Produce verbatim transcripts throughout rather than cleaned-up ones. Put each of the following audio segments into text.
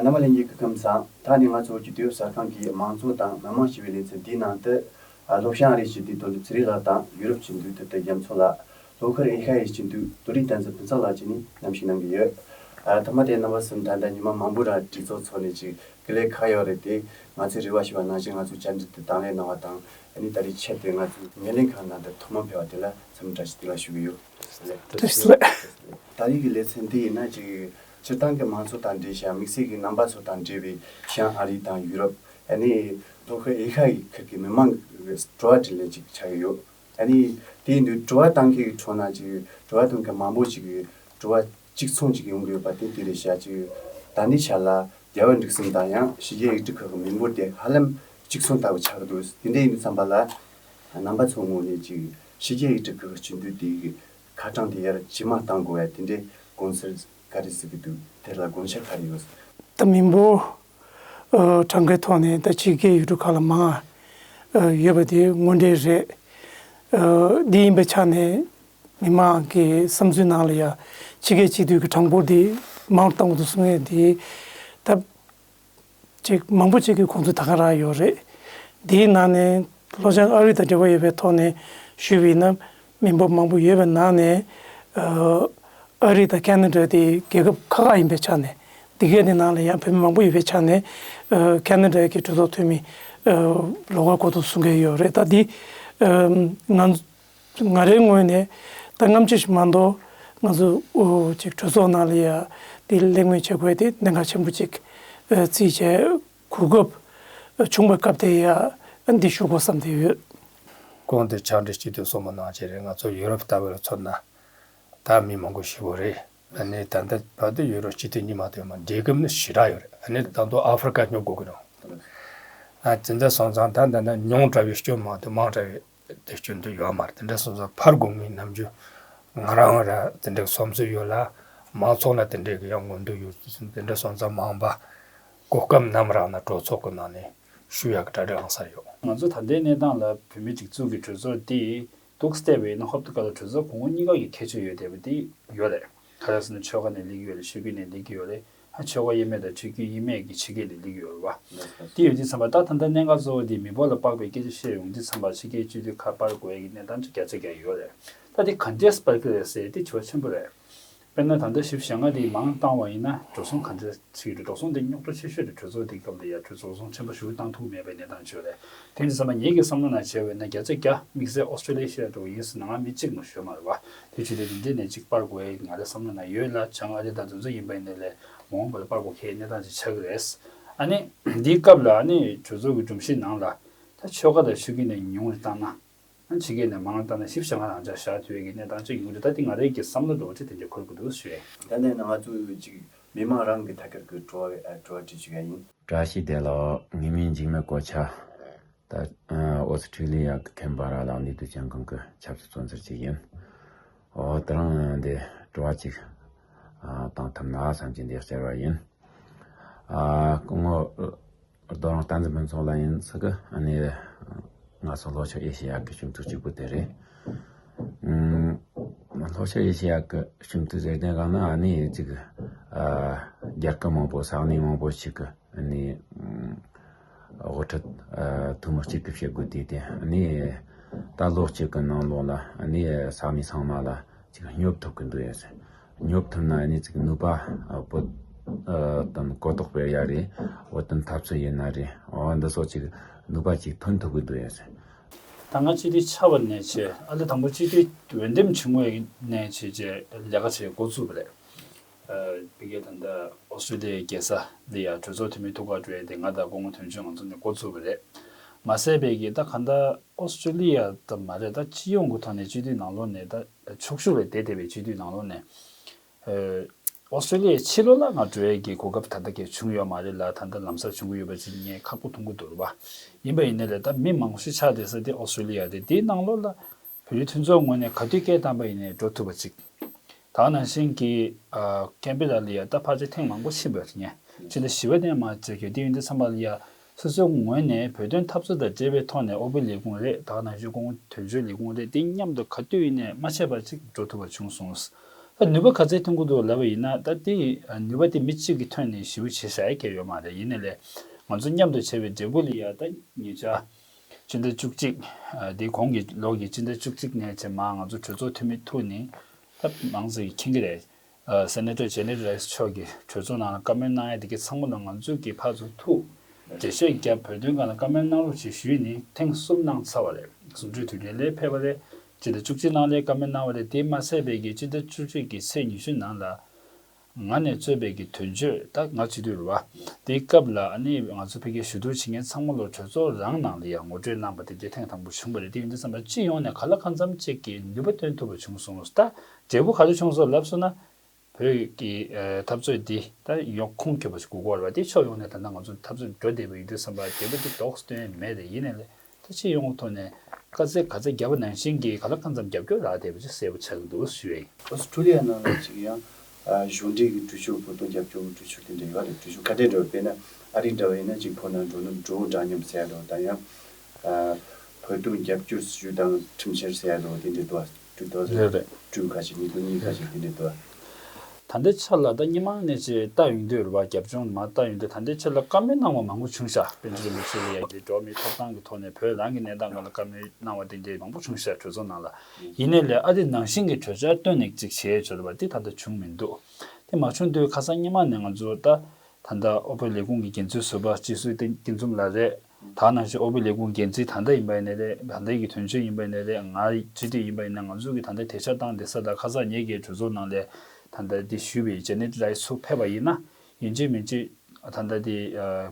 རྣམ་པ་ལྷན་རྒྱས་ཀྱི་ཁམས་བཟང་། ད་ནི་ང་ཚོ་བོད་ཀྱི་དུས་བབ་གསར་ཁང་གི་མང་གཙོ་དང་མི་མང་ཞེས་པའི་ལེ་ཚན་འདིའི་ནང་དུ། ཨ། ལྷོ་བྱང་ཨ་རིའི་སྤྱི་འཐུས་དོན་གྲུབ་ཚེ་རིང་ལགས་དང་ཡུ་རོབ་སྤྱི་འཐུས་ཐུབ་བསྟན་རྒྱ་མཚོ་ལགས། ལྷོ་ཤར་ཨེ་ཤ་ཡའི་སྤྱི་འཐུས་དོ་རིན་བསྟན་འཛིན་ཕུན་ཚོགས་ལགས་བཅས་ནས་གནམ་གཤིས་གནང་གི་ཡོད། ཨ། ཐ་མ་དེ་རྣམ་པ་གསུམ་ད་ལྟ་ཉི་མ་མང་པོ་ར་གྲོས་ཚོགས་ཚོགས་ནས་ཅིག་དཀའ་ལས་ཁག་ཡོད་རེད་དེ། ང་ཚོས་རེ་བ་ཞུ་བ་ནང་བཞིན་ང་ཚོ་བཅར་འདྲི་དེ་དང་ལེན་གནང་བ་དང་། ཨ་ནི་ད་རེས་ཆེད་དུ་ང་ཚོའི་སྣེ་ལེན་ཁང་ནང་དུ་ཐོག་མར་ཕེབས་པ་དེ་ལ་འཚམས་འདྲི་བཀྲ་ཤིས་བདེ་ལེགས་ཞུ་གི་ཡོད། བཀྲ་ཤིས་བདེ་ལེགས། ད་རེས་ཀྱི་ལེ་ཚན་འདི་ཡིན་ན་ཅིག་སྤྱིར་བཏང་གི་མང་གཙོ་དང་འབྲེལ་ཞིང་དམིགས་བསལ་གྱི་རྣམ་པ་ཚོ་དང་འབྲེལ་བའི་བྱང་ཨ་རི་དང་ཡུ་རོབ། ཨ་ནི་ལྷོ་ཤར་ཨེ་ཤ་ཡའི་ཁུལ་གྱི་མི་མང་གི་དྲི་བ་དྲིས་ལན་ཅིག་ཆགས་ཀྱི་ཡོད། ཨ་ནི་དེ་ཡིན་དུས་དྲི་བ་བཏང་མཁན་གྱི་ཁྲོད་ན་ཅིག་དྲི་བ་དང་གི་མང་པོ་ཅིག་གི་དྲི་བ་གཅིག་མཚུངས་ཅིག་ཡོང་གི་ཡོད་པ་དེ་དེ་རེད་ཤག་ཅིག་ད་ནི་ཆ་ལ་རྒྱལ་བ་འབྲུག་གསུམ་དང་ཡང་ཕྱི་རྒྱལ་ཡིག་འབྲུ་ཁག་གི་མི་འབོར་དེ་ཧ་ལམ་གཅིག་མཚུངས་ལྟ་བུ་ཆགས་ཀྱི་འདུག་དེ་འདྲ་ཡིན་དུས་ཙམ་པ་ལ་རྣམ་པ་ཚོའི་ངོས་ནས་ཅིག་ཕྱི་རྒྱལ་ཡིག་འབྲུ་ཁག་གི་སྤྱི་འཐུས་དེ་གི་ཁ་གྲངས་དེ་ཡར་ཇེ་མང་གཏང་དགོས་ཡ་དེ་འདྲའི་དགོངས་ཚུལ་ག་རེ་གཟིགས་ཀྱི་འདུག་དེ་ལ་དགོངས་འཆར་ག་རེ་ཡོད། ད་མི་འབོར་ཨ་གྲངས་ཀའི་ཐོག་ནས་ད་ཕྱི་རྒྱལ་ཡུལ་གྲུ་ཁག་ལ་མང་ཨ་ཡོད་པ་དེ་དངོས་འབྲེལ་རེད། ཨ་འདི་ཡིན་པའི་ཆ་ནས་མི་མང་གི་བསམ་ཚུལ་ནང་ལ་ཡ་ཕྱི་རྒྱལ་སྤྱི་འཐུས་ཀྱི་གྲངས་འབོར་དེ་མང་རུ་གཏོང་དགོས་འདུག་གསུང་ཡས་དེ་ད་ཅིག་མང་པོ་ཅིག་གི་དགོངས་ཚུལ་ད་ག་རང་ཡོད་རེད། དེའི་ནང་ནས་ལྷོ་བྱང་ཨ་རི་དང་འབྲེལ་བ་ཡོད་པའི་ཐོག་ནས་ཞུས་པ་ཡིན་ན་མི་འབོར་མང་པོ་ཡོད་པའི་ནང་ནས་ཨ་རི་དང་ཁེ་ན་ཌ་དེ་རྒྱལ་ཁབ་ཁག་ཁག་ཡིན་པའི་ཆ་ནས་འདི་གའི་དེ་ནང་ལ་ཡང་བོད་མི་མང་པོ་ཡོད་པའི་ཆ་ནས་ཨ་ཁེ་ན་ཌ་གི་གྲོས་ཚོགས་འཐུས་མི་ཨ་ལོགས་ཀ་དགོས་འདུག་གསུང་གི་ཡོད་རེད། ད་འདི་ཨ་ང་ང་རའི་ངོས་ནས་ད་སྔ་ཕྱི་ཞིག་མ་གཏོགས་ང་ཚོ་ཨོ་ཅིག་གྲོས་ཚོགས་ནང་ལ་ཡ་དེ་གླེང་མོལ་བྱེད་དགོས་དེ་གནད་འགག་ཆེན་པོ་ཅིག་ཨ་བརྩིས་བྱས་གོ་སྐབས་བྱུང་བའི་སྐབས་དེ་ཡ་ཨ་འདི་ཞུ་དགོས་བསམ་བསྡད་ཡོད། གོང་དུ་ཕྱག་འབྲེལ་སྤྱི་འཐུས་གསུངས་པ་ནང་བཞིན་རེད། ང་ཚོ་ཡུ་རོབ་ལྟ་བུ་ལ་མཚོན་ན་ད་མི་མང་པོ་ཞེ་པོ་རེད། ཨ་ནི་ད་ལྟ་བར་དུ་ཡུ་རོབ་སྤྱི་འཐུས་གཉིས་མ་གཏོགས་མ་འབྲེལ་སྐབས་ནི་ཞེ་དྲག་ཡོད་རེད། ཨ་ནི་ད་དུང་ཨ་ཧྥེ་རི་ཁ་སྙོབ་དགོས་ཀྱི་རེད། ཨ་དེ་འདྲ་སོང་ཙང་ད་འདི་ན་ཉུང་དྲགས་པའི་སྐྱོན་མ་གཏོགས་མང་དྲགས་པའི་དེ་སྐྱོན་དུ་ཡོད་མ་རེད། དེ་འདྲ་སོང་ཙང་ཕར་དགོངས་པའི་རྣམ་འགྱུར་ང་རང་ར་དེ་འདྲའི་བསམ་ཚུལ་ཡོད་ལ་མང་ཚོགས་ལ་དེ་འདྲའི་གི་ཡང་མངོན་འདོད་ཡོད། དེ་འདྲ་སོང་ཙང་མང་པ་གོ་སྐབས་ནམ་རག་ན་གྲོས་ཚོགས་ཀྱི་ནང་ནས་ཞུ་ཡག་གྲ་སྒྲིག་ཨང་གསར་ཡོད། ང་ཚོ་ད་ལྟའི་གནས་སྟངས་ལ་བོད་མིའི་སྒྲིག་འཛུགས་ཀྱི་གྲོས་ཚོགས་དེ་འདུག་བལྟས་པ་ཡིན་ན་ཧོབ་ཏེ་ག་ལ་གྲོས་ཚོགས་གོང་འོག་གཉིས་ཀ་གི་ཁྱད་ཆོས་ཡོད་བསྡད་པ་དེ་ཡོད་རེད། ག་རེ་ཟེར་ན་ཆོལ་ཁ་ནས་སླེབས་ཀྱི་ཡོད་རེད། ཤོད་ཀྱི་ནས་སླེབས་ཀྱི་ཡོད་རེད། ཧ་ཆོལ་ཁ་དབྱེ་མེད་དང་ཆོས་བརྒྱུད་དབྱེ་མེད་ཀྱི་ཕྱི་རྒྱལ་ལ་སླེབས་ཀྱི་ཡོད་རེད་བ། དེ་ཡོད་དུས་ཙམ་པ་ད་ད་ལྟ་གནད་འགག་གཙོ་བོ་དེ་མི་འབོར་ལ་དཔག་པའི་སྐད་ཆ་བཤད་ཡོང་དུས་ཙམ་པ་ཕྱི་རྒྱལ་སྤྱི་འཐུས་ཁག་སྤར་དགོས་ཡ་གི་གནས་སྟངས་ཅིག་བརྒྱ་ཆ་བརྒྱ་ཡོད་རེད། ད་དེ་ག་འདྲས་སྤར་གྱི་རེད་ཟེར་དེ་དྲི་བ་ཆེན་པོ་རེད། དཔེར་ན་ད་ལྟ་ཞིབ་བྱ་ང་དེ་མང་བཏང་བ་ཡིན་ན་འགྲོ་སོང་ག་འདྲས་ཕྱིན་རེད། འགྲོ་སོང་དེ་རྙོག་དྲ་ཆེ་ཤོས་དེ་གྲོས་ཚོགས་དེ་སྐབས་ལ་ཡ་གྲོས་ཚོགས་འགྲོ་སོང་ཆེན་པོ་ཞིག་བཏང་ཐུབ་མེད་པའི་གནས་སྟངས་ཅིག་ཡོད་རེད། དེ་ཡིན་དུས་ཙམ་པ་ངེད་ཀྱི་བསམ་བློ་ནང་བྱས་པ་ཡིན་ན་བརྒྱ་ཆ་བརྒྱ་དམིགས་བསལ་ཨོ་སི་ཀྲོ་ལི་ཡ་ཤེས་ར་འགྲོ་བ་ཡིན་ཟེར་ན་ང་མི་གཅིག་མ་ཞུ་མ་རེད་བ། དེ་བྱས་ཏེ་དེ་འདྲས་ནས་གཅིག་སྤར་དགོས་ཡ་གི་ང་རའི་བསམ་བློ་ནང་ཡོད་ལ་བྱང་ཨ་རི་དང་དེ་ཚོ་ཡིན་པ་ཡིན་ནའི་ལས་མ་འོངས་པ་ལ་སྤར་དགོས་ཁེལ་གནས་སྟངས་ཅིག་ཆགས་ཀྱི་རེད། ཨ་ནི་འདིའི་སྐབས་ལ་ཨ་ནི་གྲོས་ཚོགས་ཀྱི་སྒྲོམ་གཞི་ནང་ལ་ད་ཆོལ་ཁ་དང་ཆོས་བརྒྱུད་ནས་ཉུང་རུ་བཏང་ན། ཨ་ཕྱི་རྒྱལ་ནས་མང་རུ་བཏང་ན་ཞིབ་ཆ་ང་རང་ཅག་བཞག་ཐུབ་ཡ་གི་གནས་སྟངས་ཅིག་ཡོང་གི་འདུག་ད་འདི་ང་རའི་གི་བསམ་བློ་འདྲ་བོ་ཅིག་དེ་འདྲ་འཁོར་གི་འདུག་ཞུ་ཡ་ཡིན། ད་ནས་ང་ཚོ་ཅིག་མི་མང་རང་གི་ཐད་ཀར་གྱི་དྲི་བ་ཨ་དྲི་བ་དྲིས་བཅུག་ཡ་ཡིན། བཀྲ་ཤིས་བདེ་ལེགས། ངའི་མིང་འཇིགས་མེད་གོ་ཆ། ད་ཨ་ཨོ་སི་ཁྲི་ལི་ཡ་གི་ཁེམ་པ་ར་ལ་གནས་སྡོད་ལྗང་ཁང་གི་ཆབ་སྲིད་བཙོན་ཟུར་ཅིག་ཡིན། འོ་དེ་རིང་འདི་དྲི་བ་ཅིག་ཨ་བཏང་ཐུབ་ན་བསམ་གྱི་འདི་བཅར་བ་ཡིན། ཨ་སྐུ་ངོ་རྡོ་རིང་བསྟན་འཛིན་ཕུན་ཚོགས་ལགས་ཡིན་ཟེར་གི། ཨ་ནི་ང་ཚོ་ལྷོ་ཕྱོགས་ཨེ་ཤེ་ཡ་གི་སྤྱི་འཐུས་གཅིག་པུ་དེ་རེད། ཨུམ། ལྷོ་ཕྱོགས་ཨེ་ཤེ་ཡ་གི་སྤྱི་འཐུས་ཟེར་དེ་གང་ན་ཨ་ནི་ཅིག་ཨ་རྒྱལ་ཁབ་མང་པོ་ས་གནས་མང་པོ་ཞིག་གི་ཨ་ནི་ཨུམ་དབུ་ཁྲིད་ཨ་ཐུན་མོང་གཅིག་གི་བྱེད་སྒོ་དེ་དེ་ཨ་ནི་ད་ལོ་གཅིག་གི་ནང་ལོགས་ལ་ཨ་ནི་ས་གནས་ཚང་མ་ལ་ཅིག་སྙོབ་ཐུབ་གི་འདུག་ཡ་ཟེར། སྙོབ་ཐུབ་ན་ཨ་ནི་ཅིག་ནུས་པ་ཨ་བོད་ཨ་དང་གོ་རྟོགས་སྤེལ་ཡ་རེད། བོད་དོན་འཐབ་རྩོད་ཡིན་ན་རེད། འོ་འདི་སོགས་ཅིག་ནུས་པ་ཅིག་ཐོན་ཐུབ་གི་འདུག་ཡ་ཟེར། ད་ང་སྤྱི་འཐུས་ཆགས་པ་ནས་བྱས་ཨ་ལེ་དང་པོ་སྤྱི་འཐུས་འོས་འདེམས་བྱུང་བའི་ནས་བྱས་བྱས་ལས་ཀ་བྱེད་འགོ་བཙུགས་པ་རེད། ཨ་ཕ་གིར་ད་ལྟ་ཨོ་སི་ཀྲོ་ལི་ཡའི་རྒྱལ་ས་འདི་ཡ་གྲོས་ཚོགས་འཐུས་མི་ཐུག་ག་འགྲོ་ཡ་དེ་ང་དང་སྐུ་ངོ་དོན་གཅོད་ང་ཚོ་ནས་འགོ་བཙུགས་པ་རེད། མ་ཟད་པའི་གི་ད་ག་ད་ཨོ་སི་ཀྲོ་ལི་ཡ་ད་མ་རེད། ད་སྤྱི་ཡོངས་ཀྱི་ཐོག་ནས་སྤྱི་འཐུས་ནང་ལོགས་ནས་ད་ཕྱོགས་བཞི་ལས་བསྡད་བསྡད་པའི་སྤྱི་འཐུས་ནང་ལོགས་ནས་ཨོ་སི་ཀྲོ་ལི་ཡའི་ཕྱི་ལོགས་ལ་ང་འགྲོ་ཡ་གི་གོ་སྐབས་ད་ལྟ་གས་བྱུང་ཡོད་མ་རེད་ལ། ད་ལྟ་ལམ་སང་བྱུང་གི་ཡོད་པ་ཅིག་ངས་ཁག་པོ་མཐོང་གི་འདུག་རེད་པ། ཡིན་པ་ཡིན་ནའི་ལས་ད་མི་མང་ཤོས་ཆགས་བསྡད་ས་དེ་ཨོ་སི་ཀྲོ་ལི་ཡ་རེད། དེའི་ནང་ལོགས་ལ་བོད་རིགས་མཐུན་ཚོགས་ངོས་ནས་ག་དུས་སྐད་བཏང་པ་ཡིན་ནའི་འགྲོ་ཐུབ་པ་ཅིག་ད་ག་ནང་བཞིན་གྱི་ཨ་ཀན་བྷེ་ར་ལ་ཡ་ད་ཕལ་ཆེར་ཐེངས་མང་པོ་ཕྱིན་པ་རེད། ངས་ཕྱི་ཟླ་བཞི་པ་ནས་མར་བཅར་གྱི་ཡོད། དེ་ཡིན་དུས་ཙམ་པ་ལ་ཡ་སོ་སོའི་ངོས་ནས་བོད་དོན་འཐབ་རྩོད་དང་འབྲེལ་བའི་ཐོག་ནས་ཨོ་པི་ལས་ཁུངས་རེད། ད་ག་ནང་བཞིན་སྐུ་ངོ་དོན་གཅོད་ལས་ཁུངས་རེད། དེ་མཉམ་དུ་ག་དུས་ཡིན་ནའི་མ་ཆད་པ་ཅིག་འགྲོ་ཐུབ་པ་བྱུང་སོང་། ད་ ད་ནུས་པ་ག་ཚད་ཐོན་གྱི་འདུག་ལབ་པ་ཡིན་ན། ད་དེ་ནུས་པ་དེ་མི་གཅིག་གིས་ཐོན་ནས་ཞེ་པོ་བྱེད་ཤེས་ཡ་གང་ཡང་ཡོད་མ་རེད། ཡིན་ནའི་ལས་ང་ཚོ་མཉམ་དུ་བྱས་པའི་འབྲས་བུ་ལ་ཡ། ད་ཉེ་ཆར་སྤྱི་ཟླ་བཅུ་གཅིག་ཨ། དེ་གོང་གི་ལོ་གི་སྤྱི་ཟླ་བཅུ་གཅིག་ནས་བྱས་མར་ང་ཚོ་གྲོས་ཚོགས་འཐུས་མི་ཐུག་ནས། ད་མང་ཚོགས་ཀྱིས་མཁྱེན་གྱི་རེད། ཨ། སེ་ནེ་ཊར་ཇེ་ནེཊ་རའི་སི་མཆོག་གིས་གྲོས་ཚོགས་ནང་ལ་བཀའ་མོལ་གནང་ཡ་དེ་གའི་ཚང་མ་ལ་ང་ཚོས་ཀྱིས་ཕར་ཚུར་ཐུག་འགྲེལ་བཤད་བརྒྱབ། བོད་དོན་སྒང་ལ་བཀའ་མོལ་གནང་རོགས་ཞེས་ཞུས་ནས་ཐེངས་གསུམ་གནང་ཚར་བ་རེད། གསུམ་བཅུའི་དུས་དྲན་ལ་ཕེབས་པ་རེད། སྤྱི་ཟླ་བཅུ་གཅིག་ནང་ལ་བཀའ་མོལ་གནང་བ་རེད། དེ་མ་ཟད་པའི་གི་སྤྱི་ཟླ་བཅུ་གཅིག་གི་ཚེས་ཉི་ཤུ་ནང་ལ་ང་ནས་གཙོས་པའི་གི་དོན་གཅོད། ད་ང་བྱེད་དུས་རེད་བ། དེའི་སྐབས་ལ་ཨ་ནི་ང་ཚོ་ཕ་གིར་ཞུ་གཏུག་བྱེད་མཁན་ཚང་མ་ལོ་གྲོས་ཚོགས་རང་ནང་ལ་ཡང་ངོ་སྤྲོད་གནང་པ་དེ་གའི་ཐེངས་དང་པོ་བྱུང་བ་རེད། དེ་ཡིན་དུས་ཙམ་པ་སྤྱི་ཡོངས་ནས་གང་ལ་གང་འཚམ་ཅིག་གི་ནུས་པ་བཏོན་ཐུབ་པ་བྱུང་སོང་། ད་འབྲས་བུ་ག་རེ་བྱུང་སོང་ལབ་སོང་ན། བོད་ཀྱི་ཨ། འཐབ་རྩོད་འདི་ད་ཡོང་ཁུངས་འཁྱོལ་བ་ཞིག་དགོས་ཀྱི་ཡོད་རེད་བ། དེ་ཕྱོགས་ཡོངས་ནས་ད་ལྟ་ང་ཚོ་འཐབ་རྩོད་འགྲོ་བསྡད་པ་ཡིན་དུས་ཙམ་པ་འབྲས་བུ་དེ་ལྡོག་སྟེ་མེད་རེད། ཡིན་ནའི་ལས་ད་སྤྱི་ཡོངས་ཐོག་ནས་དཀའ་ཚེགས་ག་ཚད་བརྒྱབ་པ་ནང་བཞིན་གྱི་གང་ལ་གང་འཚམ་རྒྱབ་སྐྱོར་རག་བསྡད་པ་ཅིག་གསལ་པོ་ཆགས་ཀྱི་འདུག་ཞུ་ཡ་ཡིན། ཨོ་སི་ཁྲུ་ལི་ཡ་ནང་ལ་ཅིག་ཡང་ཨ། གཞུང་འབྲེལ་གྱི་གྲོས་ཆོད། བོད་དོན་རྒྱབ་སྐྱོར་གྱི་གྲོས་ཆོད་དེ་འདྲ་ཡོད་རེད། གྲོས་ཆོད་ཁ་གཏད་འདྲ་བོ། དཔེར་ན་ཨ་རི་འདྲ་བ་ཡིན་ན་ཅིག་བོད་ནང་འགྲོ་ན་འགྲོ་འདྲ་མཉམ་ཟེར་ཡ་འདྲ་བོ་དང་། ཡང་ཨ། བོད་དོན་རྒྱབ་སྐྱོར་ཞུ་དང་ཁྲིམས་འཆར་ཟེར་ཡ་འདྲ་བོ་དེ་འདྲ་འདུག་ཨ། two thousand two ཁ་ཤས། ཉིས་སྟོང་གཉིས་ཁ་ཤས་དེ་འདྲ་འདུག་ཨ། ད་ལྟའི་ཆ་ལ་ད་སྔོན་མ་ནས་ཅིག་ལྟ་ཡོང་དུས་རེད་བ། རྒྱབ་ལྗོངས་མར་ལྟ་ཡོང་དུས་ད་ལྟའི་ཆ་ལ་བཀའ་མོལ་གནང་བ་མང་པོ་བྱུང་ཤག་པཎ་ཆེན་རིན་པོ་ཆེ་ལ་ཡ་དེ་འགྲོ་བ་མིའི་ཐོབ་ཐང་གི་ཐོག་ནས་བོད་རང་གི་གནས་སྟངས་སྒང་ལ་བཀའ་མོལ་གནང་བ་དེ་འདྲའི་མང་པོ་བྱུང་ཤག་གྲོས་ཚོགས་ནང་ལ། ཡིན་ནའི་ལས་ཨ་དེ་ནང་བཞིན་གྱི་གྲོས་འཆར་བཏོན་ནས་ཅིག་བྱས་ཡོད་རེད་བ། དེ་ད་ལྟ་བྱུང་མི་འདུག་དེ་མ་བྱུང་དུས་ཁ་སང་སྔོན་མ་ནས་ང་ཚོ་ད་ད་ལྟ་ཨོ་པེ་ལས་ཁུངས་ཀྱི་འགན་འཛིན་ཟུར་པ་སྤྱི་ཟུར་བསྟན་སྐྱིད་འཛོམས་ལགས་རེད། ད་ནང་བཞིན་ཨོ་པེ་ལས་ཁུངས་འགན་འཛིན་ད་ལྟ་ཡིན་པ་ཡིན་ནའི་རེད། ད་ལྟའི་གི་དོན་གཅོད་ཡིན་པ་ཡིན་ནའི་རེད། ང་སྤྱི་འཐུས་ཡིན་པ་ཡིན་ན། ང་ཚོ་གི་ད་ལྟ་དེ་ཆ་བཏང་བསྡད་ས་དང་། ཁ་སང་ངེད་ཀྱི་གྲོས་ཚོགས་ནང་ལ་ད་ལྟ་འདི་ཞུས་པའི་ཇེ་ནེཊ་རའི་སི་ཚོ་ཕེབས་པ་ཡིན་ན། ཡིན་གཅིག་མིན་གཅིག་ད་ལྟ་དེ་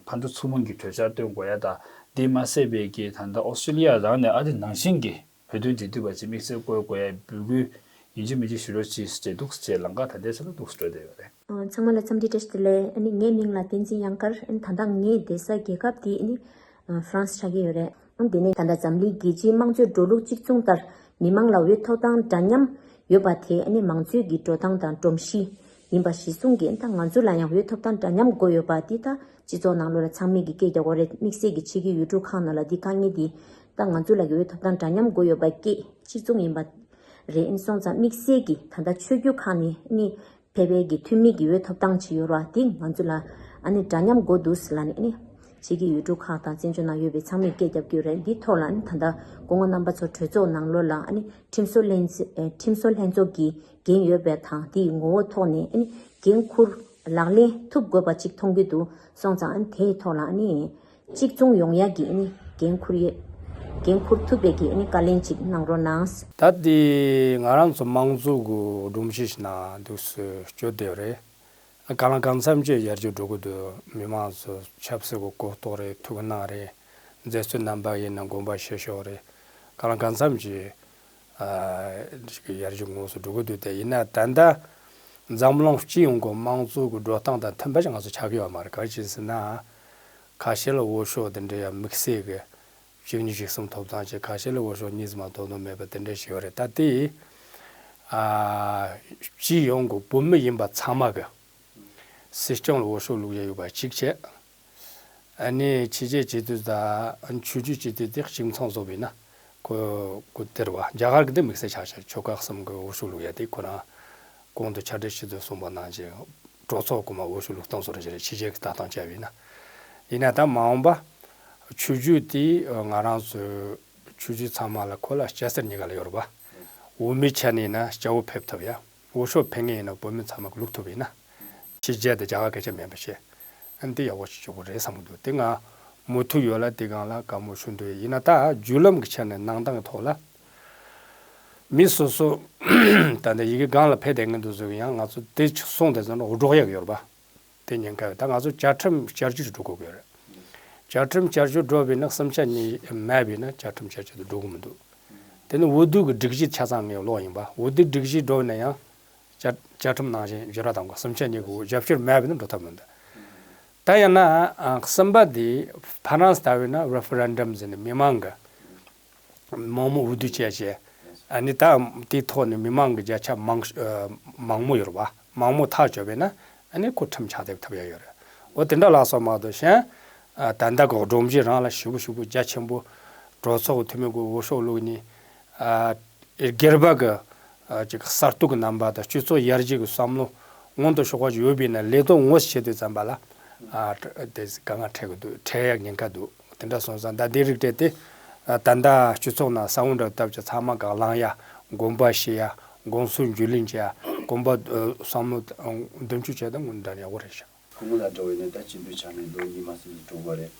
ཕར་འགྲོ་ཚུར་འོང་གི་གྲོས་འཆར་བཏོན་དགོས་ཡ་དང་། དེ་མ་ཟད་པའི་གི་ད་ལྟ་ཨོ་སི་ཀྲི་ལི་ཡ་རང་ནས་ཨ་དེ་ནང་བཞིན་གྱི་བོད་དོན་འབྲེལ་མཐུད་པ་ཅིག་དམིགས་བསལ་བསྐོ་དགོས་ཡ་འབོད་སྐུལ་ཡིན་གཅིག་མིན་གཅིག་ཞུ་རོགས་གྱིས་ཅེས་འདུག་ཅེས་ལམ་ཁ་ད་ལྟའི་ཆ་ལ་འདུག་སེ་འགྲོ་བསྡད་ཡོད་རེད། ཨ། ཚང་མ་ལ་འཚམས་འདྲི་བཀྲ་ཤིས་བདེ་ལེགས། ཨ་ནི་ངའི་མིང་ལ་བསྟན་འཛིན་གཡང་དཀར། ཨ་ནི་ད་ལྟ་ངའི་བསྡད་ས་རྒྱལ་ཁབ་དེ་ཨ་ནི་ཨ་ཧྥ་རན་སི་ཆགས་ཀྱི་ཡོད་རེད། ཨ་ནི་དེ་ནས་ད་ལྟ་འཛམ་གླིང་རྒྱལ་སྤྱིའི་དམངས་གཙོའི་འགྲོ་ལུགས་གཅིག་མཚུངས་ལྟར་མི་མང་ལ་འོས་ཐོབ་ཐང་འདྲ་མཉམ་ཡོད་པ་དེ་ཨ་ནི་མང་གཙོའི་གི་འགྲོ་སྟངས་དང་སྒྲོམ་གཞི་ཡིན་པ་གཞི་བཟུང་གིས། ཨ་ནི་ད་ང་ཚོ་ལ་ཡང་འོས་ཐོབ་ཐང་འདྲ་མཉམ་དགོས་ཡོད་པ་འདི་ད་སྤྱི་ཚོགས་ནང་ལོགས་ལ་ཚང་མས་ཀྱི་སྐད་རྒྱག་དགོས་རེད། དམིགས་བསལ་གྱི་ཕྱི་རྒྱལ་ཡུལ་གྲུ་ཁག་ནང་ལ་འདི་དཀའ་ངལ་འདི་ད་ང་ཚོ་ལ་གི་འོས་ཐོབ་ཐང་འདྲ་མཉམ་དགོས་ཡོད་པ་སྐད་གཅིག་མཚུངས་ཡིན་པ་རེད། ཨ་ནི་སོང་ཙང་དམིགས་བསལ་གྱི་ད་ལྟ་ཆོས་བརྒྱུད་ཁག་ནས་ཨ་ནི་ཕེབས་པའི་གི་འཐུས་མི་གི་འོས་ཐོབ་ཐང་ཅིག་ཡོད་རེད་བ། དེ་ང་ཚོ་ལ་ཨ་ནི་འདྲ་མཉམ་དགོས་འདུག་ཟེར་ལབ་ནས་ཨ་ནི་ཕྱི་རྒྱལ་ཡུལ་གྲུ་ཁག་དང་བཙན་བྱོལ་ནང་ཡོད་པའི་ཚང་མས་སྐད་རྒྱབ་ཀྱི་ཡོད་རེད། འདི་ཐོག་ལ་ཨ་ནི་ད་ལྟ་སྐུ་ངོ་རྣམ་པ་ཚོ་གྲོས་ཚོགས་ནང་ལོགས་ལ་ཨ་ནི་ཁྲིམས་བཟོ་ལྷན་ཚོགས་ཨེ་ཁྲིམས་བཟོ་ལྷན་ཚོགས་ཀྱི་འགན་ཡོད་པའི་དང་དེའི་ངོ་བོ་ཐོག་ནས་ཨ་ནི་འགན་འཁུར་ལག་ལེན་ཐུབ་དགོས་པ་ཅིག་མཐོང་གི་འདུག་སོང་ཙང་ཨ་ནི་དེའི་ཐོག་ལ་ཨ་ནི། གཅིག་མཚུངས་ཡོང་ཡ་གི་ཨ་ནི་འགན་འཁུར་ཡས། འགན་འཁུར་ཐུབ་པའི་གི་ཨ་ནི་བཀའ་ལན་ཅིག་གནང་རོགས་གནང་། ད་དེ་ང་རང་ཚོ་དམངས་གཙོ་གི་སྒྲོམ་གཞི་ཞིག་ནང་འདུག་སེ་བསྐྱོད་བསྡད་ཡོད་རེད། གང་ལ་གང་འཚམ་ཅིག་ཡར་རྒྱས་འགྲོ་གི་འདུག་མི་མང་ཚོ་ཆབ་སྲིད་ཀྱི་གོ་རྟོགས་རེད། ཐུགས་སྣང་རེད། མཛད་གཙོ་རྣམ་པ་ཡིན་ན་དགོངས་པ་བཞེས་ཕྱོགས་རེད། གང་ལ་གང་འཚམ་ཅིག་ཨ་ཡར་རྒྱས་ངོས་སུ་འགྲོ་གི་འདུག་དེ་ཡིན་ན་ད་ལྟ་འཛམ་གླིང་སྤྱི་ཡོངས་ཀྱི་དམངས་གཙོ་གི་འགྲོ་སྟངས་དང་མཐུན་པ་ཞིག་ང་ཚོ་ཆགས་ཀྱི་ཡོད་མ་རེད། ག་རེ་བྱས་ཟེར་ན། ཁ་ཤས་ལ་འོས་ཤོག་དེ་འདྲ་ཡང་དམིགས་བསལ་གྱི་བཅུ་གཉིས་བཅུ་གསུམ་ཐོབ་ཐང་བྱས། ཁ་ཤས་ལ་འོས་ཤོག་གཉིས་ཙམ་མ་ཐོབ་ནོ་མེད་པ་དེ་འདྲ་ཞིག་ཡོད་རེད། ད་དེ་ཨ་སྤྱི་ཡོངས་ཀྱི་བོད་མི་ཡིན་པ་ཚང་མ་གི་སྲིད་སྐྱོང་ལ་འོས་ཤོག་བླུག་ཡ་ཡོད་པ་གཅིག་བྱས། ཨ་ནི་ཕྱི་རྒྱལ་སྤྱི་འཐུས་དང་ཆོས་བརྒྱུད་སྤྱི་འཐུས་དེ་གཅིག་མཚུངས་བཟོ་བས་ན་ཁོ་ཁོ་དེ་རེད་བ། རྒྱ་གར་གྱི་དེ་དམིགས་བསལ་ཆགས་ཤག་ཆོལ་ཁ་གསུམ་གྱི་འོས་ཤོག་བླུག་ཡ་དེ་ཁོ་རང་གོང་དུ་ཕྱག་སྦྲེལ་ཞུས་དུས་གསུངས་པ་ནང་བཞིན་གྲོས་ཚོགས་གོང་མ་འོས་ཤོག་བླུག་སྟངས་བཟོ་འདྲ་ཞིག་རེད། ཕྱི་རྒྱལ་གྱི་ལྟ་སྟངས་བྱས་པས་ན། ཡིན་ན་ད་མ་འོངས་པ་ཆོས་བརྒྱུད་དེ་ང་རང་ཚོའི་ཆོས་བརྒྱུད་ཚང་མ་ལ་ཁོ་ལ་སྐྱ་སེར་གཉིས་ཀ་ལ་ཡོད་རེད་བ། འོས་མི་ཆ་ནས་ན་སྐྱ་བོ་ཕེབས་ཐུབ་ཡ། འོས་ཤོག་ཕེབས་མཁན་ཡིན་ན་བོད་མི་ཚང་མ་གི་བླུག་ཐུབ་ཡིན་ན། ཕྱི་རྒྱལ་དང་རྒྱ་གར་སྐད་ཆ་མིན་པ་བྱས། ཨ་ནི་དེ་ཡག་པོ་ཞིག་བྱུང་བ་རེད་བསམ་གྱི་འདུག་དེ་ང་མུ་མཐུད་ཡོད་ལ་དེ་སྒང་ལ་དགའ་མོ་ཞུ་འདོད་ཡིན་ན། ད་བརྒྱུད་ལམ་གྱི་ཆ་ནས་གནང་སྟངས་ཀྱི་ཐོག་ལ། མི་སོ་སོ་ད་ལྟ་ཡི་གེ་སྒང་ལ་ཕེབས་བསྡད་མཁན་དེ་ཚོ་གི་ཡང་ང་ཚོ་དེ་སོང་དེ་ཚོ་ནང་འགྲོ་ཡག་ཡོད་རེད་པ། དེ་ཉེན་ཁ་ཡོད། ད་ང་ཚོ་བཅའ་ཁྲིམས་བསྐྱར་བཅོས་ཤིག་འགྲོ་དགོས་ཀྱི་ཡོད་རེད། བཅའ་ཁྲིམས་བསྐྱར་བཅོས་འགྲོ་བས་ན་གསུམ་ཆ་གཉིས་མེད་པས་ན་བཅའ་ཁྲིམས་བསྐྱར་བཅོས་དེ་འགྲོ་གི་མི་འདུག་དེ་ནི་འོས་བསྡུ་གི་སྒྲིག་གཞི་ཆ་ཚང་ངས་ཀློག་ཡིན་པ། འོས་བསྡུ་སྒྲིག་གཞི་འགྲོ་བས་ན་ཡང་བཅའ་བཅའ་ཁྲིམས་ནང་བཞིན་བརྗོད་ར་དང་གོ་གསུམ་ཆ་གཉིས་ཀྱི་རྒྱབ་སྐྱོར་མེད་པས་ན་འགྲོ་ཐབས་མི་འདུག་ད་ཡང་ན་ཨ་གསུམ་པ་དེ་ཕ་རན་སི་ལྟ་བས་ན་རེ་ཕེ་རན་ཌམ་ཟེར་ནས་མི་མང་གི་མང་མོས་འོས་བསྡུ་བྱས་བྱས། ཨ་ནི་ད་དེའི་ཐོག་ནས་མི་མང་གི་བརྒྱ་ཆ་མང་ཨ་མང་མོས་ཡོད་རེད་བ། མང་མོས་ཐག་གཅོད་པས་ན་ཨ་ནི་ཁོ་ཁྲིམས་ཆགས་བསྡད་ཐུབ་ཡ་ཡོད་རེད། འོ་དེ་འདྲ་ལ་སོགས་མ་གཏོགས་གཞན་ཨ་ད་ལྟ་གི་སྒྲོམ་གཞི་རང་ལ་ཞེ་པོ་ཞེ་པོ་རྒྱ་ཆེན་པོ་གྲོས་ཚོགས་ཀྱི་འཐུས་མི་གི་འོས་ཤོག་བླུགས་ནས་ཨ་སྒེར་པ་གི་ ཨ་ཅིག་གསར་གཏོད་ཀྱི་རྣམ་པ་དང་སྤྱི་ཚོགས་ཡར་རྒྱས་ཀྱི་བསམ་བློ་སྔོན་དུ་ཕྱོགས་པ་ཅིག་ཡོད་པས་ན། ལས་དོན་དངོས་སུ་བྱེད་དུས་ཙམ་པ་ལ་ཨ་དེ་དཀའ་ངལ་འཕྲད་ཀྱི་འདུག་འཕྲད་ཡག་ཉེན་ཁ་འདུག་དེ་འདྲ་སོང་ཙང་ད་དེ་རིགས་སྤྲད་དེ། ཨ་ད་ལྟ་སྤྱི་ཚོགས་ནང་ས་བོན་འདྲ་བཏབ་ཀྱི་ཚང་མ་གང་བླངས་ཡ། དགོན་པ་ཕྱེ་ཡ། དགོན་སོགས་འཇུ་ལེན་བྱེད་ཡ། དགོན་པ་ཨ་བསམ་བློ་མདུན་སྐྱོད་བྱེད་ཡ་ད་དངོས་གནས་དྲང་གནས་ཡག་པོ་རེད་ཤག་སྐུ་ངོ་ལ་འདྲི་བ་ཡིན་ན། ད་སྤྱི་འཐུས་ཆགས་ནས་ལོ་གཉིས་མ་ཟིན་ཙམ་འགྲོ་གི་རེད།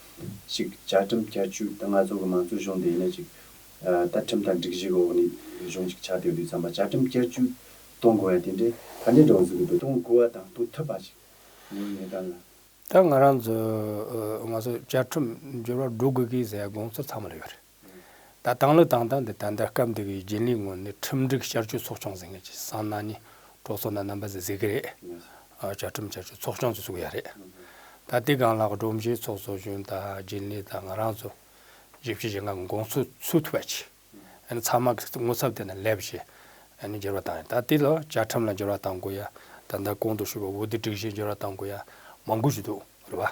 ཅིག་བཅའ་ཁྲིམས་བསྐྱར་བཅོས་ད་ང་ཚོ་གི་མང་གཙོ་གཞུང་དེ་ཡིན་ན་ཅིག་ཨ་ད་ཁྲིམས་དང་སྒྲིག་གཞི་གི་འོག་ནས་གཞུང་ཅིག་ཆགས་བསྡད་དུས་ཙམ་པ་བཅའ་ཁྲིམས་བསྐྱར་བཅོས་གཏོང་དགོས་ཡ་དེ་འདྲས་ག་འདྲས་འདྲ་བོ་ཟིག་གི་འདུག་གཏོང་དགོས་པ་དང་གཏོང་ཐུབ་པ་ཞིག་ཉོ་ཉེ་གང་ལ། ད་ང་རང་ཚོ་ཨ་ང་ཚོ་བཅའ་ཁྲིམས་འགྱུར་བ་འགྲོ་དགོས་ཀྱི་ཟེར་ཡ་དགོངས་ཚུལ་ཚང་མ་ལ་ཡོད་རེད། ད་དང་བླངས་བཏང་སྟངས་འདི་ད་ལྟ་སྐབས་འདི་གི་རྒྱུན་ལས་ངོས་ནས་ཁྲིམས་སྒྲིག་བསྐྱར་བཅོས་ཚོགས་ཆུང་ཟེར་མཁན་ཅིག་སང་གནངས་ཉིན་གྲོས་ཚོགས་ནང་རྣམ་པ་ཚོས་གཟིགས་ཀྱི་རེད། ཨ་བཅའ་ཁྲིམས་བསྐྱར་བཅོས་ཚོགས་ཆུང་ཅིག་བཙུགས་ཡ་རེད། ད་དེ་སྒང་ལ་སྒྲོམ་གཞི་ཚོགས་གཙོ་གཞོན་དང་རྒྱུན་ལས་དང་ང་རང་ཚོ་བཞི་བཅུ་ཞེ་ལྔ་གི་དགོངས་ཚུལ་ཚུར་ཐུབ་པ་ཅིག་ཨ་ནི་ཚང་མ་གི་ངོ་ཚབ་དེ་ན་སླེབས་བྱས། ཨ་ནི་འགྱུར་བ་བཏང་ཡ། ད་དེ་ལ་བཅའ་ཁྲིམས་ལ་འགྱུར་བ་གཏང་དགོས་ཡ། ད་ལྟ་གོང་དུ་ཞུས་པ་འོས་བསྡུ་སྒྲིག་གཞི་འགྱུར་བ་གཏང་དགོས་ཡ་མང་པོ་ཞིག་འདུག་རེད་བ།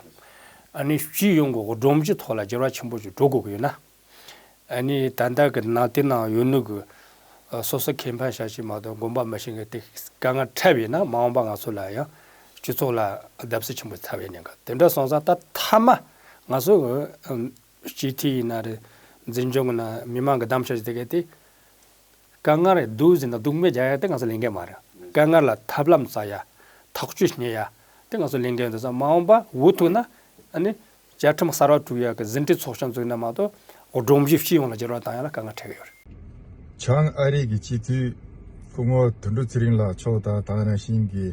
ཨ་ནི་སྤྱི་ཡོངས་ཀྱི་སྒྲོམ་གཞི་ཐོག་ལ་འགྱུར་བ་ཆེན་པོ་ཞིག་འགྲོ་དགོས་ཀྱི་ཡོད་ན། ཨ་ནི་ད་ལྟ་གི་ནང་དེ་ནང་ཡོད་ནོ་གི་ཨ་སོ་སོ་ཁེ་ཕན་བྱ་བྱེད་མ་གཏོགས་དགོན་པ་མི་ཤེས་མཁན་དེ་དཀའ་ངལ་འཕྲད་པས་ན། མ་འོངས་པ་ང་ཚོ་ལ་ཡང་སྤྱི་ཚོགས་ལ་བརྡབ་གསིག་ཆེན་པོ་ཚ་བའི་ཉེན་ཁ། དེ་འདྲ་སོང་ཙང་ད་མཐའ་མ་ང་ཚོ་གི་ཨམ་སྤྱི་འཐུས་ཡིན་ན་རེད། འཛིན་སྐྱོང་གི་ན་མི་མང་གི་གདམ་ག་བྱེད་མཁན་དེ་གས་དེ་དཀའ་ངལ་རེད་འདུག་ཟེར་ན་སྡུག་སྨོན་རྒྱག་ཡ་དེ་ང་ཚོ་ལས་འགན་མ་རེད། དཀའ་ངལ་ལ་ཐབས་ལམ་བཙལ་ཡ། ཐག་གཅོད་རྙེད་ཡ་དེ་ང་ཚོ་ལས་འགན་ཡོད་དུས་ཙང་། མ་འོངས་པ་འོས་ཐུག་ན་ཨ་ནི་བཅའ་ཁྲིམས་གསར་བ་དྲུག་ཡ་གི་ཟིན་བྲིས་ཚོགས་ཆུང་བཙུགས་ན་མ་གཏོགས་སྒྲོམ་གཞི་སྤྱི་ཡོངས་ལ་འགྱུར་བ་བཏང་ཡ་ལ་དཀའ་ངལ་འཕྲད་ཀྱི་ཡོད་རེད། བྱང་ཨ་རི་གི་སྤྱི་འཐུས་སྐུ་ངོ་དོན་གྲུབ་ཚེ་རིང་ལགས་མཆོག་དང་། དེ་ག་ནང་བཞིན་གྱི་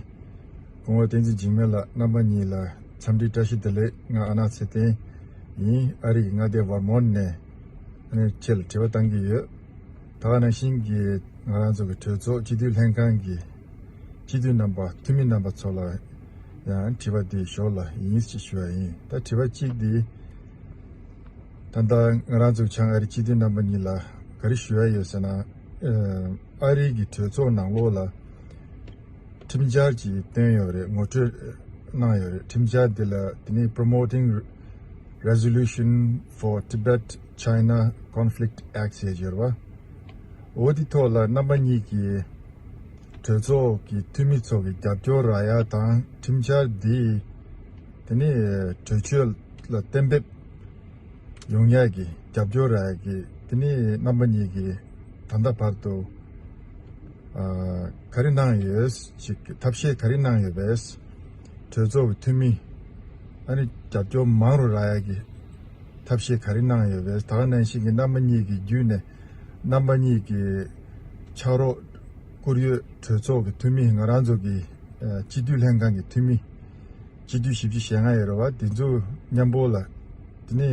སྐུ་ངོ་བསྟན་འཛིན་འཇིགས་མེད་ལགས། རྣམ་པ་གཉིས་ལ་འཚམས་འདྲི་བཀྲ་ཤིས་བདེ་ལེགས། ང་ཨ་ནག་ཚེ་བརྟན་ཡིན། ཨ་རི་གི་མངའ་སྡེ་ཝར་མོན་ནས་ཁྱེད་ལ་དྲི་བ་བཏང་གི་ཡོད། དེ་ག་ནང་བཞིན་གྱི་ང་རང་ཚོ་གི་གྲོས་ཚོགས་སྤྱི་འཐུས་ལྷན་ཁང་གི་སྤྱི་འཐུས་རྣམ་པ་འཐུས་མི་རྣམ་པ་ཚོ་ལ་ཡང་དྲི་བ་འདི་ཞོར་ལ་ཡིན་ཞེས་ཞུ་བ་ཡིན། ད་དྲི་བ་གཅིག་འདི། ད་ལྟ་ང་རང་ཚོ་བྱང་ཨ་རི་སྤྱི་འཐུས་རྣམ་པ་གཉིས་ལ་ག་རེ་ཞུ་ཡ་ཡོད་ཟེར་ན། ཨ་རི་གི་གྲོས་ཚོགས་ནང་ལོགས་ལ་ཁྲིམས་འཆར་ཅིག་བཏོན་ཡོད་རེད། ངོ་སྤྲོད་གནང་ཡོད་རེད། ཁྲིམས་འཆར་འདི་ལ་དེ་ནི་Promoting Resolution for Tibet China Conflict Act ཟེར་ཡོད་རེད་བ། འོ་དེ་ཐོག་ལ་རྣམ་པ་གཉིས་ཀྱིས་གྲོས་ཚོགས་ཀྱི་འཐུས་མི་ཚོ་གི་རྒྱབ་སྐྱོར་རག་ཡ་དང་། ཁྲིམས་འཆར་འདི་དེ་ནི་གྲོས་ཆོད་ལ་གཏན་འབེབས་ཡོང་ཡ་གི་རྒྱབ་སྐྱོར་རག་ཡ་གི་དེ་ནི་རྣམ་པ་གཉིས་ཀྱིས་ད་ལྟ་བར་དུ་ཨ་ག་རེ་གནང་ཡོད་ཅིག་ཐབས་ཤེས་ག་རེ་གནང་ཡོད་པས། གྲོས་ཚོགས་ཀྱི་འཐུས་མི་ཨ་ནི་རྒྱབ་སྐྱོར་མང་རུ་རག་ཡ་གི་ཐབས་ཤེས་ག་རེ་གནང་ཡོད་པས། དེ་ག་ནང་བཞིན་གྱི་རྣམ་པ་གཉིས་ཀྱི་བརྒྱུད་ནས་རྣམ་པ་གཉིས་ཀྱི་ཕྱག་རོགས་བཀུར་འོས་གྲོས་ཚོགས་ཀྱི་འཐུས་མི། ང་རང་ཚོ་གི་ཨ་སྤྱི་འཐུས་ལྷན་ཁང་གི་འཐུས་མི། སྤྱི་འཐུས་བཞི་བཅུ་ཞེ་ལྔ་ཡོད་རེད་བ། དེ་ཚོ་མཉམ་པོ་ལ་དེ་ནས་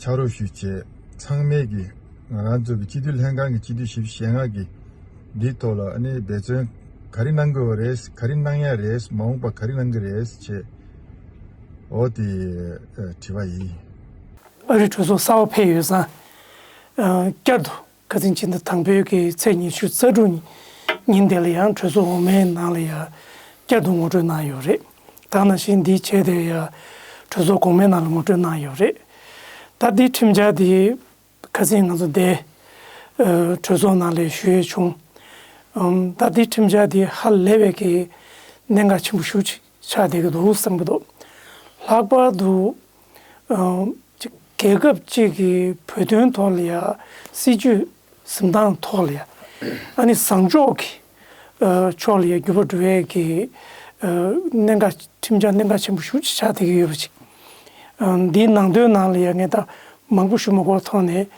ཕྱག་རོགས་ཞུས་བྱས། ཚང་མས་ཀྱི་ང་རང་ཚོ་གི་སྤྱི་འཐུས་ལྷན་ཁང་གི་སྤྱི་འཐུས་བཞི་བཅུ་ཞེ་ལྔ་གི་འདིའི་ཐོག་ལ་ཨ་ནི་འབད་བརྩོན་ག་རེ་གནང་དགོས་པ་རེད། ག་རེ་གནང་ཡ་རེད། མ་འོངས་པ་ག་རེ་གནང་གི་རེད་ཅེས། འོ་དེ་ཨ་དྲི་བ་ཡིན། ཨ་རི་གྲོས་ཚོགས་གསར་པ་ཕེབས་ཡོད་ཙང་། ཨ་བསྐྱར་དུ་ཁ་སང་ཕྱི་ཟླ་དང་པོའི་གི་ཚེས་ཉི་ཤུ་རྩ་དྲུག་ཉིན་དེ་ལ་ཡང་གྲོས་ཚོགས་འོག་མའི་ནང་ལ་ཡང་བསྐྱར་དུ་ངོ་སྤྲོད་གནང་ཡོད་རེད། ད་ནང་བཞིན་འདི་བྱས་ཏེ་ཡང་གྲོས་ཚོགས་གོང་མའི་ནང་ལ་ངོ་སྤྲོད་གནང་ཡོད་རེད། ད་འདི་ཁྲིམས་འཆར་འདི་ཁ་སང་ང་ཚོ་འདི་ཨ་གྲོས་ཚོགས་ནང་ལ་ཞུ་ཡས་བྱུང་། ཨམ་ད་འདི་ཁྲིམས་འཆར་འདི་ཧ་ལས་པའི་གི་གནད་འགག་ཆེན་པོ་ཞིག་ཆགས་བསྡད་ཀྱི་འདུག་བསམ་གྱི་འདུག་ལྷག་པར་དུ་ཨ་ཅིག་རྒྱལ་ཁབ་ཅིག་གི་བོད་དོན་ཐོག་ལ་ཡ། སྲིད་ཇུས་འཛིན་སྟངས་ཐོག་ལ་ཡ། ཨ་ནི་བཟང་ཕྱོགས་ཀྱི་ཨ་ཕྱོགས་ལ་ཡ་འགྱུར་བ་འགྲོ་ཡས་ཀྱི་ཨ་གནད་འགག་ཁྲིམས་འཆར་གནད་འགག་ཆེན་པོ་ཞེ་པོ་ཅིག་ཆགས་བསྡད་ཀྱི་ཡོད་པ་ཅིག་ཨ་འདིའི་ནང་དོན་ནང་ལ་ཡ་ངས་ད་མང་པོ་ཞུ་མ་དགོས་པའི་ཐོག་ནས།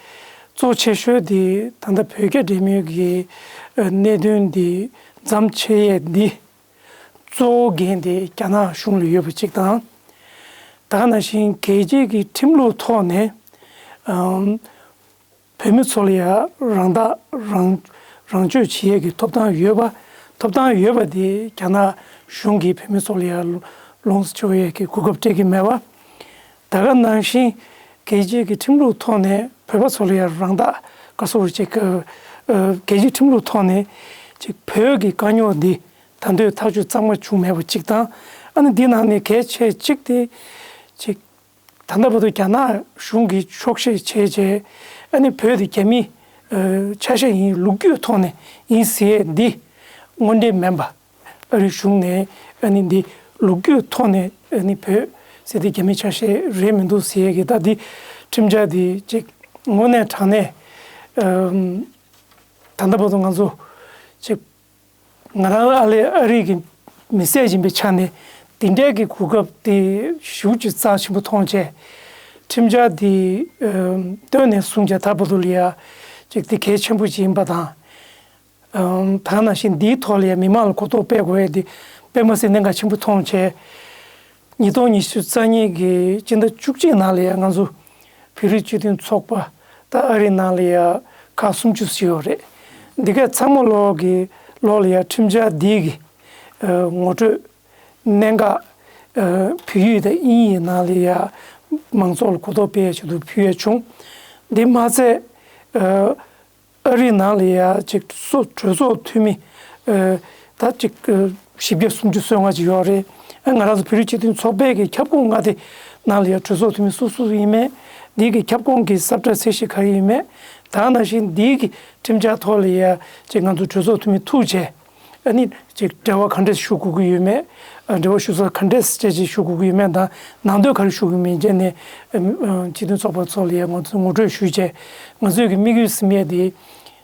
གཙོ་ཆེ་ཤོས་དེ་ད་ལྟ་བོད་རྒྱ་འབྲེལ་མོལ་གྱི་ཨ་གནད་དོན་འདི་མཚམས་ཆད་ཡས་འདི། གཙོ་བོ་འགན་དེ་རྒྱ་ནག་གཞུང་ལ་ཡོད་པ་གཅིག་དང་། ད་ག་ནང་བཞིན་རྒྱལ་སྤྱིའི་གི་ཁྲིམས་ལུགས་ཐོག་ནས་ཨམ་བོད་མི་ཚོ་ལ་ཡང་རང་ཐག་རང་རང་གཅོད་བྱེད་ཡས་ཀྱི་ཐོབ་ཐང་ཡོད་པ། ཐོབ་ཐང་ཡོད་པ་དེ་རྒྱ་ནག་གཞུང་གིས་བོད་མི་ཚོ་ལ་ཡང་ལོངས་སུ་སྤྱོད་ཡས་ཀྱི་གོ་སྐབས་སྤྲད་ཀྱི་མེད་པ། ད་ག་ནང་བཞིན་རྒྱལ་སྤྱིའི་གི་ཁྲིམས་ལུགས་ཐོག་ནས་བོད་པ་ཚོ་ལ་ཡང་རང་ཐག་ག་སོ་ཅིག་ཨ་རྒྱལ་སྤྱིའི་ཁྲིམས་ལུགས་ཐོག་ནས་ཅིག་བོད་ཀྱི་དཀའ་རྙོག་འདི་ད་དུང་ཐག་གཅོད་གཙང་མ་བྱུང་མེད་པ་གཅིག་དང་། ཨ་ནི་འདི་ནང་ནས་གལ་ཆེ་གཅིག་དེ་ཅིག་ད་ལྟ་བར་དུ་རྒྱ་ནག་གཞུང་གིས་འཁྱོག་བཤད་བྱས་རྗེས། ཨ་ནི་བོད་དེ་རྒྱ་མིས་ ཆ་ཤས་ཡིན། ལོ་རྒྱུས་ཐོག་ནས་ཡིན་ཟེར་འདི་དངོས་འབྲེལ་མིན་པ། ཨ་རིའི་གཞུང་ནས་ཨ་ནི་འདི་ལོ་རྒྱུས་ཐོག་ནས་ཨ་ནི་བོད་ཟེར་དེ་རྒྱ་མིའི་ཆ་ཤས་རེད་མི་འདུག་ཟེར་གི། ད་འདི་ཁྲིམས་འཆར་འདི་ཅིག་དངོས་གནས་དྲང་གནས་ཨམ་ད་ལྟ་བར་དུ་ང་ཚོ་ཅིག་ང་རང་ཨ་ལས་ཨ་རི་གི་མི་སེར་ཡིན་པའི་ཆ་ནས་དེ་འདྲའི་གི་གོ་སྐབས་དེ་ཞེ་པོ་ཅིག་རྩ་ཆེན་པོ་མཐོང་བྱས། ཁྲིམས་འཆར་དེ་ཨམ་བཏོན་ནས་བཟུང་བྱས་ད་བར་དུ་ལ་ཡ་ཅིག་དེ་གལ་ཆེན་པོ་ཅིག་ཡིན་པ་དང་། ཨམ་ད་ནང་བཞིན་འདིའི་ཐོག་ལ་ཡ་མི་མང་ལ་གོ་རྟོགས་སྤེལ་དགོས་ཡ་དེ་དཔེ་མ་སྲིད་གནད་འགག་ཆེན་པོ་མཐོང་བྱས། ཉིས་སྟོང་ཉི་ཤུ་རྩ་གཉིས་ཀྱི་སྤྱི་ཟླ་བཅུ་གཅིག་ནང་ལ་ཡ་ང་ཚོ་བོད་རིགས་སྤྱི་མཐུན་ཚོགས་པ་ད་ཨ་རི་ནང་ལ་ཡ་ཁག་སུམ་ཅུ་ཞིག་ཡོད་རེད། འདི་ག་ཚང་མ་ལོག་གི་ལོག་ལ་ཡ་ཁྲིམས་འཆར་འདི་གི་ཨ་ངོ་སྤྲོད་གནད་འགག་ཨ་བོད་ཡིག་དང་དབྱིན་ཡིག་ནང་ལ་ཡ་མང་ཚོགས་ལ་གོ་རྟོགས་སྤེལ་ཡ་ཆེད་དུ་ཕུལ་ཡ་བྱུང་། འདི་མ་ཚད་ཨ་ཨ་རི་ནང་ལ་ཡ་ཅིག་སོ་གྲོས་ཚོགས་འཐུས་མི་ཨ་ད་ཅིག་ཨ་བཞི་བརྒྱ་སུམ་ཅུ་སོ་ལྔ་ཅིག་ཡོད་རེད། ཨ་ང་རང་ཚོ་བོད་རིགས་སྤྱི་མཐུན་ཚོགས་པའི་གི་ཁྱབ་ཁོངས་མངའ་སྡེ་ནང་ལ་ཡ་གྲོས་ཚོགས་འཐུས་མི་སུ་སུ་ཡིན་མིན། འདི་གི་ཁྱབ་ཁོངས་ཀྱི་ས་བཀྲ་ཚད་གཞི་ག་རེ་ཡིན་མིན། ད་ནང་བཞིན་འདི་གི་ཁྲིམས་འཆར་ཐོག་ལ་ཡ་ཅིག་ང་ཚོ་གྲོས་ཚོགས་འཐུས་མི་ཐུག་བྱས། ཨ་ནི་ཅིག་འབྲེལ་བ་ག་འདྲས་ཞུ་དགོས་ཀྱི་ཡོད་མེད། ཨ་འབྲེལ་བ་ཞུ་ས་ག་འདྲས་ཅིག་ཅིག་ཞུ་དགོས་ཀྱི་ཡོད་མེད་དང་ནང་དོན་ག་རེ་ཞུ་དགོས་མིན་བྱས་ནས་ཨ་སྤྱི་མཐུན་ཚོགས་པ་ཚོ་ལ་ཡ་ང་ཚོ་ངོ་སྤྲོད་ཞུས་བྱས། ང་ཚོའི་གི་དམིགས་ཡུལ་ཟིན་ཡས་དེ།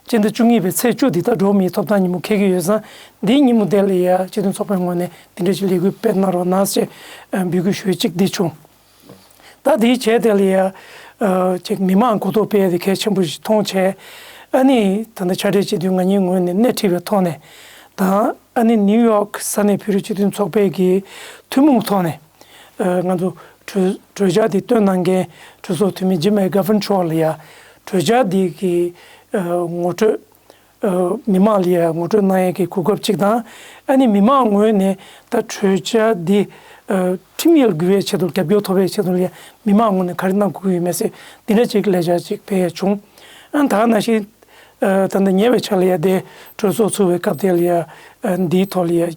སྤྱི་ཟླ་བཅུ་གཉིས་པའི་ཚེས་བཅུ་འདི་ལྟར་འགྲོ་བ་མིའི་ཐོབ་ཐང་ཉིན་མོ་འཁེལ་གྱི་ཡོད་ཙང་། འདིའི་ཉིན་མོ་དེ་ལ་ཡ་སྤྱི་མཐུན་ཚོགས་པའི་ངོས་ནས་འདི་འདྲ་ཞིག་ལས་འགུལ་སྤེལ་གནང་རོགས་གནང་ཞེས་འབོད་སྐུལ་ཞུ་ཡས་གཅིག་འདི་བྱུང་། ད་དེའི་བྱས་དེ་ལ་ཡ་ཅིག་མི་མང་གོ་རྟོགས་སྤེལ་ཡས་དེ་གལ་ཆེན་པོ་ཞིག་མཐོང་བྱས། ཨ་ནི་ད་ལྟ་ཕྱག་སྦྲེལ་བྱེད་དུས་ང་གཉིས་ངོས་ནས་སྣེ་ཁྲིད་པའི་ཐོག་ནས་དང་། ཨ་ནི་ནིའུ་ཡོག་ས་གནས་བོད་རིགས་སྤྱི་མཐུན་ཚོགས་པའི་གི་ཐུན་མོང་ཐོག་ནས་ཨ་ང་ཚོ་གྲོས་གྲོས་འཆར་དེ་བཏོན་གནང་མཁན་གྲོས་ཚོགས་འཐུས་མི་ཇིམ་མེག་གྷ་ཝན་མཆོག་ལ་ཡ་གྲོས་འཆར་དེ་གི་ཨ་ངོ་སྤྲོད་ཨ་མི་མང་ལ་ཡ་ངོ་སྤྲོད་གནང་ཡས་ཀྱི་གོ་སྐབས་གཅིག་དང་། ཨ་ནི་མི་མང་ངོས་ནས་ད་གྲོས་འཆར་འདི་ཨ་ཁྲིམས་ཡིག་ལ་འགྱུར་བའི་ཆེད་དུ་རྒྱབ་སྐྱོར་ཐོབ་པའི་ཆེད་དུ་ལ་ཡ་མི་མང་ངོས་ནས་ག་རེ་གནང་དགོས་ཀྱི་ཡོད་མེད་ཟེར་འདི་འདྲ་ཅིག་ལས་འཆར་ཅིག་སྤེལ་ཡས་བྱུང་། ཨ་ད་ནང་བཞིན་ཨ་ད་ལྟ་ཉེ་བའི་ཆར་ལ་ཡ་དེ་གྲོས་ཚོགས་ཚུགས་པའི་སྐབས་དེ་ལ་ཡ་ཨ་འདིའི་ཐོག་ལ་ཡ་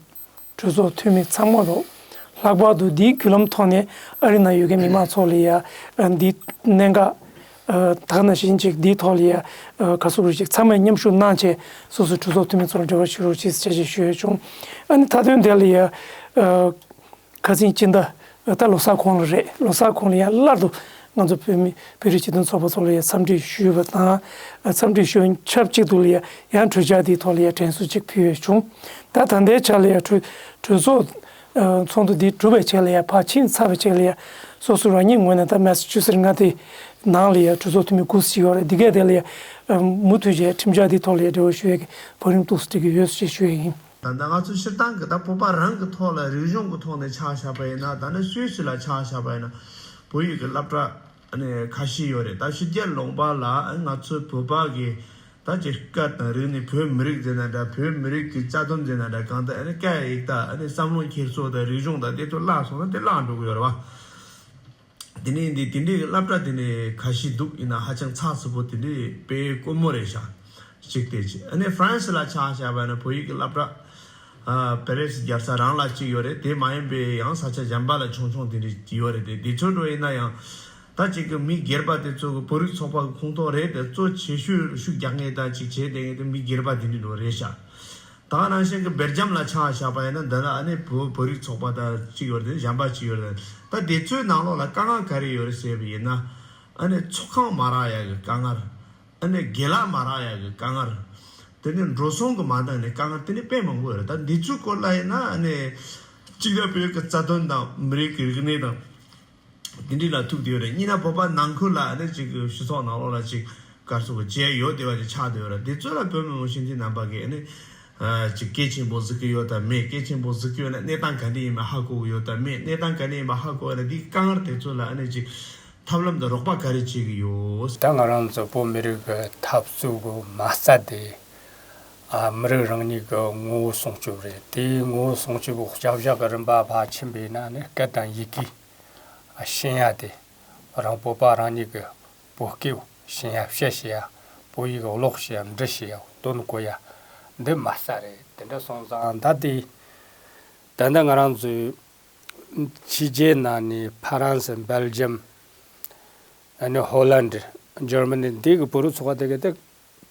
གྲོས་ཚོགས་འཐུས་མི་ཚང་མ་རུ་ལྷག་པར་དུ་འདིའི་བརྒྱུད་ལམ་ཐོག་ནས་ཨ་རི་ནང་ཡོད་མཁན་མི་མང་ཚོ་ལ་ཡ་ཨ་འདིའི་གནད་འགག་ཨ་ད་ག་ནང་བཞིན་ཅིག་འདིའི་ཐོག་ལ་ཡ་ཨ་ག་སུ་རུ་ཅིག་ཚང་མས་མཉམ་ཞུགས་གནང་བྱས། སོ་སོའི་གྲོས་ཚོགས་འཐུས་མི་ཚོར་འབྲེལ་བ་ཞུ་རོགས་ཞེས་ཞུ་ཡས་བྱུང་། ཨ་ནི་མཐའ་དོན་དེ་ལ་ཡ་ཨ་ཁ་སང་སྤྱི་ཟླ་ད་ལོ་གསར་གོང་ལ་རེད། ལོ་གསར་གོང་ལ་ཡང་སླར་དུ་ང་ཚོ་བོད་མི་བོད་རིགས་སྤྱི་མཐུན་ཚོགས་པ་ཚོ་ལ་ཡང་འཚམས་འདྲི་ཞུས་པ་དང་། འཚམས་འདྲི་ཞུ་ཆབས་ཅིག་ཏུ་ལ་ཡང་ཡང་གྲོས་འཆར་འདིའི་ཐོག་ལ་ཡང་དྲན་གསོ་ཅིག་ཕུལ་ཡོད་བྱུང་། ད་ད་ལྟའི་ཆ་ལ་ཡང་གྲོས་གྲོས་ཚོགས་ཚོགས་འདུ་འདི་གྲུབ་པའི་རྗེས་ལ་ཡང་ཕར་ཕྱིན་ཚར་བའི་རྗེས་ལ་ཡང་སོ་སོ་རང་ཉིད་ངོས་ནས་ད་མེ་སི་ཆུ་སེ་ཊི་མངའ་སྡེའི་ནང་ལ་ཡང་གྲོས་ཚོགས་འཐུས་མི་དགུ་ཞིག་ཡོད་རེད། འདི་གས་དེ་ལ་ཡང་མུ་མཐུད་བྱས་ཁྲིམས་འཆར་འདིའི་ཐོག་ལ་ཡང་འབྲེལ་བ་ཞུ་ཡས་ཀྱི་བར་རིམ་ཏོག་ཙམ་སྒྲིག་གི་ཡོད་ཅེས་ཞུ་ཡས་ཡིན། ད་ལྟ་ང་ཚོ་སྤྱིར་བཏང་གི་ད་བོད་པ་རང་གི་ཐོག་ལ་རིག་གཞུང་གི་ཐོག་ནས་ཆ་བཞག་པ་ཡིན་ན། ད་ནི་སུད་སི་ལ་ཆ་བཞག་པ་ཡིན་ན་བོད་ཡིག་གི་སློབ་གྲྭ་ཨ་ནི་ཁ་ཤས་ཡོད་རེད། ད་ཕྱི་རྒྱལ་ལུང་པ་ལ་ང་ཚོའི་བོད་པ་གི་ད་ཅིག་སྐད་དང་རིག་གནས། བོད་མི་རིགས་ཟེར་ན་འདྲ། བོད་མི་རིགས་ཀྱི་རྩ་དོན་ཟེར་ན་འདྲ། གང་ལྟར་ཨ་ནི་སྐད་ཡིག་དང་ཨ་ནི་བསམ་བློ་འཁྱེར་སོ་དང་རིག་གཞུང་དང་དེ་ཚོ་བརླག་སོང་ན་དེ་བརླག་འགྲོ་གི་ཡོད་རེད་བ། དེ་ནས་འདི་དེ་འདྲའི་སློབ་གྲྭ་དེ་འདྲའི་ཁ་ཤས་འདུག་ཡིན་ན་ཧ་ཅང་ཚགས་ཚུད་པོ་དེ་འདྲའི་དཔེ་དཀོན་མོ་རེད་ཤག་གཅིག་དེ་གཅིག་ཨ་ནི་ཧྥ་རན་སི་ལ་ཆ་བཞག་པ་ཡིན་ན་བོད་ཡིག་གི་སློབ་གྲྭ་ཨ་པེ་རི་སི་རྒྱལ་ས་རང་ལ་གཅིག་ཡོད་རེད། དེ་མ་ཡིན་པའི་ཡང་ས་ཆ་གཞན་པ་ལ་ཆུང་ཆུང་དེ་འདྲའི་ཡོད་རེད། དེ་དེ་ཚོ་འགྲོ་ཡིན་ན་ཡང་ད་གཅིག་གི་མི་སྒེར་པ་དེ་ཚོ་གི་བོད་རིགས་ཚོགས་པ་གི་ཁོངས་གཏོགས་རེད། དེ་གཙོ་ཆེ་ཤོས་ཤུགས་རྒྱག་མཁན་དང་གཅིག་བྱས་བསྡད་མཁན་དེ་མི་སྒེར་པ་དེ་འདྲ་འགྲོ་རེད་ཤག་ད་ག་ནང་བཞིན་གྱི་སྦེལ་ཇམ་ལ་ཆ་བཞག་པ་ཡིན་ན། འདི་ལ་ཨ་ནི་བོད་བོད་རིགས་ཚོགས་པ་དང་གཅིག་ཡོད་རེད། གཞན་པ་གཅིག་ཡོད་རེད། ད་དེ་ཚོའི་ནང་ལོགས་ལ་དཀའ་ངལ་ག་རེ་ཡོད་རེད་ཟེར་བ་ཡིན་ན། ཨ་ནི་ཚོགས་ཁང་མ་རག་ཡ་གི་དཀའ་ངལ། ཨ་ནི་དགེ་ལགས་མ་རག་ཡ་གི་དཀའ་ངལ། དེ་ནས་འགྲོ་སོང་གི་མ་འདང་ནས་དཀའ་ངལ་དེ་ནི་དཔེ་མང་པོ་ཡོད་རེད། ད་འདི་ཚོའི་སྐོར་ལ་ཡིན་ན་ཨ་ནི་གཅིག་ད་བོད་ཀྱི་རྩ་དོན་དང་མི་རིགས་ཀྱི་རིག་གནས་དང་། དེ་འདྲ་ལ་ཐུག་བསྡད་ཡོད་རེད། གཉིས་ན་བོད་པ་ནང་ཁུལ་ལ་ཨ་ནི་ཅིག་སྤྱི་ཚོགས་ནང་ལོགས་ལ་ཅིག་ག་རེ་ཟེར་དགོས། བྱས་ཡོད་བསྡད་པ་ཅིག་ཆགས་བསྡད་ཡོད་རེད། དེ་ཚོ་ལ་བོད་མི་མང་སྤྱི་འཐུས་རྣམ་པ་གིས་ཨ་ནི་ཨ་ཅིག་གལ་ཆེན་པོ་གཟིགས་ཀྱི་ཡོད་དམ་མེད། གལ་ཆེན་པོ་གཟིགས་ཀྱི་ཡོད་ན་གནས་སྟངས་ག་འདྲ་ཡིན་པ་ཧ་གོ་གི་ཡོད་དམ་མེད། གནས་སྟངས་ག་འདྲ་ཡིན་པ་ཧ་གོ་བ་ན་དེའི་དཀའ་ངལ་དེ་ཚོ་ལ་ཨ་ནི་ཅིག་ཐབས་ལམ་དང་རོགས་པ་ག་རེ་བྱེད་ཀྱི་ཡོད། ད་ང་རང་ཚོ་བོད་མི་རིགས་ཀྱི་འཐབ་རྩོད་ཀྱི་མ་རྩ་དེ་ཨ་མི་རིགས་རང་ཉིད་ཀྱི་ངོ་བོ་སྲུང་སྐྱོབ་རེད། དེའི་ངོ་བོ་སྲུང་སྐྱོབ་ཀྱི་བྱ་གཞག་གི་རིམ་པ་ཕར་ཕྱིན་པ་ཡིན་ན་ནི་སྐད་དང་ཡི་གེ་ཨ་ཤེས་ཡ་དེ། རང་བོད་པ་རང་ཉིད་ཀྱི་བོད་སྐད་ཤེས་ཡ། བཤད་ཤེས་ཡ། བོད་ཡིག་ཀློག་ཤེས་ཡ། འབྲི་ཤེས་ཡ། འདོན་གོ་ཡ། འདི་མ་རྩ་རེད། དེ་འདྲ་སོང་ཙང་ད་དེ་ད་ལྟ་ང་རང་ཚོའི་ཕྱི་རྒྱལ་ནང་ནས་ཕ་རན་སི། སྦེལ་ཇམ། ཨ་ནི་ཧོ་ལན་ཌི། འཇར་མ་ནི། འདི་གི་བོད་རིགས་ཚོགས་པ་དེ་ག་དེ་